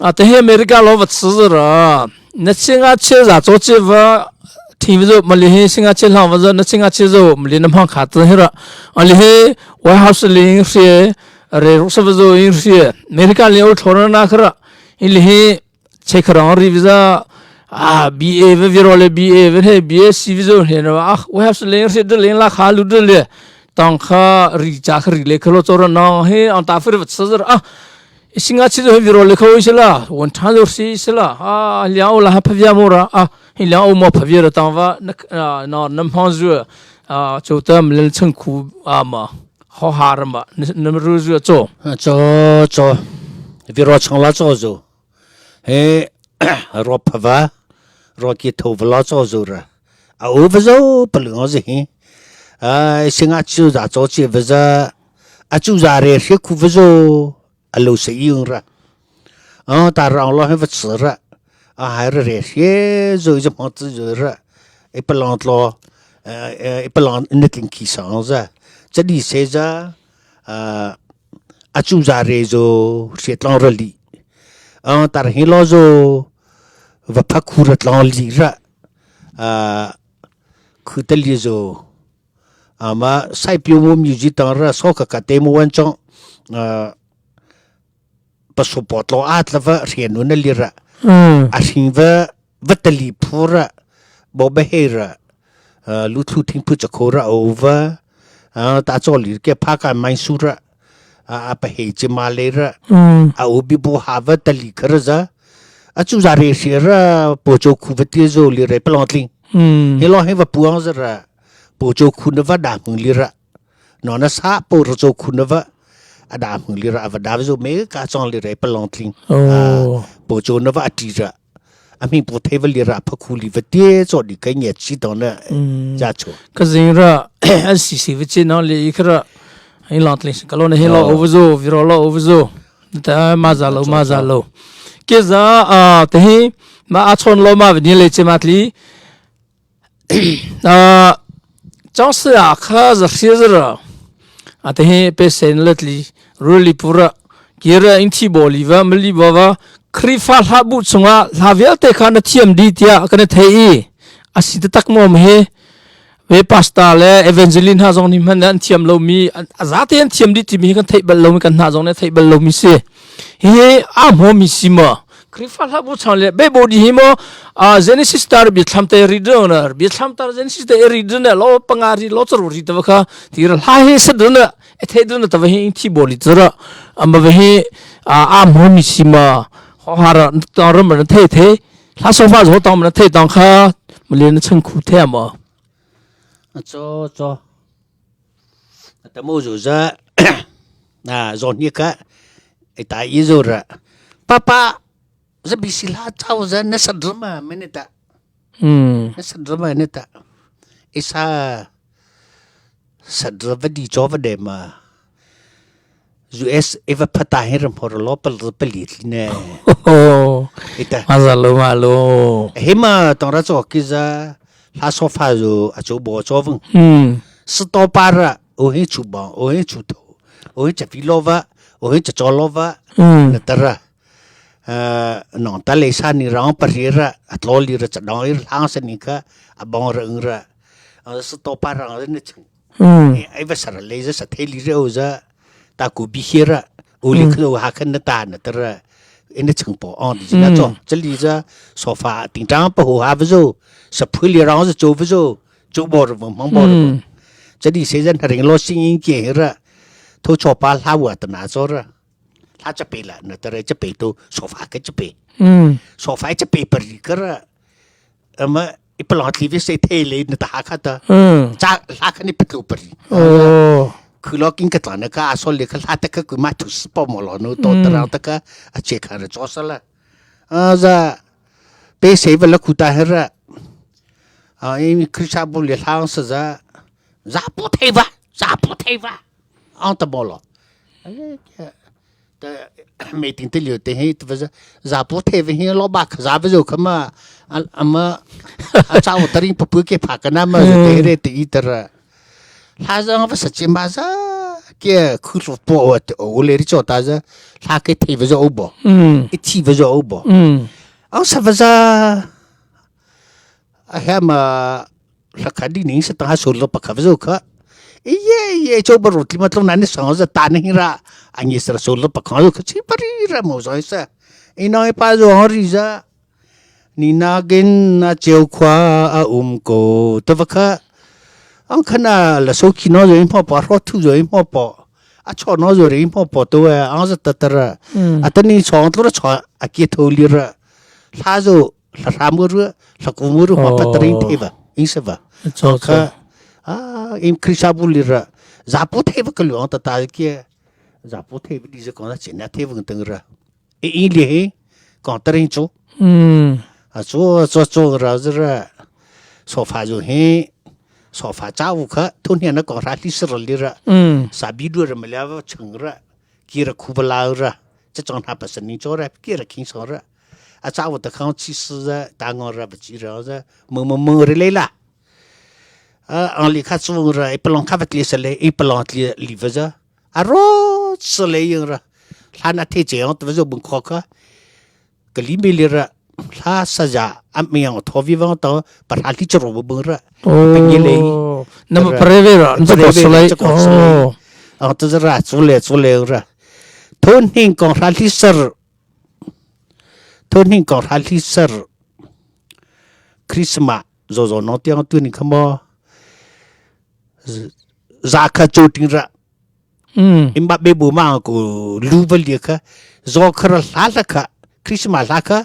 A te hi America lo va tsu za ra. Na chi nga chi za cho chi va. Thi va zo ma li hi si nga chi lang va za na chi nga chi zo ma li na hmang kha ta hi ra. A li hi White House ling hri. Re ru sa va zo ing hri. America ling o thlo na na kha ra. I li hi che kha rang ri va za. A B A va vi ro le B A va he B A si va zo he na a White House ling hri de ling la kha lu de le. Tang kha ri cha kha ri le kha lo cho ra na he ang ta fa va tsu za ra. A Singa chi zo hi viro le kho isela, won than zo si isela. A, liang o la ha pavia mora. A, hi liang o mo pavia ra tang va, na, na, na hmang zu. A, cho ta mlel chang khu a ma. Ho ha ra ma, na ru zu cho. A, cho, cho. Viro chang la cho zo. He, ro pava, ro ki tho va la cho zo ra. A o va zo, pa lu ngo zi hi. A, singa chu za cho chi va za. A chu za re hre khu va zo. A lo se i ung ra. A, ta rang lo he va tsi ra. A, hai ra re hie zo i za hmang tsi zo ra. I pa lang tlo. A, i pa lang ni tling ki sang za. Cha di se za. A, a chu za re zo hie tlang ra li. A, ta ra hi lo zo. Va pha khu ra tlang li ra. A, khu ta li zo. A, ma sai piu mo music tang ra so ka ka te mo wan chong. A, pa su po tlo a tla va hrian nu na li ra. Mm. A hring va, va ta li phu ra, bo ba he ra. A, lu thlu thing phu cha kho ra o va. A, ta cho li ke pha ka mai su ra. A, a pa he chi ma le ra. Mm. A o bi bu ha va ta li kha ra za. A chu za re hre ra, po cho khu va ti zo li re pa long tling. Mm. He lo he va puang za ra. Po cho khu na va da hmung li ra. No na sa po ro cho khu na va. A da hmung li ra, a va da va zo me ka chong li re pa long tling. Oh. A, po cho na va a ti ra. A mi po the va li ra pa khu li va tie cho di ka nye chi to na. Mm. Ja cho. Ka zing ra, a si si va chi no li i kha ra. Hi long tling ka lo na hi lo. Oh. O va zo, viro lo o va zo. Ta ma za lo, cho, ma za cho. Lo. Ke za, a, te hi, ma a chon lo ma va ni le che ma tli. A, chang se a kha za hri za ra. A te hi pe sen le tli, ru li pu ra. Ki ra in thi bo li va, ma li bo va. Khrifa hla bu chunga, hla vial te kha na thiam di tia, ka na thei i. A si ta tak mo ma he. Ve pastor le evangelist ha zong ni man an thiam lo mi, a, a za te an thiam di ti mi kan thei bal lo mi kan na zong ne thei bal lo mi se. Hi a mo mi si ma. Khrifa hla bu chang le, be bo di hi mo, a, Genesis tar bi thlam te ri dong na, bi thlam tar Genesis te ri dong na, lo panga ri, lo charu ri ta va kha, ti ra hla hi sa dong na, e thei dong na ta va hi in thi bo li ta ra, a ma va hi, a, a mo mi si ma, ho ha ra, ta ra ma na thei thei, hla so fa zo tang ma na thei tang kha, ma le na chang khu thei ma. A cho, cho. A ta mo zo za, a, zo ni ka, e ta i zo ra. Papa, za bi si la chau za na sa drama me ne ta. Hmm. Na sa drama ne ta. E sa, sa drama di cho va de ma. Zu es eva pata hera mhor lo pal pali ne. Oh. Ita. Mazalo, malo. Hema tong ra cho ki za. Hla sofa zu a cho bo cho vung. Hmm. Sto para, o he chu ba, o he chu to. O he cha pi lo va, o he cha cho lo va. Hmm. Na tara. Nong ta le sa ni rang pa ri ra, a tlo li ra cha dong ir hlang sa ni ka, a bong ra ung ra. Sto para ne chang. Hmm. Ai va sar le za sa thei li re o za. Ta ku bi hie ra. U li kha ha khan na ta na ta ra. Ina chang po on di na cho. Cha li za sofa ting tang pa ho ha va zo. Sa phu li rang za cho va zo. Cho bo ra mang bo ra. Cha li se za na ring lo sing in ke ra. Tho cho pa hla wa ta na cho ra. Hla cha pe la na ta ra cha pe to sofa ka cha pe. Hmm. Sofa cha pe pa ri ka ra. Ama i palong tli vi se thei le na ta ha kha ta. Hmm. Cha hla kha ni pa tlo pa ri. Oh. Khu lo king ka tla na ka a so le ka hla ta ka ku ma tu si po mo lo no to ta ra ta ka a che kha ra cho sa la. A za pe se va la ku ta he ra. A i mi khri sa bu le hlang sa za. Za pu thei va, za pu thei va. Ang ta mo lo. Ai, ya. Ta, me ting te liu te hi, ta va za, za pu thei va hi lo ba, za va zo ka ma, a, a ma, a cha o ta ring pu pu ke pha ka na ma, zo te re te i ta ra. Hla za va sa che ma za, ke khu ro po o te o le ri cho ta za, hla ke thei va zo o bo. Mm. I thi va zo o bo. Mm. Ang sa va za, a he ma, Hla kha di ning sa ta ha so lo pa kha zo kha. Iye, iye, cho ba ro tli ma tlo na ni sa za ta ni ra. A ni sa so lo pa kha zo kha chi pa ri ra mo zo sa. I no i pa zo ri za. Ni na gen na cheu khwa a um ko. Ta va kha. Ang kha na la so ki no zo i mo pa ro tu zo i mo pa. A cho no zo ri mo pa to a ang za ta ta ra. Mm. A ta ni cho tlo ra cho a ki tho li ra. Hla zo Hla hra mu ru, hla ku mu ru, hma pa ta ring thei va, ing sa va. Cho, kha, a, im khri sa bu li ra. Za pu thei va ka lu ang ta ta kia. Za pu thei va di za kong za che na thei va tang ra. E ing li he, kong ta ring cho. Hmm. A cho, cho, cho ra za ra. Sofa zo he. Sofa cha u kha, thon hian na kong hra hli sar li ra. Hmm. Sa bi du ra ma lia va chang ra. Ki ra khu va la ra. Cha chong hna pa san ni cho ra, ki ra king so ra. A cha u ta khang chi si za, ta ngo ra va chi ra za. Mung mung mung ri le la. A, ang li kha chung ra, i palong kha va tli sa le, i palong tli li va za. A ro sa le yang ra. Hla na the che ang ta va zo bung kho kha. Ka li mi li ra. Hla sa za, a mi ang tho vi vang ta, pa hla li cha ro va bung ra. Oh. Pa ngi le. Na ma pa re ve ra, na pa re ve ra, cha ko sa le. Oh. Ang ta za ra, chu le, chu le ra. Thon hning kong hra hli sar. Thon hning kong hra hli sar. Christmas zo zo no tiang tu ni kha mo. Z-, za kha cho ting ra. Mm. Im ba be bu ma ko lu va lia kha. Zo kha ra hla hla kha. Christmas hla kha.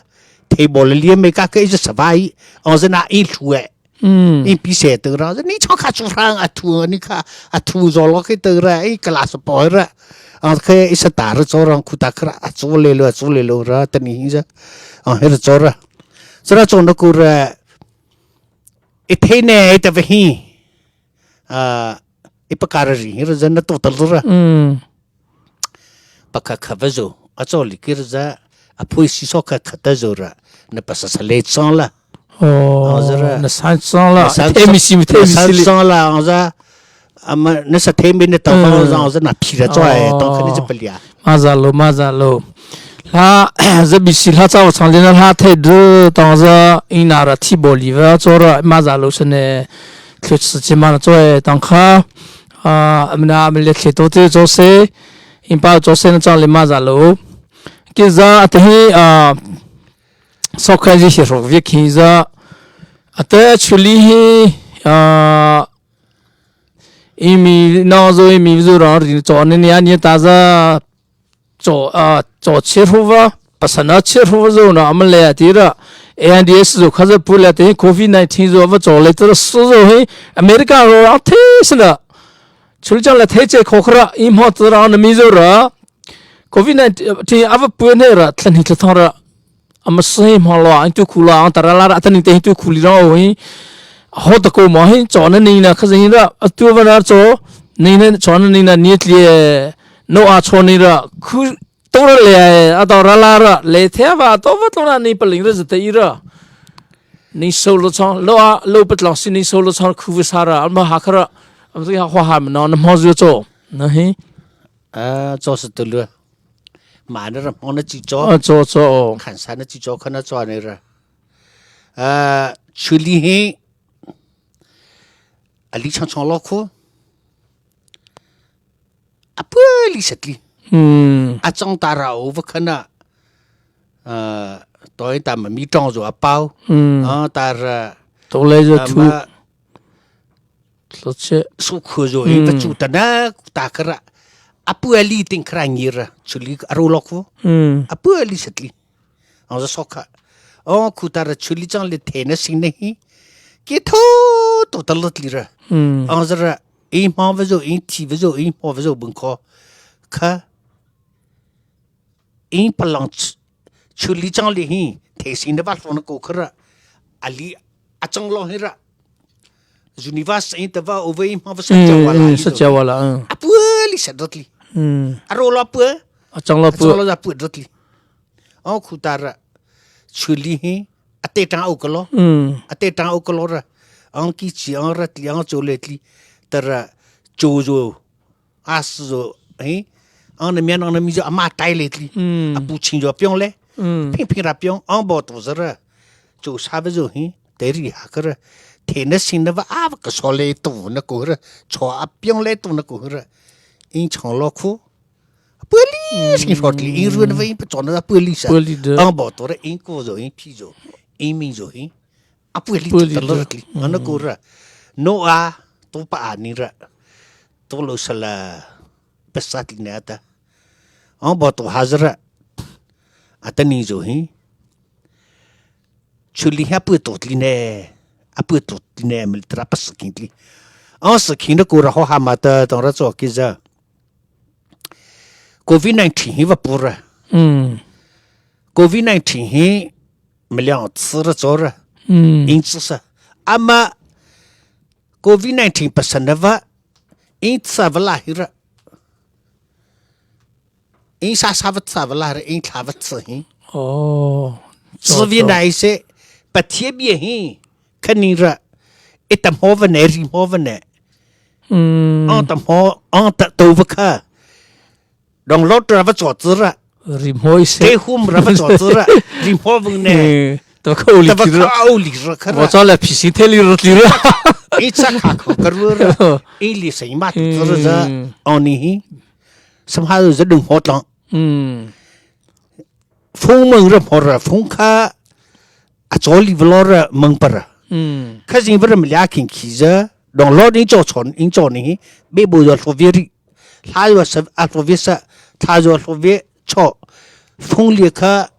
Thei bo la lia me ka ka i za sa vai. Ang za na i hlu e. Mm. In pi se te ra, ni chong kha chu rang a thu, ni kha a thu zo lo ke te ra, i kala sa po ra. A ke i sa ta ra cho rang khu ta kha ra, a cho le lo, a cho le lo ra, ta ni hi za. A he ra cho ra. Sa ra cho na ku ra. I the ne, i ta ve hi. A, i pa ka ra ri, hi ra za na to ta lo ra. Mm. Pa kha kha va zo, a cho li ki ra za, a phui si so kha kha ta zo ra, na pa sa sa le chang la. Oh, ang za ra. Na san chang la. Na san the mi si, mi the mi si le. Chang la, ang za, a ma, na sa the mi na ta va, ang za, ang za na phi ra cho ai, tong kha ni za pa lia. Ma za lo, ma za lo. Hla, za bi si hla cha wa chang le na hla the du, tong za, i na ra thi bo li va, cho ra, ma za lo sa ne, thlu chi chi ma na cho ai, tong kha. A, amna amle khe to te cho se, in pa cho se na chang le ma za lo. Ki za a te hi, a, so kha ji hi ro vi ki za. A te chu li hi, a, i mi na zo i mi zu ra ri cho ne ni a ni ta za cho, a, cho che ru va, pa sa na che ru va zo na amle a ti ra. A R D S zo kha za pu le te covid nineteen zo va cho le te ra so zo hi. America ro a te sa na. Chul chang la thei che kho khra, i hmo tsa ra na mi zo ra. Covid nineteen a va pu ne ra, thlan hi thla thang ra. A ma se hmo lo, a tu khu la, a ta ra la ra, ta ni te hi tu khu li ra o hi. Ho ta ko mo hi, cho na ni na kha zin ra, a tu va na cho, ni na cho na ni na ni tlie. Noah chaw ni ra, khu to ra le, a to ra la ra, le the va, to va to na ni pa ling ra za te i ra. Ni so lo chang, lo a, lo pa tlang si ni so lo chang, khu va sa ra, a ma ha kha ra, a ma ha hua ha ma no, na mo zu cho. Na hi. A, cho sa tu lu. Ma na ra mo na chi cho. A, cho, cho. Khan sa na chi cho, kha na cho ni ra. A, chu li hi. A li chang chang lo khu. A pu li sa tli. Hmm. A chang ta ra o va kha na. A, to ta ma mi chang zo a pau. Hmm. A, ta ra. To le zo a, thu. Ma Lo che. Su khu zo i va chu ta na ta kha ra. A pu li ting kha ra ni ra. Chu li a ro lo khu. Hmm. A pu li sa tli. Ang za sok kha. Ang khu ta ra chu li chang le the na sing na hi. Ki tho to ta lot li ra. Hmm. Ang za ra. I ma va zo, i thi va zo, i ma va zo bung kho. Kha. I pa lang ch-, chu li chang li hi, the sing na va lo na ko kha ra. A li a chang lo hi ra. Universe i ta va o va i ma va sa cha wa la. Hmm, sa cha wa la, hmm. A pu li sa dot li. Hmm. A ro lo pu. A chang lo pu. A chang lo za pu dot li. Ang khu ta ra. Chu li hi. A te tang o ka lo. Hmm. A te tang o ka lo ra. Ang ki chi, ang ra tli, ang cho le tli. Ta ra. Cho zo. A si zo, hi. Ang na mian, ang na mi zo, a ma tai le tli. Hmm. A pu ching zo piong le. Hmm. Ping ping ra piong, ang bo to za ra. Cho sa va zo, hi. Te ri ha kha ra. The na sing na va a va ka so le to na ko ra. Cho a piong le to na ko ra. In chang lo khu. Pu li sing so tli, in ru na va in pa cho na pu li sa. Pu li de. Ang bo to ra, in ko zo, in pi zo. In mi zo, hi. A pu li ta lo tli. Ana ko ra. No a, to pa a ni ra. To lo sa la. Pa sa tli ne a ta. Ang bo to ha za ra. A ta ni zo hi. Chu li ha pu to tli ne. A pu to tli ne, mil tra pa sa king tli. Ang sa king na ko ra ho ha ma ta, tong ra cho ki za. Covid nineteen hi va pu ra. Hmm. Covid nineteen hi ma liang tsi ra cho ra. Hmm. In tsi sa. A ma Covid nineteen pa sa na va in tsa va la hi ra. In sa sa va tsa va la ra, in tla va tsi hi. Oh. Tsi vi na i se, pa thie bie hi. Kha ni ra. I ta mo va ne, ri mo va ne. Hmm. Ang ta mo, ang ta to va kha. Dong lo ra va cho tsi ra. Ri mo i se. Te hum ra va cho tsi ra. Ri mo vung ne. Eh, ta va kha o li tsi ra. Ta va kha o li ra kha ra. Va cho la phi si the li ra tli ra. I cha kha kho ka ru ra. I li sa i ma tu tsi ra za. Hmm. Ang ni hi. Sam ha za dung ho tlang. Hmm. Phung meng ra mo ra. Phung kha a cho li va lo ra meng pa ra. Hmm. Kha zing va ra ma lia king ki za. Dong lo ni cho chon, in cho ni hi. Be bo za lo vi ri. Hla zo a sa, a hlo ve sa, hla zo a hlo ve cho. Phung lia kha,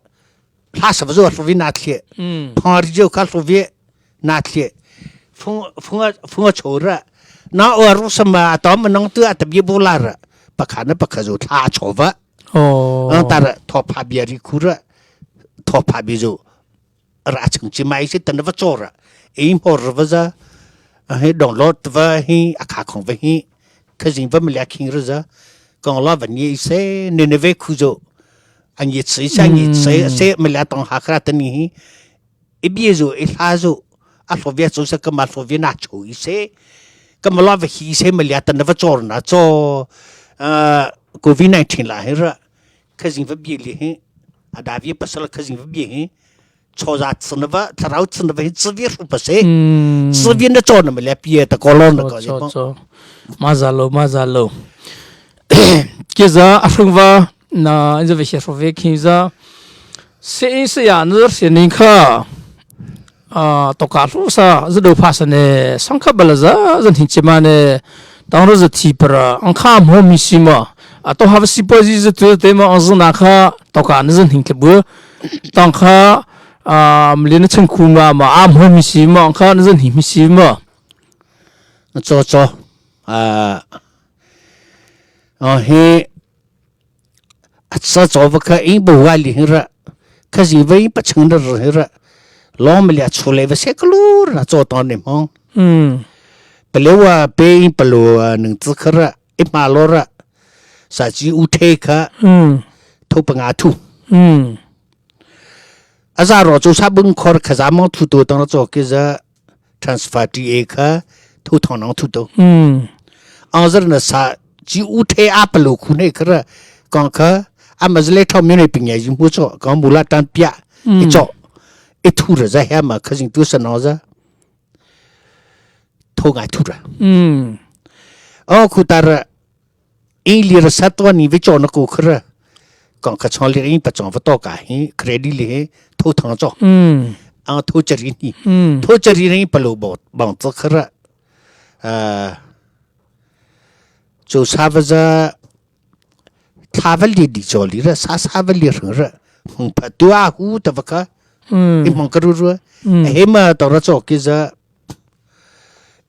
hla sa va zo a hlo ve na thlie. Mm. Phang ri zo kha hlo ve na thlie. Phung, phung a, phung a cho ra. Na o a ru sa ma a to ma nong tu a ta bia bu la ra. Pa kha na pa kha zo hla cho va. Oh. Ang ta ra, tho pha bia ri khu ra. Tho pha bia zo. Ra chang chi mai se ta na va cho ra. E hmo ra va za. A he dong lo ta va hi, a kha khong va hi. Kha zing va ma lia khing ra za. Kong lo va ni i se, ne ne ve khu zo. A ni chi sa ni chi se ma lia tong ha kra ta ni hi. E bia zo, e hla zo. A hlo ve zo sa ka ma hlo ve na cho i se. Ka ma lo va hi se ma lia ta na va cho ra na cho. A, covid nineteen la hi ra. Kha zing va bia li hi. A da vi pa sa la kha zing va bia hi. Cho za tsi na va, tharau tsi na va hi tsi vi hru pa se. Mm. Tsi vi na cho na ma le pie ta ko lo na ko cho, cho. Ma za lo, ma za lo. Ke za a hrung va, na, in za ve he hru ve ki za. Se in se ya na se ning kha. A, to ka hru sa, za do pha sa ne, sang kha ba la za, za hing che ma ne. Tang ra za thi pra, ang kha mo mi si ma. A to ha va si pa zi za tu te ma, ang za na kha, to ka na za hing te bu. Tang kha, a, mli na chang khu ma ma, a mo mi si ma, ang kha na za hing mi si ma. Cho, cho. A, a, he, a cha cho va kha in bo wa li hing ra. Kha zi va in pa chang na ra hing ra. Lo ma lia chu le va se ka lu ra cho to ne mong. Mm. Pa le wa pe in pa lo, a, nang tsi kha ra. I ma lo ra. Sa ci u the kha. Mm. Tho pa nga thu. Mm. A za ro cho sa bung khor kha za mong thu to tang cho ke za transfer ti e kha tho thong nang thu to. Mm. Ang zar na sa ci u the a pa lo khu ne kha ra kang kha a ma zle thong mi ne ping ya yu mu cho kang mu la tan pia. Mm. I cho. I thu ra za ha ma kha zing tu sa no za. Tho ngai thu ra. Mm. O khu ta ra. I li ra sa to ni ve cho na ko kha ra. Kang kha chong li ra i pa chong va to ka hi credit li hi tho thang cho. Mm. Ang tho chari ni. Mm. Tho chari ni pa lo bo bang cho kha ra. Ah. Cho sa va za. Tha va li di cho li ra sa sa va li rang ra. Hung pa tu a hu ta va kha. Mm. I mong ka ru ru. Mm. He ma to ra cho ki za.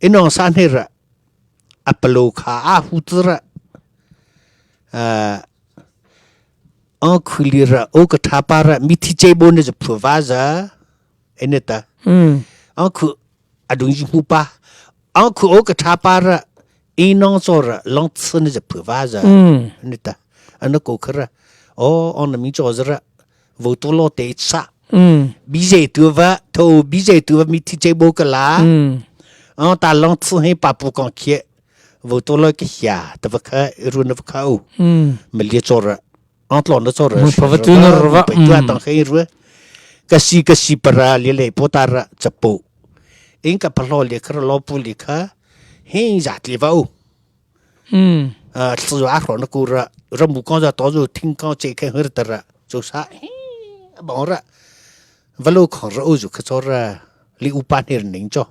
I nong sa ne ra. A pa lo kha a hu tsa ra. A, ang khu li ra, o ka tha pa ra, mi thi che bo ne za phu va za. E ne ta. Mm. Ang khu a dung ji hu pa. Ang khu o ka tha pa ra, i nong cho ra, long tsa ne za phu va za. Mm. E ne ta. A na ko kha ra. O, ang na mi cho za ra. Vo to lo te cha. Mm. Bi ze tu va, tho bi ze tu va mi thi che bo ka la. Mm. Ang ta long tsu he pa pu kong khie. Vo to lo ke hia, ta va kha, ru na va kha u. Mm. Ma lia cho ra. Ang tlo na cho ra. Mu pa va tu na ra va. Pa tu a tang he ru. Ka si, ka si pa ra, lia le po ta ra, cha po. Ing ka pa lo lia kha ra lo pu lia kha. He za lia va u. Mm. A, tsu a ro na ku ra, ra mu kong za to zu, ting kong che khe hur ta ra. Zo sa, he, a bong ra. Va lo kong ra u zu kha cho ra. Li u pa ne ra ning cho.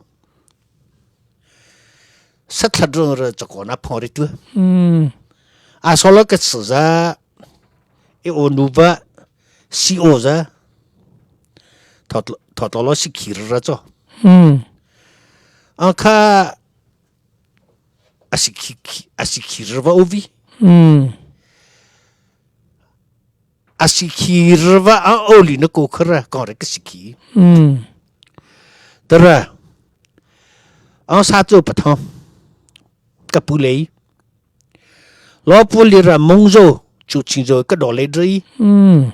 Sa tla drong ra cho ko na phong ri tu. Mm. A so lo ka tsu za. E o nu va. Si o za. Thot lo, thot lo lo si ki ra cho. Mm. A kha A si khi, khi, a si khi rva o vi. Mm. A si khi rva a o li na ko khara, kong re ka si khi. Mm. Tara. Ang sa tso pa thang. Ka pu lei. Lo pu li ra mong zo, chu ching zo, ka do lei dri. Mm.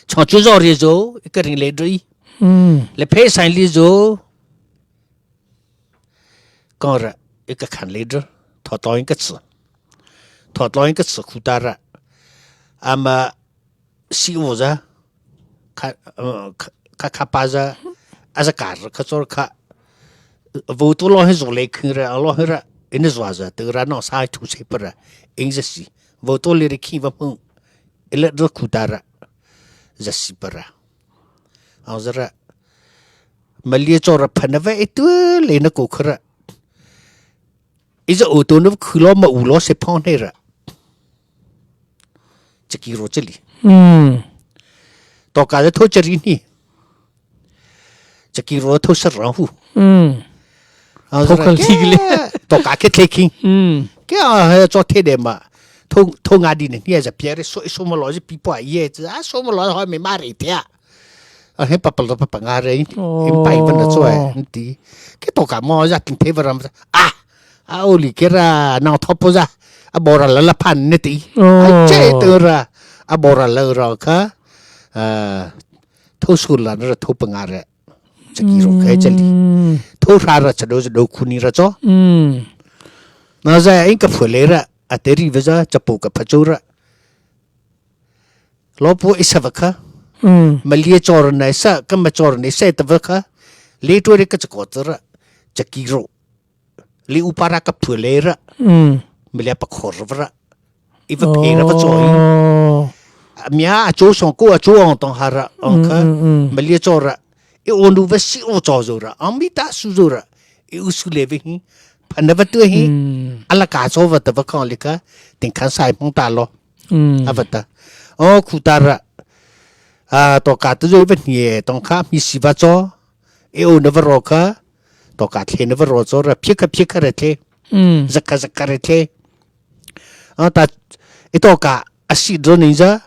Chang chu zo ri zo, ka ring lei dri. Mm. Le phe sai li zo. Kong ra, i ka khan le dr, thot lo in ka tsi. Thot lo in ka tsi khu ta ra. Ama si o za, ka, ka, ka pa za, a za ka ra, ka tsor ka. Vo to lo he zo le khin ra, a lo he ra, in zwa za, te ra no sa thu se pa ra, in za si. Vo to le ri khin va hmung, i le dr khu ta ra, za si pa ra. Ang za ra, ma lia tsor ra pha na va e tu le na ko khara. I za u to na khu lo ma u lo se phong he ra. Cha ki ro cha li. Mm. To ka za tho cha ri ni. Cha ki ro tho sa ra hu. Mm. A, tho ka li le. To ka ke the king. Mm. Ke a he cho the de ma. Tho, tho nga di ne ni a za pia re so, so ma lo zi pi po a ye. A so ma lo ho me ma re te a. A he pa pa lo pa pa nga re. Oh. In pa i van na cho e. Ti. Ke to ka mo za tin te va ra ma. A. A o li ke ra na tho po za. A bo ra la la pan ne ti. Oh. A che te ra. A bo ra la ra ka. A. Tho su la na ra tho pa nga re. Cha ki ro khe cha li. Mm. Tho hra ra cha do cha do khu ni ra cho. Mm. Na za in ka phu le ra. A te ri ve za cha po ka pha cho ra. Lo po i sa va kha. Mm. Ma lia cho ra na i sa, ka ma cho ra na i sa ta va kha. Le to re ka cha ko ta ra. Cha ki ro. Li u pa ra ka phu le ra. Mm. Ma lia pa khor va ra. I va phe ra va cho i. Oh. A mia a cho song ko a cho ong tong ha ra ong kha. Mm, mm, mm. Ma lia cho ra. I o nu va si o cho zo ra. Ang mi ta su zo ra. I u su le ve hi. Pa na va tu hi. Mm. A la ka cho va ta va kong li ka. Ting khan sai mong ta lo. Mm. A va ta. O khu ta ra. A to ka tu zo i va ni e tong kha mi si va cho. E o na va ro kha, to ka the na va ro cho ra, phi kha phi kha ra the. Mm. Za kha za kha ra the. A ta, e to ka, a si dro ni za.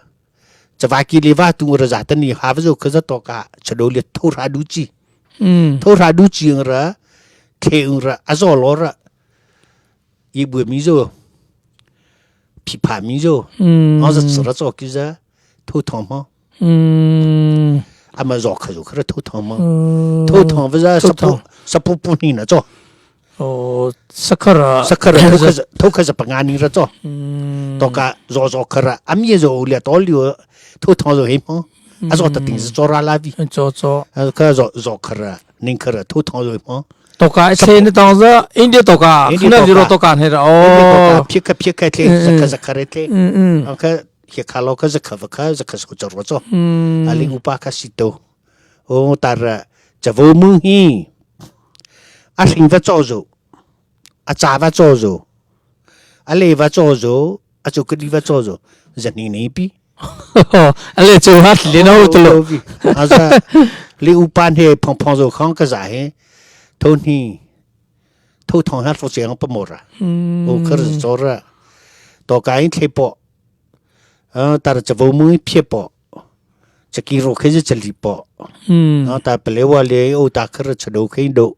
Cha va ki le va tu ra za ta ni ha va zo kha za to ka, cha do le tho ra du chi. Mm. Tho ra du chi ra, the ra, a zo lo ra. Yi bu mi zo. ཕི་ཕ་མིང་བཟོ། ཨང་ཟ་ཚི་ར་ཙོག་གི་ཟ། ཐོ་ཐང་མ། ཨ་མ་ཟོ་ཁ་ཟོ་ཁ་ར་ཐོ་ཐང་མ། ཐོ་ཐང་བ་ཟ། ས་པོ་ས་པོ་པོ་ནི་ན་ཙོ། ཨོ། ས་ཁ་ར། ས་ཁ་ར་ཐོ་ཁ་ཟ་ཐོ་ཁ་ཟ་པ་ང་ནི་ར་ཙོ། ཏོ་ཀ་ཟོ་ཟོ་ཁ་ར་ཨ་མྱེ་ཟོ་ལེ་ཏོ་ལི་ཐོ་ཐང་ཟོ་ཧེ་མ། ཨ་ཟོ་ཏ་ཏིང་ཟ་ཙོ་ར་ལ་བི། ཙོ་ཙོ། ཨ་ཁ་ཟོ་ཟོ་ཁ་ར་ནིང་ཁ་ར་ཐོ་ཐང་ཟོ་ཧེ་མ། ཏོ་ཀ་ཨེ་ཚེ་ནི་ཏང་ཟ་ཨིན་ཌི་ཏོ་ཀ་ཨིན་ཌི་ཁ་ན་ཏོ་ཟི་རོ་ཀ་ཏོ་ཀ་ནི་ར། ཨིན་ཌི་ཏོ་ཀ་ཨོ། ཕི་ཁ་ཕི་ཁ་ཐེ་ཟ་ཁ་ཟ་ཁ་རེ་ཐེ། ཨ་ཁ་ཧེ་ཁ་ལོ་ཁ་ཟ་ཁ་བ་ཁ་ཟ་ཁ་སོ་ཅོ་རོ་ཙོ། ཨ་ལི་ཨུ་པ་ཁ་སི་ཏོ། ཨོ་ཏ་ར་ཇ་བོ་མུ་ཧི། ཨ་ཧྲིང་བ་ཙོ་ཟོ། ཨ་ཙ་བ་ཙོ་ཟོ། ཨ་ལེ་བ་ཙོ་ཟོ། ཨ་ཙོ་ཀ་ལི་བ་ཙོ་ཟོ། ཟ་ནི་ནི་པི། ཨ་ལེ་ཙོ་ཧ་ལེ་ན་ཧོ་ཏོ་ལོ། ཨ་ཟ་ལི་ཨུ་པ་ནེ་ཕོང་ཕོང་ཟོ་ཁང་ཀ་ཟ་ཧེ། ཐོ་ནི། ཐོ་ཐང་ཧ་ལོ་ཅེ་ཡང་པ་མོ་ར། ཨོ་ཁར་ཙོ་ར། ཏོ་ཀ་ཨིན་ཐེ་པོ། ཨ་ཏ་ར་ཇ་བོ་མུ་ཨིན་ཕེ་པོ། ཅ་ཀི་རོ་ཁེ་ཟི་ཅ་ལི་པོ། ཨ་ཏ་པ་ལེ་བ་ལེ་ཨོ་ཏ་ཁར་ཅ་དོ་ཁེ་དོ།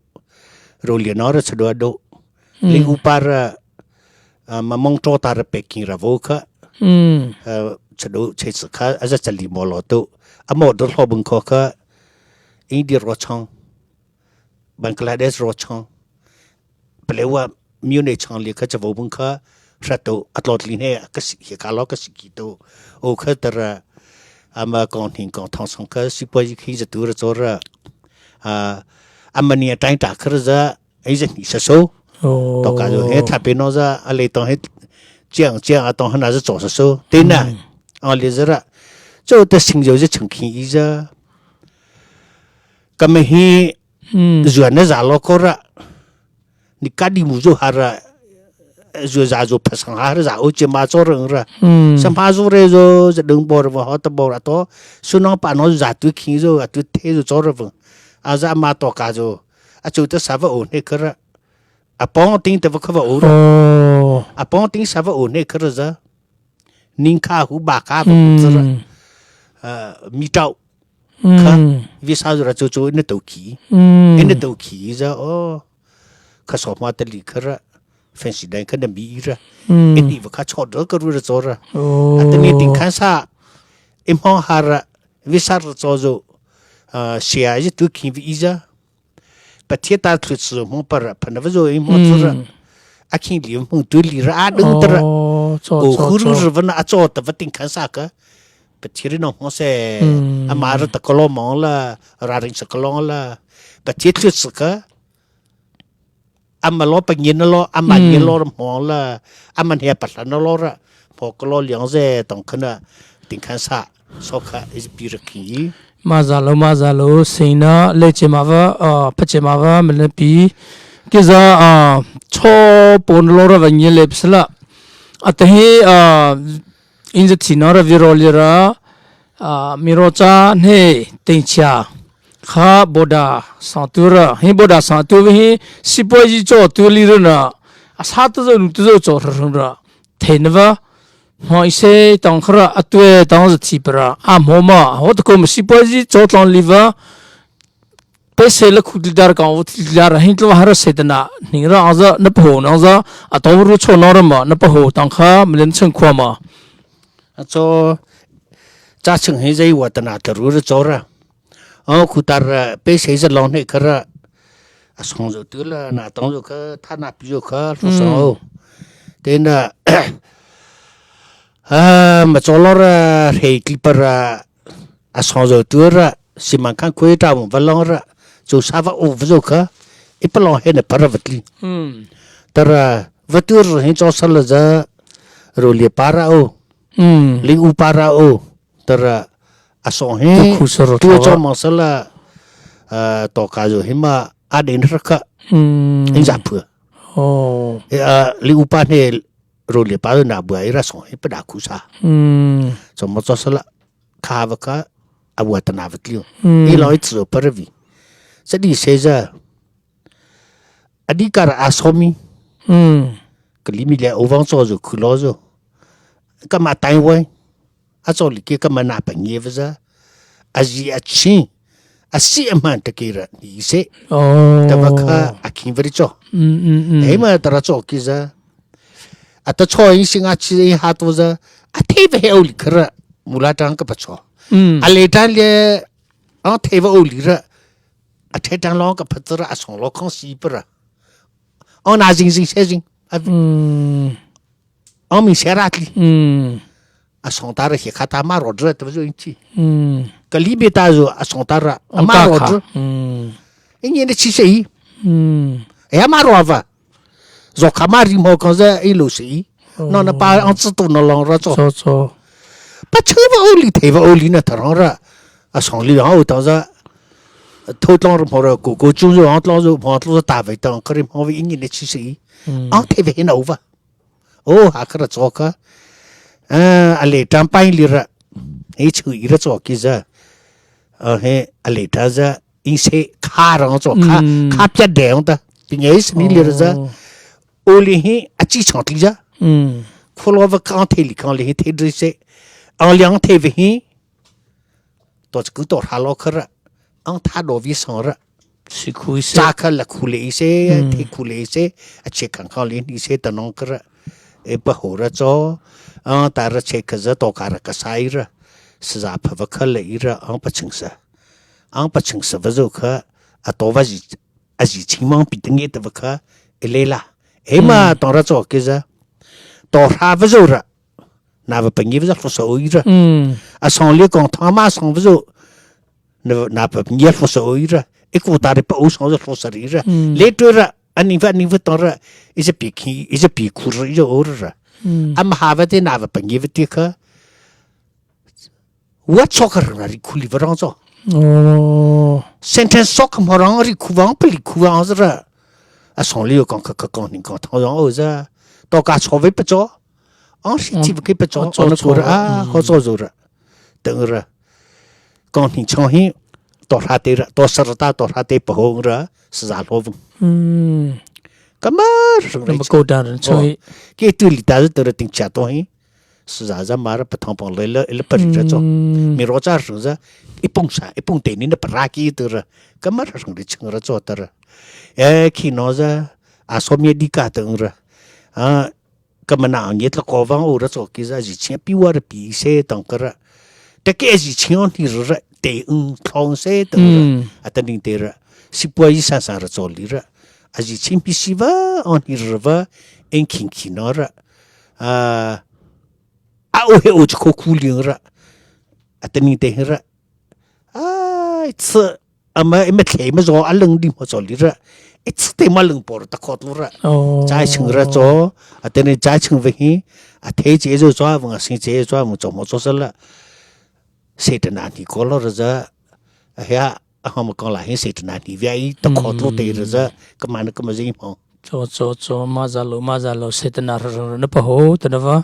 རོ་ལེ་ན་ར་ཅ་དོ་དོ། ལི་ཨུ་པ་ར། ཨ་མ་མོང་ཏྲོ་ཏ་ར་པེ་ཀིང་ར་བོ་ཁ། ཨ་ཅ་དོ་ཅེ་ཙི་ཁ་ཨ་ཟ་ཅ་ལི་མོ་ལོ་དོ། ཨ་མོ་དོ་ལྷོ་བུན་ཁོ་ཁ། ཨིན་ཌི་རོ་ཆང་། བང་ཀ་ལ་དེཤ་རོ་ཆང་། པ་ལེ་བ་མིའུ་ནེ་ཆང་ལི་ཁ་ཅ་བོ་བུན་ཁ་ཧྲ་ཏོ་ཨ་ཏོ་ལི་ནེ་ཨ་ཀ་སི་ཧེ་ཁ་ལོ་ཀ་སི་ཀི་ཏོ། ཨོ་ཁ་ཏ་ར་ཨ་མ་ཀོང་ནིང་ཀོང་ཐང་སང་ཁ་སི་པ་ཡི་ཁི་ཟ་ཏུ་ར་ཙོ་ར། ཨ་ཨ་མ་ནི་ཨ་ཏྲང་ཏ་ཁ་ར་ཟ་ཨི་ཟ་ནི་ས་སོ། ཏོ་ཀ་ཟོ་ཧེ་ཐ་པེ་ནོ་ཟ་ཨ་ལེ་ཏོང་ཧེ་ཅང་ཅང་ཨ་ཏོང་ཧ་ན་ཟ་ཙོ་ས་སོ། ཏེ་ན་ཨ་ལེ་ཟ་ར་ཙོ་ཏ་སིང་ཟོ་ཟ་ཆང་ཁིང་ཨི་ཟ། ཀ་མ་ཧི། ཨུམ། ཟུ་ནི་ཟ་ལོ་ཁོ་ར། ནི་ཀ་དི་མུ་ཟོ་ཧ་ར། ཟུ་ཟ་ཟོ་ཕ་སང་ཧ་ར་ཟ་ཨོ་ཅེ་མ་ཙོ་རང་ར། ཨུམ། ས་མ་ཟོ་རེ་ཟོ་ཟ་དུང་བོ་ར་བ་ཧོ་ཏ་བོ་ར་ཏོ། སུ་ནང་པ་ནོ་ཟ་ཏུ་ཁིང་ཟོ་ཨ་ཏུ་ཐེ་ཟོ་ཙོ་ར་བ། ཨ་ཟ་མ་ཏོ་ཀ་ཟོ། ཨ་ཅོ་ཏ་ས་བ་ཨོ་ནེ་ཁ་ར། ཨ་པོང་ཏིང་ཏ་བ་ཁ་བ་ཨོ་ར། ཨོ། ཨ་པོང་ཏིང་ས་བ་ཨོ་ནེ་ཁ་ར་ཟ། ནིང་ཁ་ཧུ་བ་ཁ་བ་ཁུ་ཙི་ར། ཨུམ། ཨ་མི་ཏྲའོ། ཁ། ཨུམ། བི་ས་ཟུ་ར་ཙོ་ཙོ་ཨི་ནི་ཏོ་ཁི། ཨུམ། ཨི་ནི་ཏོ་ཁི་ཟ་ཨོ། ཁ་སོ་མ་ཏ་ལི་ཁ་ར། ཕེན་སི་དན་ཁ་ནི་མི་ཨི་ར། ཨུམ། ཨི་ནི་བ་ཁ་ཆོ་དོ་ཀ་རུ་ར་ཙོ་ར། ཨོ། ཨ་ཏ་ནི་ཏིང་ཁན་ས། ཨི་མོ་ཧ་ར། བི་ས་ར་ཙོ་ཟོ། ཨ་ཤི་ཡ་ཡི་ཏུ་ཁི་བི་ཨི་ཟ། པ་ཐེ་ཏ་ཐུ་ཚུ་མོ་པ་ར་ཕ་ན་བ་ཟོ་ཨི་མོ་ཚུ་ར། ཨུམ། ཨ་ཁིང་ལི་མོ་ཏུ་ལི་ར་ཨ་དུང་ཏ་ར། ཨོ་ཙོ་ཨོ་ཙོ་ཧུ་རུ་ཙོ། རུ་བ་ན་ཨ་ཙོ་ཏ་བ་ཏིང་ཁན་ས་ཀ། པ་ཐེ་རི་ནོ་མོ་སེ། ཨུམ། ཨ་མ་ར་ཏ་ཀ་ལོ་མོང་ལ། ར་རིང་ས་ཀ་ལོང་ལ། པ་ཐེ་ཐུ་ཚུ་ཀ། ཨ་མ་ལོ་པ་ཉེ་ན་ལོ་ཨ་མ་ཉེ་ལོ་ར་མོང་ལ། ཨ་མ་ནེ་པ་ལ་ན་ལོ་ར་མོ་ཀ་ལོ་ལིང་ཟེ་ཏོང་ཁ་ན་ཏིང་ཁན་ས་སོ་ཁ་ཨི་ཟི་པི་ར་ཁིང་ཡི། མ་ཟ་ལོ་མ་ཟ་ལོ་སིང་ན་ལེ་ཅེ་མ་བ་ཨ་ཕ་ཅེ་མ་བ་མི་ལ་པི། ཀི་ཟ་ཨ་ཆོ་པོ་ན་ལོ་ར་བ་ཉེ་ལེ་པི་སི་ལ། ཨ་ཏ་ཧེ་ཨ་ཨིན་ཟ་ཐི་ན་ར་བི་རོ་ལི་ར། ཨ་མི་རོ་ཙ་ནེ་ཏིང་ཆ། ཁ་བོ་ད་སང་ཏུ་ར་ཧེ་བོ་ད་སང་ཏུ་བི་ཧེ་སི་པོ་ཡི་ཙོ་ཏུ་ལི་ར་ན། ཨ་ས་ཏུ་ཟོ་ནུ་ཏུ་ཟོ་ཙོ་ར་རུང་ར། ཐེ་ནི་བ། མོ་ཨི་སེ་ཏང་ཁ་ར་ཨ་ཏུ་ཨེ་ཏང་ཟ་ཐི་པ་ར་ཨ་མོ་མ་ཧོ་ཏ་ཀོ་མ་སི་པོ་ཡི་ཙོ་ཏང་ལི་བ། པེ་སེ་ལ་ཁུ་ཏི་དར་ཀང་བོ་ཏི་ལ་ར་ཧིན་ཏུ་ཧ་ར་སེ་ཏ་ན་ནིང་ར་ཨང་ཟ་ན་པ་ཧོ་ནང་ཟ་ཨ་ཏོ་བོ་རུ་ཙོ་ནོ་ར་མ་ན་པ་ཧོ་ཏང་ཁ་མི་ལེན་ཆང་ཁོ་མ། ཨ་ཙོ། ཙ་ཆང་ཧེ་ཟ་ཡི་བ་ཏ་ན་ཏ་རུ་ར་ཙོ་ར། ཨོ་ཁུ་ཏ་ར་པེ་སེ་ཟ་ལོང་ནེ་ཁ་ར། ཨ་སོང་ཟོ་ཏུ་ལ་ན་ཏང་ཟོ་ཁ་ཐ་ན་པི་ཟོ་ཁ་ལྷོ་སོང་ཨོ། ཏེ་ན། ཨ་མ་ཙོ་ལོ་ར་ཧེ་ཀི་པ་ར། ཨ་སོང་ཟོ་ཏུ་ར་སི་མ་ཁན་ཁོའི་ཏྲ་བུ་བ་ལོང་ར་ཙོ་ས་བ་ཨོ་བ་ཟོ་ཁ་ཨི་པ་ལོང་ཧེ་ན་པ་ར་བ་ཏི་ལི། ཏ་ར་བ་ཏུ་ར་ཧེ་ཙོ་ས་ལ་ཟ་རོ་ལི་པ་ར་ཨོ། ལི་ཨུ་པ་ར་ཨོ། ཏ་ར་ཨ་སོང་ཧེ་ཏུ་ཙོ་མང་ས་ལ་ཨ་ཏོ་ཀ་ཟོ་ཧེ་མ་ཨ་དེ་ན་ར་ཁ་ཨིན་ཟ་ཕུ། ཨོ། ཨ་ལི་ཨུ་པ་ནེ་རོ་ལི་པ་ན་བུ་ཨི་ར་སོང་ཧེ་པ་ད་ཁུ་ས། ཙོ་མོ་ཙོ་ས་ལ། ཁ་བ་ཁ་ཨ་བ་ཏ་ན་བ་ཏི་ལི་ཡོ། ཨི་ལོ་ཨི་ཙི་ཟོ་པ་ར་བི། ས་དི་སེ་ཟ། ཨ་དི་ཀ་ར་ཨ་སོ་མི། ཀ་ལི་མི་ལེ་ཨོ་བང་ཙོ་ཟོ་ཁུ་ལོ་ཟོ། ཀ་མ་ཏའི་ཝའི། ཨ་ཙོ་ལི་ཀེ་ཀ་མ་ན་པ་ཉེ་བ་ཟ། ཨ་ཟི་ཨ་ཆིན། ཨ་སི་ཨ་མན་ཏ་ཀེ་ར་ནི་སེ། ཏ་བ་ཁ་ཨ་ཁིན་བ་རི་ཙོ། ཨེ་མ་ཏ་ར་ཙོ་ཀི་ཟ། A ta chaw in sing a chi in ha to za. A thei ve he o li kara. Mula tang ka pa chaw. Mm. A le tang le. Ang thei ve o li ra. A thei tang long ka pa ra a song lo kong si pa ra. Ang na zing zing se zing. A, mm. Ang mi se ra tli. Mm. A song ta ra he ka ta ma ro ra ta zo in chi. Mm. Ka li be ta zo a song ta ra. A ma ro ra. Mm. In yin de chi se yi. Mm. E a ma ro va. Zo ka ma ri mo kong za i lo si. Oh. No na pa ang zi tu no long ra zo. Zo, zo. Pa chi va o li te va o li na ta rong ra. A song li ang o ta za. To long ra mo ra ko ko chung zo ang long zo mo lo ta va ta ka ri mo vi in ni chi si. Mm. Ang te va hin o va. O ha ka ra zo ka. A le tang pa li ra. He chu i ra zo ki za. A he a le ta za. In se ka rang zo ka. Mm. Ka pya de ang ta. Ti nge si ni li ra za. Oh. O li hi a chi chang ti za. Mm. Ko lo va kang te li kang li hi te dri se. Ang li ang te ve hi. To ku to ha lo ka ra. Ang ta do vi sang ra. Si ku i se. Za ka la ku le i se, mm. Te ku le i se. A che kang kang li ni se ta nong ka ra. E pa ho ra zo. Ang ta ra che ka za to ka ra ka sa i ra. Sa za pa va ka le i ra ang pa ching sa. Ang pa ching sa va zo ka. A to va zi a zi ching mang pi ta nge ta va ka. E le la. E ma, mm, tong ra zo ke za. To ha va zo ra. Na va pa nge va za lo sa o i ra. Mm. A song le kong ta ma song va zo. Na, na pa nge lo sa o i ra. E ku ta re pa o song za lo sa ri ra. Mm. Le to ra. A ni va ni va tong ra. I za pi ki, i za pi ku ra, i za o ra. Mm. A ma ha va te na va pa nge va te ka. Wa cho ka rang ri ku li va rang zo. Oh. Sentence sok mo rang ri ku vang pa li ku vang za ra. A song li yo kong ka ka kong ni kong tong rang o za. To ka cho ve pa zo. Ang si ti va ke pa zo. Ang zo, ang na ku ra. A, mm, ho zo zo ra. Tang ra. Kong ni chong hi. To ha te ra. To sa ra ta to ha te pa ho ra. Sa za lo vung. Mm. Ka ma rang ri. Ka ma ko dan ran chong hi. Ke tu li ta za to ra ting cha to hi. Su za za ma ra pa thang pang le le le pa ri ra zo. Mm. Mi ro za ru za. I pung sa, i pung te ni na pa ra ki tu ra. Ka ma ra rung ri chang ra zo ta ra. E ki no za. A so mi di ka ta ra. A ka ma na ang ye tla ko vang o ra zo ki za zi chi pi wa ra pi se tang ka ra. Ta ke zi chi on ni ra. Te un thong se ta ra. Mm. A ta ni te ra. Si pua yi sa sa ra zo li ra. A zi chi pi si va on ni ra va. En king ki no ra. A, a o he o chi ko ku li ra. A ta ni te ra. A, it's a ma, e ma tle ma zo a leng di mo zo li ra. It's te ma leng por ta ko tu ra. Oh. Za ching ra zo. A ta ni za ching ve hi. A te je zo zo a vang a sing je zo a vang zo mo zo sa la. Se ta na ni ko lo ra za. A ya. A hong ma kong la hin se ta na ni via i ta ko tlo te ra za, ka ma na ka ma zi hong. Cho, cho, cho, ma za lo, ma za lo, se ta na ra ra na pa ho, ta na va.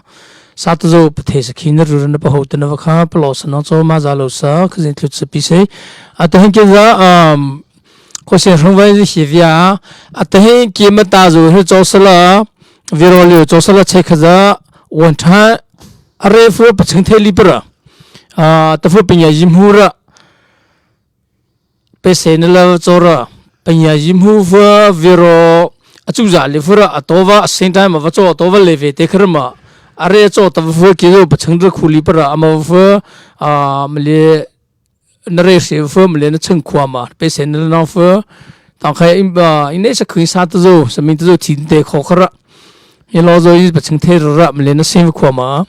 Sa ta zo pa the sa khi na ru ra na pa ho, ta na va kha, pa lo sa nong cho, ma za lo sa, ka zin tlut sa pi se. A ta hin ke za, um, ko se rong vai zi hi via. A ta hin ke ma ta zo, hi cho sa la, vi ro liu cho sa la che kha za, wan tha, a re fu pa chang the li pa ra. A, ta fu pa nya yi mu ra. Pe se na la zo ra, pa nya yi mu va ve ro, a zu za le fu ra, a to va, a same time va zo, a to va le ve te kha ra ma, a re zo ta va fu ke zo, pa chang da khu li pa ra, a ma fu, a, ma le, na re se fu, ma le na chang khu ma, pe se na la na fu, tang khai in ba, in ne sa khu sa ta zo, sa min ta zo ti te kho kha ra. Ye lo zo yi pa chang te ra, ma le na se khu ma.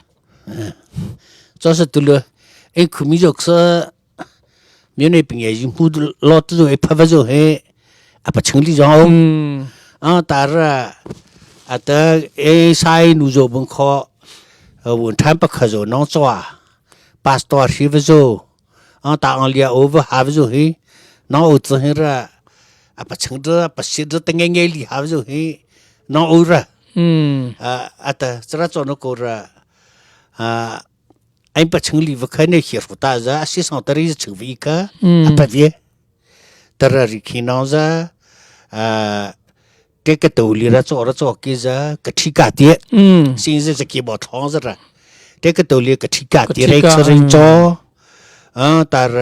Zo sa tu le, in khu mi zo sa, မြို့နယ်ပညာရေးမှူး lot တို့ အဖက်ဖက်ဆို ဟဲ အပချင်လီ ကြောင့် อืม အတရ အတ အဲ ဆိုင် နူ ဆို ဘုံ ခီ ဝန်ထမ်း ပခ ဆို နောင် စွာ pastor ရှိ ဖက် ဆို အတ အင်လျာ over ဟါ ဖက် ဆို ဟဲ နောင် အို သ ဟဲ ရ အပချင် တ ပစစ် တ တငယ်ငယ် လီ ဟါ ဖက် ဆို ဟဲ နောင် အို ရ อืม အ အတ စရ စွာ န ကို ရ အ အိမ်ပချင်လီ ဝခ နဲ့ ဟီ ရူ တ ဇာ အ စစ် ဆောင် တ ရ ချင် ဝီ က อืม အ ပ ဝီ တ ရ ရ ခ ီ နောင် ဇာ အ တ က တူ လီ ရ စွာ ရ စွာ က ဇာ က ထီ က တ อืม စ ဇာ စ က ဘ ထောင် ဇာ ရ တ က တူ လီ က ထီ က တ က ထီ ရ က စ ရ စွာ အ တ ရ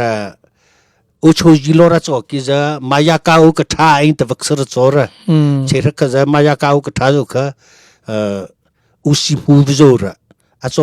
အို ချို ယီ လီ ရ စွာ က ဇာ မ ယ က အို က ထ အိမ် တ ဝ က စ ရ စွာ ရ อืม ချေ ရ က ဇာ မ ယ က အို က ထ ဇာ ခ အ အ ꓪꓴ-ꓫꓲ ꓟꓴ ꓪꓴꓽ ꓣꓳ ꓣ ꓮ ꓚꓳ ꓡꓰ ꓗꓷ ꓣ ꓓꓴ ꓪꓴ-ꓫꓲ ꓟꓴ ꓪꓴꓽ ꓣꓳ ꓣ ꓔ ꓪꓴꓽ ꓡ ꓚꓳ ꓠꓲ ꓣꓳ ꓘꓳ ꓣ ꓮ ꓔꓯ ꓥꓰ ꓥꓰ ꓣ ꓒꓴ ꓫꓲ ꓑꓳ ꓣ ꓤ ꓮ ꓟ ꓣ ꓮ ꓚꓳ ꓣ ꓚꓳ ꓪꓴ-ꓫꓲ ꓟꓴ ꓔ ꓪꓴꓽ ꓤ ꓡꓯ ꓕꓳ ꓠꓬꓲ ꓚ ꓬꓲ ꓟꓴ ꓮ ꓢꓲ ꓒ ꓒ ꓓꓲ ꓘꓹ ꓣ ꓮ ꓫꓵ ꓣ ꓘꓹ ꓣ ꓚꓳ ꓮ ꓔ ꓮ ꓠꓹ ꓗꓳ ꓣ ꓐꓴ ꓣꓳ ꓐꓰ ꓐꓲ ꓔꓲ ꓗꓳ ꓡꓳ ꓘꓹ ꓣ ꓬꓲ ꓣ ꓚꓳ ꓗꓷ ꓤ ꓐꓴ ꓕꓳ ꓡ ꓣ ꓮ ꓗ ꓢꓳ ꓪꓰ ꓪ ꓡꓯ ꓘꓹ ꓮ ꓗ ꓢꓳ ꓪꓰ ꓪ ꓮ ꓠꓴ ꓑ ꓡꓳ ꓚꓳ ꓟ ꓣꓲ ꓡꓳ ꓢ ꓡ ꓮ ꓗꓳ ꓗꓳ ꓪ ꓮ ꓡꓳ ꓓꓴ ꓡꓳ ꓡꓲ ꓣ ꓡꓳ ꓪ ꓘꓰ ꓘꓳ ꓪ ꓦ ꓠꓯ ꓮ ꓛꓳ ꓡꓲ ꓣ ꓮ ꓢꓲ ꓢꓳ ꓘꓹ ꓮ ꓪ ꓘꓹ ꓮ ꓦ ꓪ ꓬꓲ ꓟꓴ ꓐꓳ ꓟꓴ ꓮ ꓢꓲ ꓘꓹ ꓣ ꓬꓲ ꓚꓳ ꓮ ꓔ ꓣ ꓕꓽ ꓠꓹ ꓗꓷ ꓣꓴ ꓣꓴ ꓪ ꓚꓳ ꓟꓳ ꓢ ꓡ ꓮ ꓔꓲ ꓕꓽ ꓠꓹ ꓡꓲ ꓣ ꓫꓵ ꓪ ꓢ ꓣ ꓚꓳ ꓗꓷ ꓤ ꓡꓯ ꓕꓳ ꓠꓬꓲ ꓚ ꓬꓲ ꓟꓴ ꓢ ꓣꓱ ꓚꓳ ꓮ ꓔꓲ ꓠꓹ ꓗꓷ ꓟ ꓟꓬꓱ ꓠꓯ ꓑ ꓠꓬ ꓬꓲ ꓟꓴ ꓔ ꓪ ꓤ ꓬꓲ ꓕꓽ ꓠꓹ ꓟꓲ ꓣ ꓚꓳ ꓟ ꓬ ꓗ ꓪ ꓗ ꓕ ꓪ ꓘꓹ ꓟꓬꓱ ꓠꓯ ꓕꓴ ꓪ ꓮ ꓔ ꓮ ꓔ ꓣ ꓟꓬꓱ ꓠꓯ ꓡꓲ ꓣ ꓬꓲ ꓟꓴ ꓪ ꓫꓵ ꓑ ꓤ ꓮ ꓟ ꓬꓲ ꓟꓴ ꓮ ꓔ ꓚꓳ ꓟꓳ ꓚꓳ ꓢ ꓡ ꓮ ꓟ ꓣꓳ ꓐꓴ ꓘꓳ ꓘꓹ ꓡ ꓢ ꓔꓴ ꓬꓹ ꓕꓴ ꓔꓴ ꓚꓳ ꓓꓴ ꓑ ꓣ ꓮ ꓔ ꓪꓰ ꓲ ꓣꓯ ꓘꓰ ꓪ ꓔꓬ ꓐꓴ ꓘꓳ ꓘꓹ ꓡꓯ ꓕꓳ ꓠꓬꓲ ꓚ ꓬꓲ ꓟꓴ ꓮ ꓓꓲ ꓟ ꓡꓬ ꓔ ꓓꓴ ꓲ ꓡ ꓢ ꓣꓳ ꓮ ꓘꓰ ꓲ ꓙ ꓕꓴ ꓣꓳ ꓮ ꓘꓰ ꓓꓴ ꓮ ꓠꓹ ꓗꓳ ꓣ ꓑ ꓛꓲ ꓕꓯ ꓚꓰ ꓣꓴ ꓤ ꓟꓬꓱ ꓠꓯ ꓢꓳ ꓘꓹ ꓡꓰ ꓦꓲ ꓣ ꓢꓲ ꓟ ꓘꓹ ꓘꓴ ꓔꓴ ꓔ ꓪ ꓢꓲ ꓟ ꓘꓹ ꓘꓴ ꓬꓰ ꓒꓴ ꓔ ꓪ ꓦꓲ ꓮ ꓔꓯ ꓣꓲ ꓪ ꓟꓬꓱ ꓠꓯ ꓑ ꓠꓬ ꓬꓲ ꓟꓴ ꓠꓯ ꓟ ꓬ ꓗ ꓪ ꓗ ꓕ ꓠꓯ ꓬꓲ ꓟꓴ ꓠꓯ ꓗꓹ ꓟꓬꓱ ꓠꓯ ꓟꓴ ꓮ ꓕꓲ ꓪ ꓚꓳ ꓑ ꓟꓬꓱ ꓠꓯ ꓪ ꓔꓳ ꓠꓲ ꓚꓳ ꓐꓲ ꓒꓳ ꓣ ꓫꓵ ꓪ ꓙꓳ ꓬꓲ ꓔꓴ ꓣ ꓚꓳ ꓗꓷ ꓤ ꓗꓷ ꓑ ꓕꓽ ꓗꓹ ꓡꓰ ꓦ ꓔꓴ ꓑ ꓗꓹ ꓡꓳ ꓘꓹ ꓤ ꓛꓲ ꓤ ꓮ ꓔꓴ ꓣ ꓑ ꓣꓱ ꓗ ꓐꓴ ꓕꓳ ꓪ ꓙꓳ ꓮ ꓔ ꓣ ꓟꓬꓱ ꓠꓯ ꓢ ꓪ ꓙꓳ ꓮ ꓐꓴ ꓘꓳ ꓘꓹ ꓮ ꓡꓳ ꓘꓹ ꓟ ꓔꓴ ꓔ ꓣ ꓮ ꓫꓵ ꓪ ꓟꓬꓱ ꓠꓯ ꓟꓴ ꓬꓲ ꓔ ꓒꓳ ꓗꓹ ꓪꓴ-ꓫꓲ ꓟꓴ ꓠꓹ ꓚꓳ ꓟꓬꓱ ꓠꓯ ꓟꓴ ꓙꓳ ꓪꓴ ꓪꓴ-ꓫꓲ ꓟꓴ ꓠꓹ ꓚꓳ ꓪꓴ-ꓫꓲ ꓬꓰ ꓬꓰ ꓫꓵ ꓣ ꓚꓳ ꓔ ꓣ ꓣꓱ ꓘꓰ ꓠꓹ ꓤ ꓮ ꓐꓲ ꓒꓳ ꓣ ꓮ ꓔ ꓮ ꓟ ꓐꓳ ꓐꓲ ꓠꓹ ꓮ ꓑ ꓘꓶ ꓮ ꓘꓹ ꓘꓹ ꓬꓰ ꓟꓴ ꓣ ꓚꓳ ꓘꓹ ꓮ ꓘꓹ ꓟꓲ ꓔ ꓘꓹ ꓬꓰ ꓟꓴ ꓮ ꓔ ꓐꓳ ꓟꓴ ꓣ ꓚꓳ ꓘꓹ ꓮ ꓣꓳ ꓠꓯ ꓘꓹ ꓠꓲ ꓣꓱ ꓬꓰ ꓘꓰ ꓬꓰ ꓗꓹ ꓟ ꓤ ꓟꓬꓱ ꓠꓯ ꓟꓴ ꓣ ꓚꓳ ꓣ ꓮ ꓟ ꓤ ꓘꓹ ꓬꓰ ꓟꓴ ꓣ ꓚꓳ ꓘꓹ ꓗꓹ ꓮ ꓘꓹ ꓬꓰ ꓟꓴ ꓠꓯ ꓘꓹ ꓠꓲ ꓣꓱ ꓬꓰ ꓘꓰ ꓬꓰ ꓮ ꓟ ꓟꓬꓱ ꓠꓯ ꓟꓴ ꓣ ꓚꓳ ꓠꓲ ꓘꓹ ꓤ ꓔꓳ ꓫ ꓢ ꓚꓲ ꓣꓰ ꓠꓹ ꓚꓳ ꓐꓳ ꓕꓳ ꓣ ꓚꓳ ꓠꓲ ꓘꓹ ꓔꓳ ꓫ ꓢ ꓚꓲ ꓣꓰ ꓠꓹ ꓚꓳ ꓗꓷ ꓡꓰ ꓮ ꓟ ꓘꓹ ꓬꓰ ꓟꓴ ꓣ ꓗꓹ ꓚꓳ ꓗꓷ ꓓꓰ ꓠꓹ ꓗꓷ ꓟ ꓟꓬꓱ ꓠꓯ ꓟꓴ ꓠꓯ ꓣꓱ ꓬꓰ ꓘꓰ ꓬꓰ ꓬꓲ ꓠꓲ ꓢ ꓘꓴ ꓗꓷ ꓣ ꓮ ꓟ ꓡꓯ ꓕꓳ ꓠꓬꓲ ꓚ ꓬꓲ ꓟꓴ ꓟ ꓡꓰ ꓔꓯ ꓬꓲ ꓣ ꓚ ꓓꓰ ꓢꓯ ꓤ ꓬꓲ ꓣꓱ ꓣꓱ ꓪ ꓤ ꓗꓷ ꓣꓳ ꓬꓲ ꓪ ꓔ ꓘꓹ ꓣꓳ ꓒꓳ ꓐꓴ ꓘꓳ ꓗꓹ ꓟꓬꓱ ꓠꓯ ꓟꓴ ꓣ ꓒꓳ ꓠꓲ ꓘꓹ ꓮ ꓟ ꓮ ꓓꓲ ꓔ ꓪ ꓡꓯ ꓕꓳ ꓠꓬꓲ ꓚ ꓬꓲ ꓟꓴ ꓤ ꓕꓴ ꓐꓲ ꓪ ꓡꓰ ꓬꓲ ꓔ ꓞꓳ ꓠꓹ ꓣ ꓬꓲ ꓑꓳ ꓪ ꓠꓬꓲ ꓢꓲ ꓑ ꓙꓳ ꓤ ꓘꓹ ꓟꓬꓱ ꓠꓯ ꓗꓳ ꓢꓲ ꓪ ꓗꓹ ꓕꓽ ꓙ ꓫꓵ ꓠꓲ ꓘꓹ ꓡꓯ ꓕꓳ ꓠꓬꓲ ꓚ ꓬꓲ ꓟꓴ ꓤ ꓕꓴ ꓐꓲ ꓡꓰ ꓬꓲ ꓗꓹ ꓟ ꓔ ꓘꓹ ꓮ ꓠꓹ ꓠꓹ ꓗꓹ ꓮ ꓪ ꓑꓳ ꓠꓯ ꓔꓳ ꓐꓲ ꓚꓳ ꓢꓲ ꓡ ꓤ ꓡꓯ ꓕꓳ ꓠꓬꓲ ꓚ ꓬꓲ ꓟꓴ ꓠꓯ ꓮ ꓫꓵ ꓡꓳ ꓮ ꓔꓯ ꓔ ꓣꓱ ꓬꓲ ꓡꓯ ꓕꓳ ꓠꓬꓲ ꓚ ꓬꓲ ꓟꓴ ꓠꓲ ꓚꓳ ꓮ ꓮ ꓫꓵ ꓪ ꓕꓽ ꓠꓹ ꓘꓹ ꓬꓰ ꓟꓴ ꓠꓯ ꓢꓲ ꓠꓯ ꓬꓲ ꓣꓱ ꓬꓰ ꓘꓰ ꓬꓰ ꓔꓳ ꓘꓹ ꓣ ꓮ ꓛꓲ ꓢꓲ ꓠꓹ ꓢꓲ ꓗꓴ ꓢꓲ ꓡ ꓚꓳ ꓢꓴ ꓟ ꓤ ꓡꓳ ꓟ ꓤ ꓡꓳ ꓗꓷ ꓤ ꓮ ꓔꓯ ꓦꓲ ꓘꓳ ꓫꓵ ꓫꓵ ꓡꓳ ꓪ ꓞꓲ ꓡꓰ ꓢꓲ ꓢꓲ ꓡ ꓮ ꓔꓯ ꓦꓲ ꓣꓴ ꓢꓯꓼ ꓡꓰ ꓪ ꓞꓲ ꓤ ꓣꓴ ꓢꓯꓼ ꓡꓰ ꓡꓰ ꓟꓲ ꓣꓳ ꓟ ꓡꓰ ꓠꓹ ꓟ ꓣꓴ ꓬꓲ ꓳ ꓣꓴ ꓬꓲ ꓮ ꓢꓲ ꓓ ꓟ ꓢꓳ ꓟ ꓡꓰ ꓠꓹ ꓔ ꓟ ꓳ ꓔꓳ ꓣꓴ ꓤ ꓦꓲ ꓟ ꓪ ꓓꓯ ꓠꓹ ꓔ ꓪ ꓦ ꓪ ꓮ ꓠꓹ ꓟ ꓡꓰ ꓠꓹ ꓟ ꓣꓴ ꓬꓲ ꓢ ꓔ ꓣꓳ ꓘꓹ ꓟꓲ ꓣꓳ ꓣꓲ ꓮꓸ ꓚꓲ ꓡꓴ ꓔꓳ ꓣꓲ ꓣꓳ ꓠꓹ ꓞꓳ ꓪꓴ ꓕꓲ ꓕꓯ ꓔꓳ ꓡꓲ ꓞꓰ ꓗꓷ ꓣꓳ ꓳ ꓠꓲ ꓟꓲ ꓡꓲ ꓦꓳ ꓦ ꓣ ꓳ ꓬꓲ ꓛꓲ ꓡ ꓔ ꓟ ꓠꓹ ꓘꓰ ꓘꓰ ꓪ ꓳ ꓟ ꓮ ꓦꓲ ꓦꓲ ꓟꓲ ꓡꓳ ꓣꓳ ꓮ ꓢꓲ ꓣꓳ ꓡꓲ ꓣꓳ ꓪ ꓡꓲ ꓮ ꓡꓲ ꓡꓳ ꓟ ꓣ ꓟꓲ ꓣꓳ ꓣꓲ ꓫꓬ ꓚꓲ ꓦꓲ ꓔ ꓦ ꓪ ꓣꓳ ꓣꓳ ꓠꓹ ꓮ ꓢꓳ ꓘꓹ ꓘꓹ ꓠꓹ ꓠꓲ ꓪ ꓳ ꓟ ꓦꓳ ꓦ ꓣ ꓟ ꓟꓲ ꓡꓲ ꓠꓹ ꓟ ꓣꓳ ꓚꓳ ꓗꓷ ꓟ ꓡꓴ ꓔꓳ ꓟꓲ ꓢꓯꓼ ꓚꓳ ꓣꓱ ꓡꓰ ꓟꓲ ꓣꓳ ꓪꓰ ꓟꓲ ꓣꓳ ꓟꓲ ꓣꓳ ꓣꓲ ꓢꓯꓼ ꓣꓲ ꓢ ꓔꓳ ꓘꓳ ꓚꓲ ꓔꓴ ꓣ ꓦꓳ ꓦ ꓣ ꓟ ꓠꓹ ꓟ ꓣꓳ ꓚꓳ ꓔ ꓘꓹ ꓚꓳ ꓔ ꓠꓹ ꓟ ꓠꓹ ꓟ ꓣꓳ ꓟ ꓡꓰ ꓠꓹ ꓞꓳ ꓘꓪ ꓟ ꓚꓳ ꓚꓳ ꓬꓲ ꓙ ꓟ ꓠꓹ ꓬꓲ ꓣ ꓩꓴ ꓡ ꓬꓲ ꓪꓴ ꓠꓲ ꓣ ꓐꓳ ꓐꓯ ꓦꓲ ꓦ ꓣ ꓮ ꓘꓴ ꓢ ꓪ ꓣꓳ ꓐꓴ ꓘꓳ ꓣ ꓦꓲ ꓑꓴ ꓕꓯ ꓢ ꓪ ꓦꓲ ꓠꓴ ꓢ ꓪ ꓣ ꓠꓹ ꓤ ꓦꓲ ꓪ ꓬꓲ ꓙ ꓟ ꓝꓲ ꓣ ꓑ ꓡꓳ ꓔꓳ ꓢ ꓣ ꓮ ꓣꓳ ꓡꓲ ꓤ ꓣ ꓬꓲ ꓑ ꓡꓳ ꓔꓲ ꓡꓲ ꓚꓰ ꓪ ꓤ ꓬꓲ ꓞꓹ ꓔꓲ ꓣꓳ ꓬꓲ ꓠꓴ ꓚꓳ ꓬꓲ ꓢ ꓟꓲ ꓔꓲ ꓣꓳ ꓬꓲ ꓣꓲ ꓔ ꓒ ꓢꓳ ꓣ ꓠꓹ ꓑ ꓕꓯ ꓢ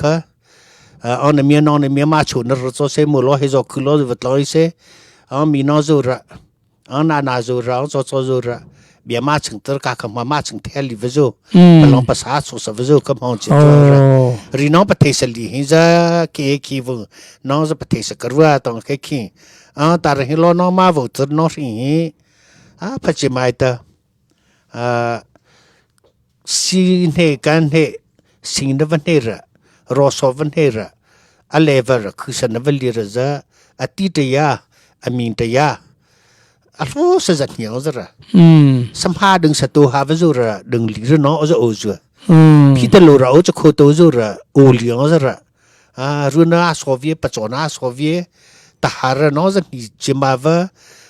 ꓡꓲ ꓪ ꓘꓹ Ơ, ơ, nơ mia nong nơ mia ma chu nơ rơ cho se mu lo he zo khu lo vă tlo i se. Ơ, mi nong zo ră. Ơ, na na zo ră, ơ, cho cho zo ră. Bia ma cheng tơ ka ka ma ma cheng the li vă zo. Pă long pă sa so sa vă zo ka mong che to ră. Ri nong pă the sa li hin za ke ki vă. Nong za pă the sa ka rua tong ke ki. Ơ, ta ră hin lo nong ma vă tơ nong ri hin. A, pă che mai ta. Ơ, si hnê kan hnê, sing nơ vă hnê ră, ro so vă hnê ră, a lê vă ră, khu sa nơ vă li ră za, a ti tơ ya, a min tơ ya. A hlo sa za hniang za ră. Sa mha đơng sa tô ha vă zo ră, đơng li ră nong za ô zo. Phi tơ lo ră ô cha khô tô zo ră, ô liang za ră. A, ru nơ a so vie, pă cho nơ a so vie, ta ha ră nong za hni che ma vă,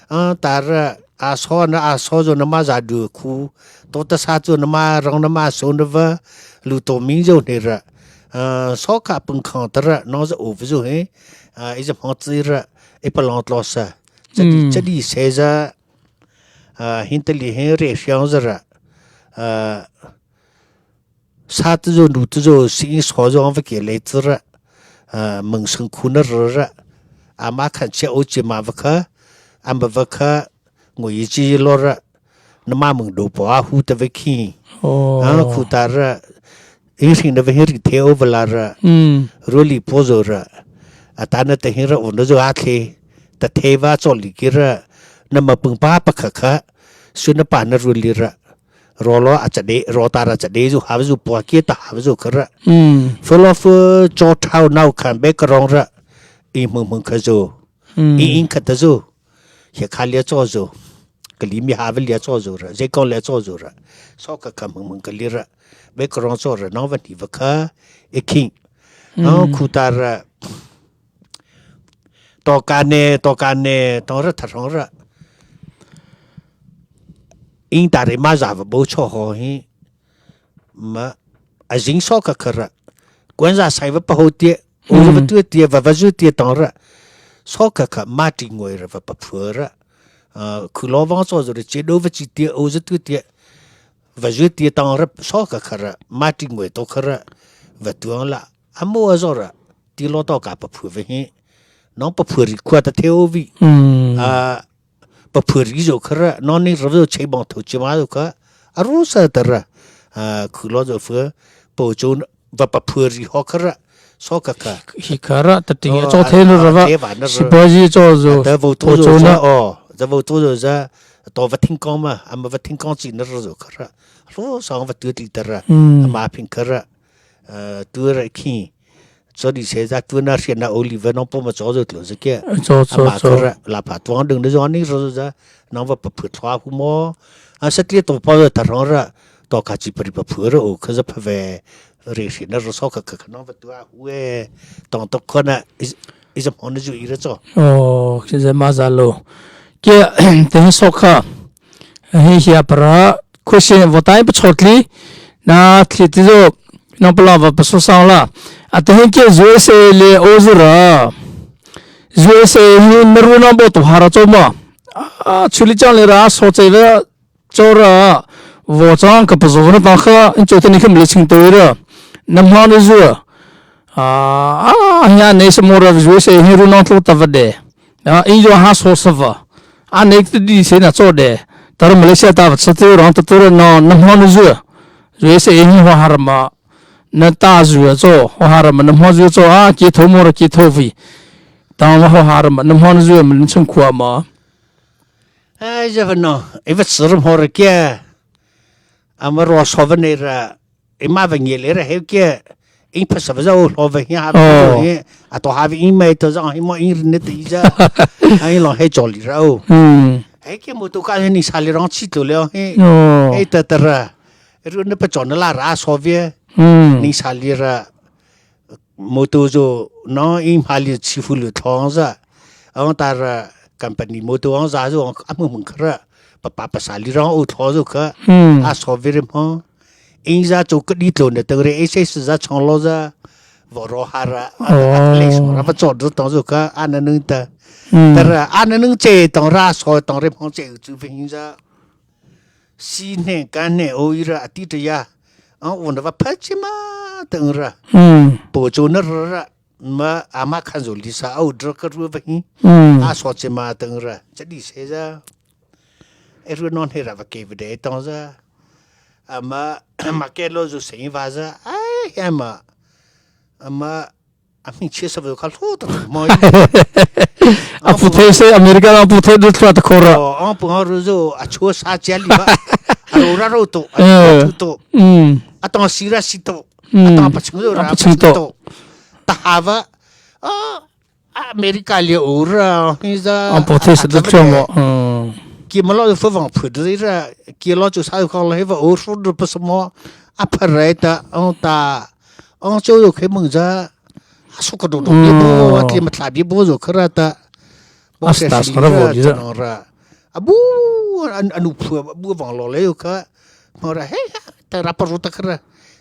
a, ta ră a so nơ a so zo nơ ma za du khu, to ta sa zo nơ ma rong nơ ma so nơ vă, lu to ming zo hnê ră. A, so ka pưng khang ta ră nong za ô vă zo he, a, i za hmang tsi ră, i pă long tlo sa. Cha di, cha di se za, a, hin ta li he re siang za ră. A, Sa tơ zo, nu tơ zo, sing so zo, ang vă ke lei tơ ră. Ơ, mơng sơng khu nơ rơ ră. A ma khan che ô che ma vă kha. A ma vă kha. Ngui ye che lo ră. Nơ ma mơng do po a hu tơ vă ki. Ơ, khu ta ră. Ing sing nơ vă hin ri the ô vă la ră. Ru li po zo ră. A ta nơ tơ hin ră ô nơ zo a the. Tơ the vă cho li ki ră. Nơ ma pưng pa pă kha kha. Su nơ pa nơ ru li ră. Ro lo a cha đê, ro ta ră cha đê zu ha vă zu pua kia ta ha vă zu kha ră. Phơ lo phơ cho thao nau khan bê kơ rong ră. I mưng mưng kha zu. I in kha ta zu. Hia kha lia cho zu. Kơ li mi ha vă lia cho zu ră. Zê kong lia cho zu ră. So kha kha mưng mưng kơ li ră. Bê kơ rong cho ră nong vă ni vă kha. I king. Ơ, khu ta ră. To ka ne, to ka ne, tong ră tha rong ră. Ing ta rê ma za vă bô cho ho hi. Ma, a zing so kha kha ră. Kuan za sai vă pă ho tie, ô vă tu tie, vă vă zu tie tong ră. So kha kha ma ti ngoi ră vă pă phua ră. Ơ, khu lo vang so zo ră, che do vă chi tie, ô zu tu tie. Vă zu tie tong ră, so kha kha ră, ma ti ngoi to kha ră. Vă tuang la, a mo a zo ră. Ti lo to ka pă phua vă hi. Nong pă phua ri khua ta the ô vi. A, pă phua ri zo kha ră, nong ni ră zo che bong tho che ma zo kha. A ru sa ta ră. A, khu lo zo phua, pô cho vă pă phua ri ho kha ră. So kha kha. Hi kha ră, ta ti cho the nơ ră vă. Si pa zi cho zo. Ta vô tho zo za, o. Ta vô tho zo za. To vă thing kong ma, a ma vă thing kong chi nơ ră zo kha ră. Ru sa vă tu ti ta ră. A ma phin kha ră. Ơ, tu ră ki. Cho di se za tu na sia na Oliver nong pô ma cho zo tlo za kia. Cho, cho, ama cho. Kha ră, la pha tuang đơng nơ zo ni ro za. Nong vă pă phut thua hu mo. A sa tlie to pô za ta rong ră. To ka chi pă ri pă phut ră ô kha za pha ve. Re si na ro so kha kha nong vă tu a hu e. Tong to kha na is, is a hmon na zu i ră cho. Ơ, ki za ma za lo. Kia, te so kha. Hi hia pă ră, question vă tai pă chot li, na thli ti zo, nong pă la vă pă so sang la. A te hin kia U S A le ô zu ră. U S A hi mă ru nong bô to ha ră cho ma. A, chu li chang le ră, so chai vă cho ră. Vă chang kha pă zo vă na tang kha, in cho te ni kha mă le ching to ră. Nă mha nă zu. A, a, hia ne sa mo ră U S A hi ru nong tlo ta vă de. A, in yo ha so sa vă. A, ne kti di se na cho de. Tar Malaysia ta vă sa te rong ta tu ră no, nă mha nă zu. Zu se in ho ha ră ma. Nă ta zu cho, ho ha ră ma nă mha zu cho. A, ki tho mo ră ki tho vi. Ta ma ho ha ră ma, nă mha nă zu ma, nă chung khua ma. A, za vă no. E vă sơ ră mo ră kia. A ma ro so vă ne ră. I ma vă nge le ră he kia, ing pha sa vă za ô hlo vă hi ha vă hi, a to ha vă ing mai to za hi mo ing ri ne te i za, a ing lo he cho li ră ô. He kia mô tô ka he ni sa li rong chi to le he, he ta ta ră, ru ne pă cho ne la ră so vă, ni sa li ră, mô tô zo, no ing ha li chi hu lu thong za, ong ta ră, company mô tô ong za zo, a mung mung kha ră, pă pă pă sa li rong ô thlo zo kha, a so vă ri mo. Ing za cho kơ di tlo ne tơng re e se se za chong lo za. Vă ro ha ră. A, a, le so ră vă cho dro tong zo kha, a nă nưng ta. Ta ră, a nă nưng che tong ră so tong re phong che u chu vă hing za. Si hnê, ka hnê, ô i ră, a ti ta ya. A, u nă vă pha che ma tơng ră. Pô cho nă ră ră. ma ama khan zo li sa au dra ka ru va hi. A so che ma tang ra cha di se za. E ru non he ra va ke va de tang za. Ama ma ke lo zo se va za. Ai ama ama a mi che sa va ka lo ta mo. A pu the se America a pu the dra ta ko ra. A pu ru zo a cho sa che li va. A ro ra ro to a to. A tang si ra si to. A tang pa ching zo ra pa ching to. Ta ha va. A America le o ra hi za. A po the se da tro mo. Ki ma lo fu vang fu de ra. Ki lo chu sa ko lo he va o fu de pa mo. A pa re ta on ta on cho yo ke mung za. A su ka do do bi bo a ti ma tla bi bo zo ka ra ta. Bo se si ra ta no ra. A bu an anu fu bu vang lo le yo ka. Mo ra he ta ra pa ru ta ka ra.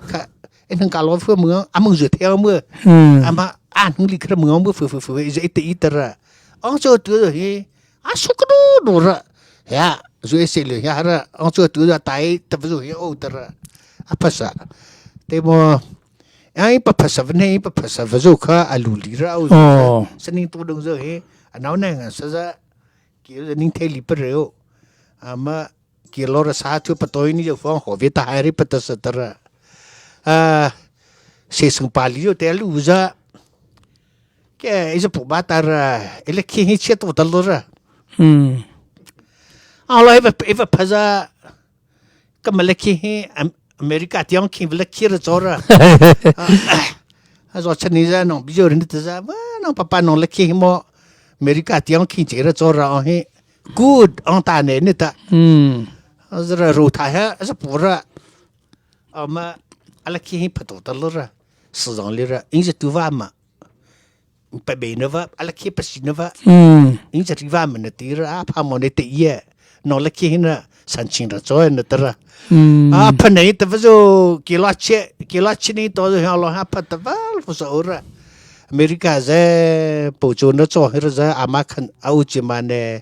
Ka e nang ka lo fu mo a mung zo te mo. A ma a nang li ka ra mo mo fu fu fu e te i ta ra. Ang cho tu he. A su ka do do ra. Ya zu e se le ya ra. Ang cho tu ra tai ta zu he o ta ra. A pa sa. Te mo. Ai pa pa sa ne pa pa sa va zu ka a lu li ra o. Sa ning tu dong zu he. A nau ne nga sa za. Ki ning te li pa re o. A ma ki lo ra sa tu pa to ni zo fong ho ve ta hai ri pa ta sa ta ra. A se sung pa li zo te lu za. Ke i za pu ba ta ra. E le ki hi che to ta lo ra. A lo e va e va pa za. Ka ma le ki hi America tiang ki va le ki ra zo ra. A zo cha ni za nong bi zo ri ni ta za. Ma nong pa pa nong le ki hi mo. America tiang ki che ra zo ra o hi. Good ang ta ne ni ta. A za ra ru ta ha a za pu ra. A ma a le ki hi pa to ta lo ra. Si zang li ra. Ing za tu va ma. Pa be na va a la ke pa si na va. In cha ri va ma na ti ra a pa mo ne te ye. No la ke na san ching ra cho na ta ra. A pa ne ta va zo ke la che ke la che ni to zo ha lo ha pa ta va fu so ra. America ze po cho na cho ra za a ma khan a u che ma ne.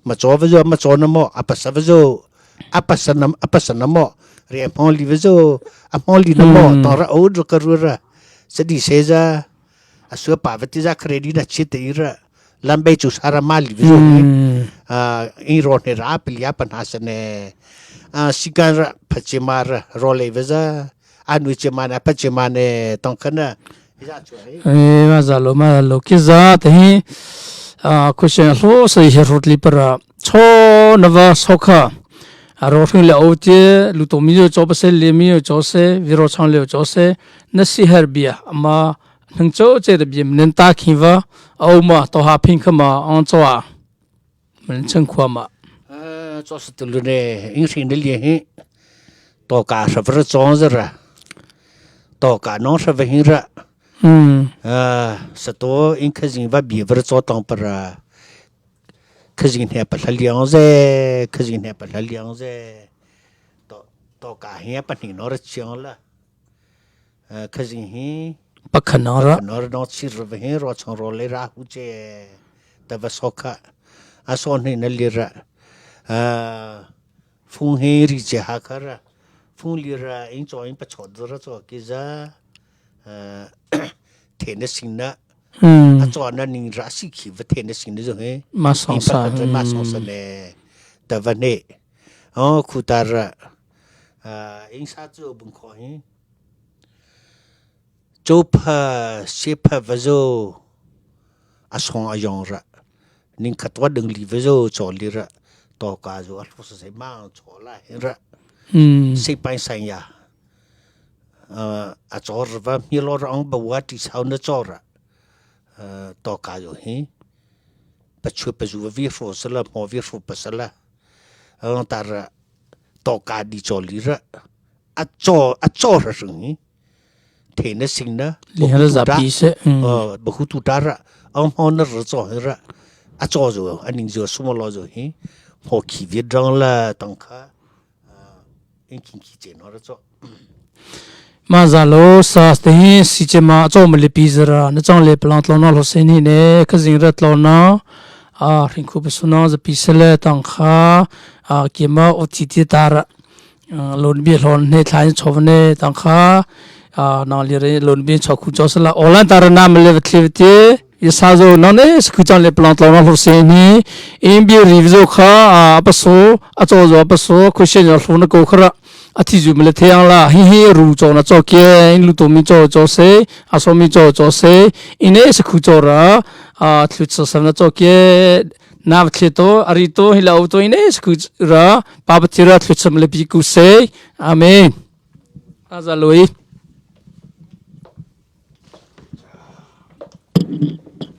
Ma cho va zo ma cho na mo a pa sa va zo. A pa sa na a pa sa na mo. Re a mo li va zo a mo li na mo to ra o ro ka ru ra. Sa di se za. A sua pa va ti za credit na chi te i ra. Lam bei chu sa ra ma li vi zo ni. A in ro ne ra pe li a pa na sa ne. A si kan ra pa che ma ra ro le ve za. A nu che ma na pa che ma ne tong ka na. I za chu ai. E ma za lo ma za lo ki za te hi. A ku se lo sa he ro li pa ra. Cho na va so kha. A ro hring le o te lu to mi yo cho pa se le mi yo cho se vi ro chang le cho se. Na si her bia ma Nang cho che da bia mnen ta khin va. Au ma to ha phin kha ma ang cho a. Mnen chang khua ma. A cho sa tu lu ne ing sing de lie hi. To ka sa va cho za ra. To ka no sa va hin ra. A sa to ing kha jing va bia va cho tong pa ra. Kha jing ne pa la liang ze, kha jing ne pa la liang ze. To to ka hi pa ni no ra chiang la. Kha jing hi. Pa kha nang ra. Nor nor chi ra va hi ro chang ro le ra hu che. Ta va so kha. A so ni na li ra. Phung hi ri che ha kha ra. Phung li ra in cho in pa cho ra cho ki za. The na sing na. A cho na ning ra si ki va the na sing na zo hi. Ma song sa. Ma song sa ne. Ta va ne. O khu ta ra. In sa zu bung kho hi. Cho pha se pha va zo a song a yong ra. Ning khat wa ding li va zo cho li ra. To ka zo a lo sa se ma cho la hin ra. Se pai san ya. A cho ra va mi lo ra ong ba wa ti sao na cho ra. To ka zo hi. Pa chu pa zu va vi fo sa la mo vi fo pa sa la. Ong ta ra. To ka di cho li ra. A cho a cho ra sung hi. Thei na sing na. Li ha la za pi se. Ba hu tu ta ra. Ang hmo na ra cho hi ra. A cho zo a ning zo su ma lo zo hi. Hmo ki vi dang la tang kha. In king ki che no ra cho. Ma za lo sa te hi si che ma cho ma le pi za ra na chang le plang tlo na lo se ni ne ka zing ra tlo na. A hring khu pa su na za pi se le tang kha. A ki ma o ti ti ta ra. Lon bia hlon hne thlai chawva ne tang kha. a, nang le re lon bi chok khu chok sala. Online tara na mele ve tle ve te. Ye sa zo nang ne se khu chang le plan tlo na lo se ni. In bi ri zo kha, a, apa so, a cho zo apa so, khu se na lo na ko khara. A ti zu mele te yang la. Hi hi ru cho na cho ke, in lu to mi cho cho se, a so mi cho cho se. In ne se khu cho ra, a, tlu cho sa na cho ke. Na ve tle to, a ri to, hi la u to, in ne se khu ra, pa pa ti ra tlu cho mele bi ku se. Amen. A za lo i.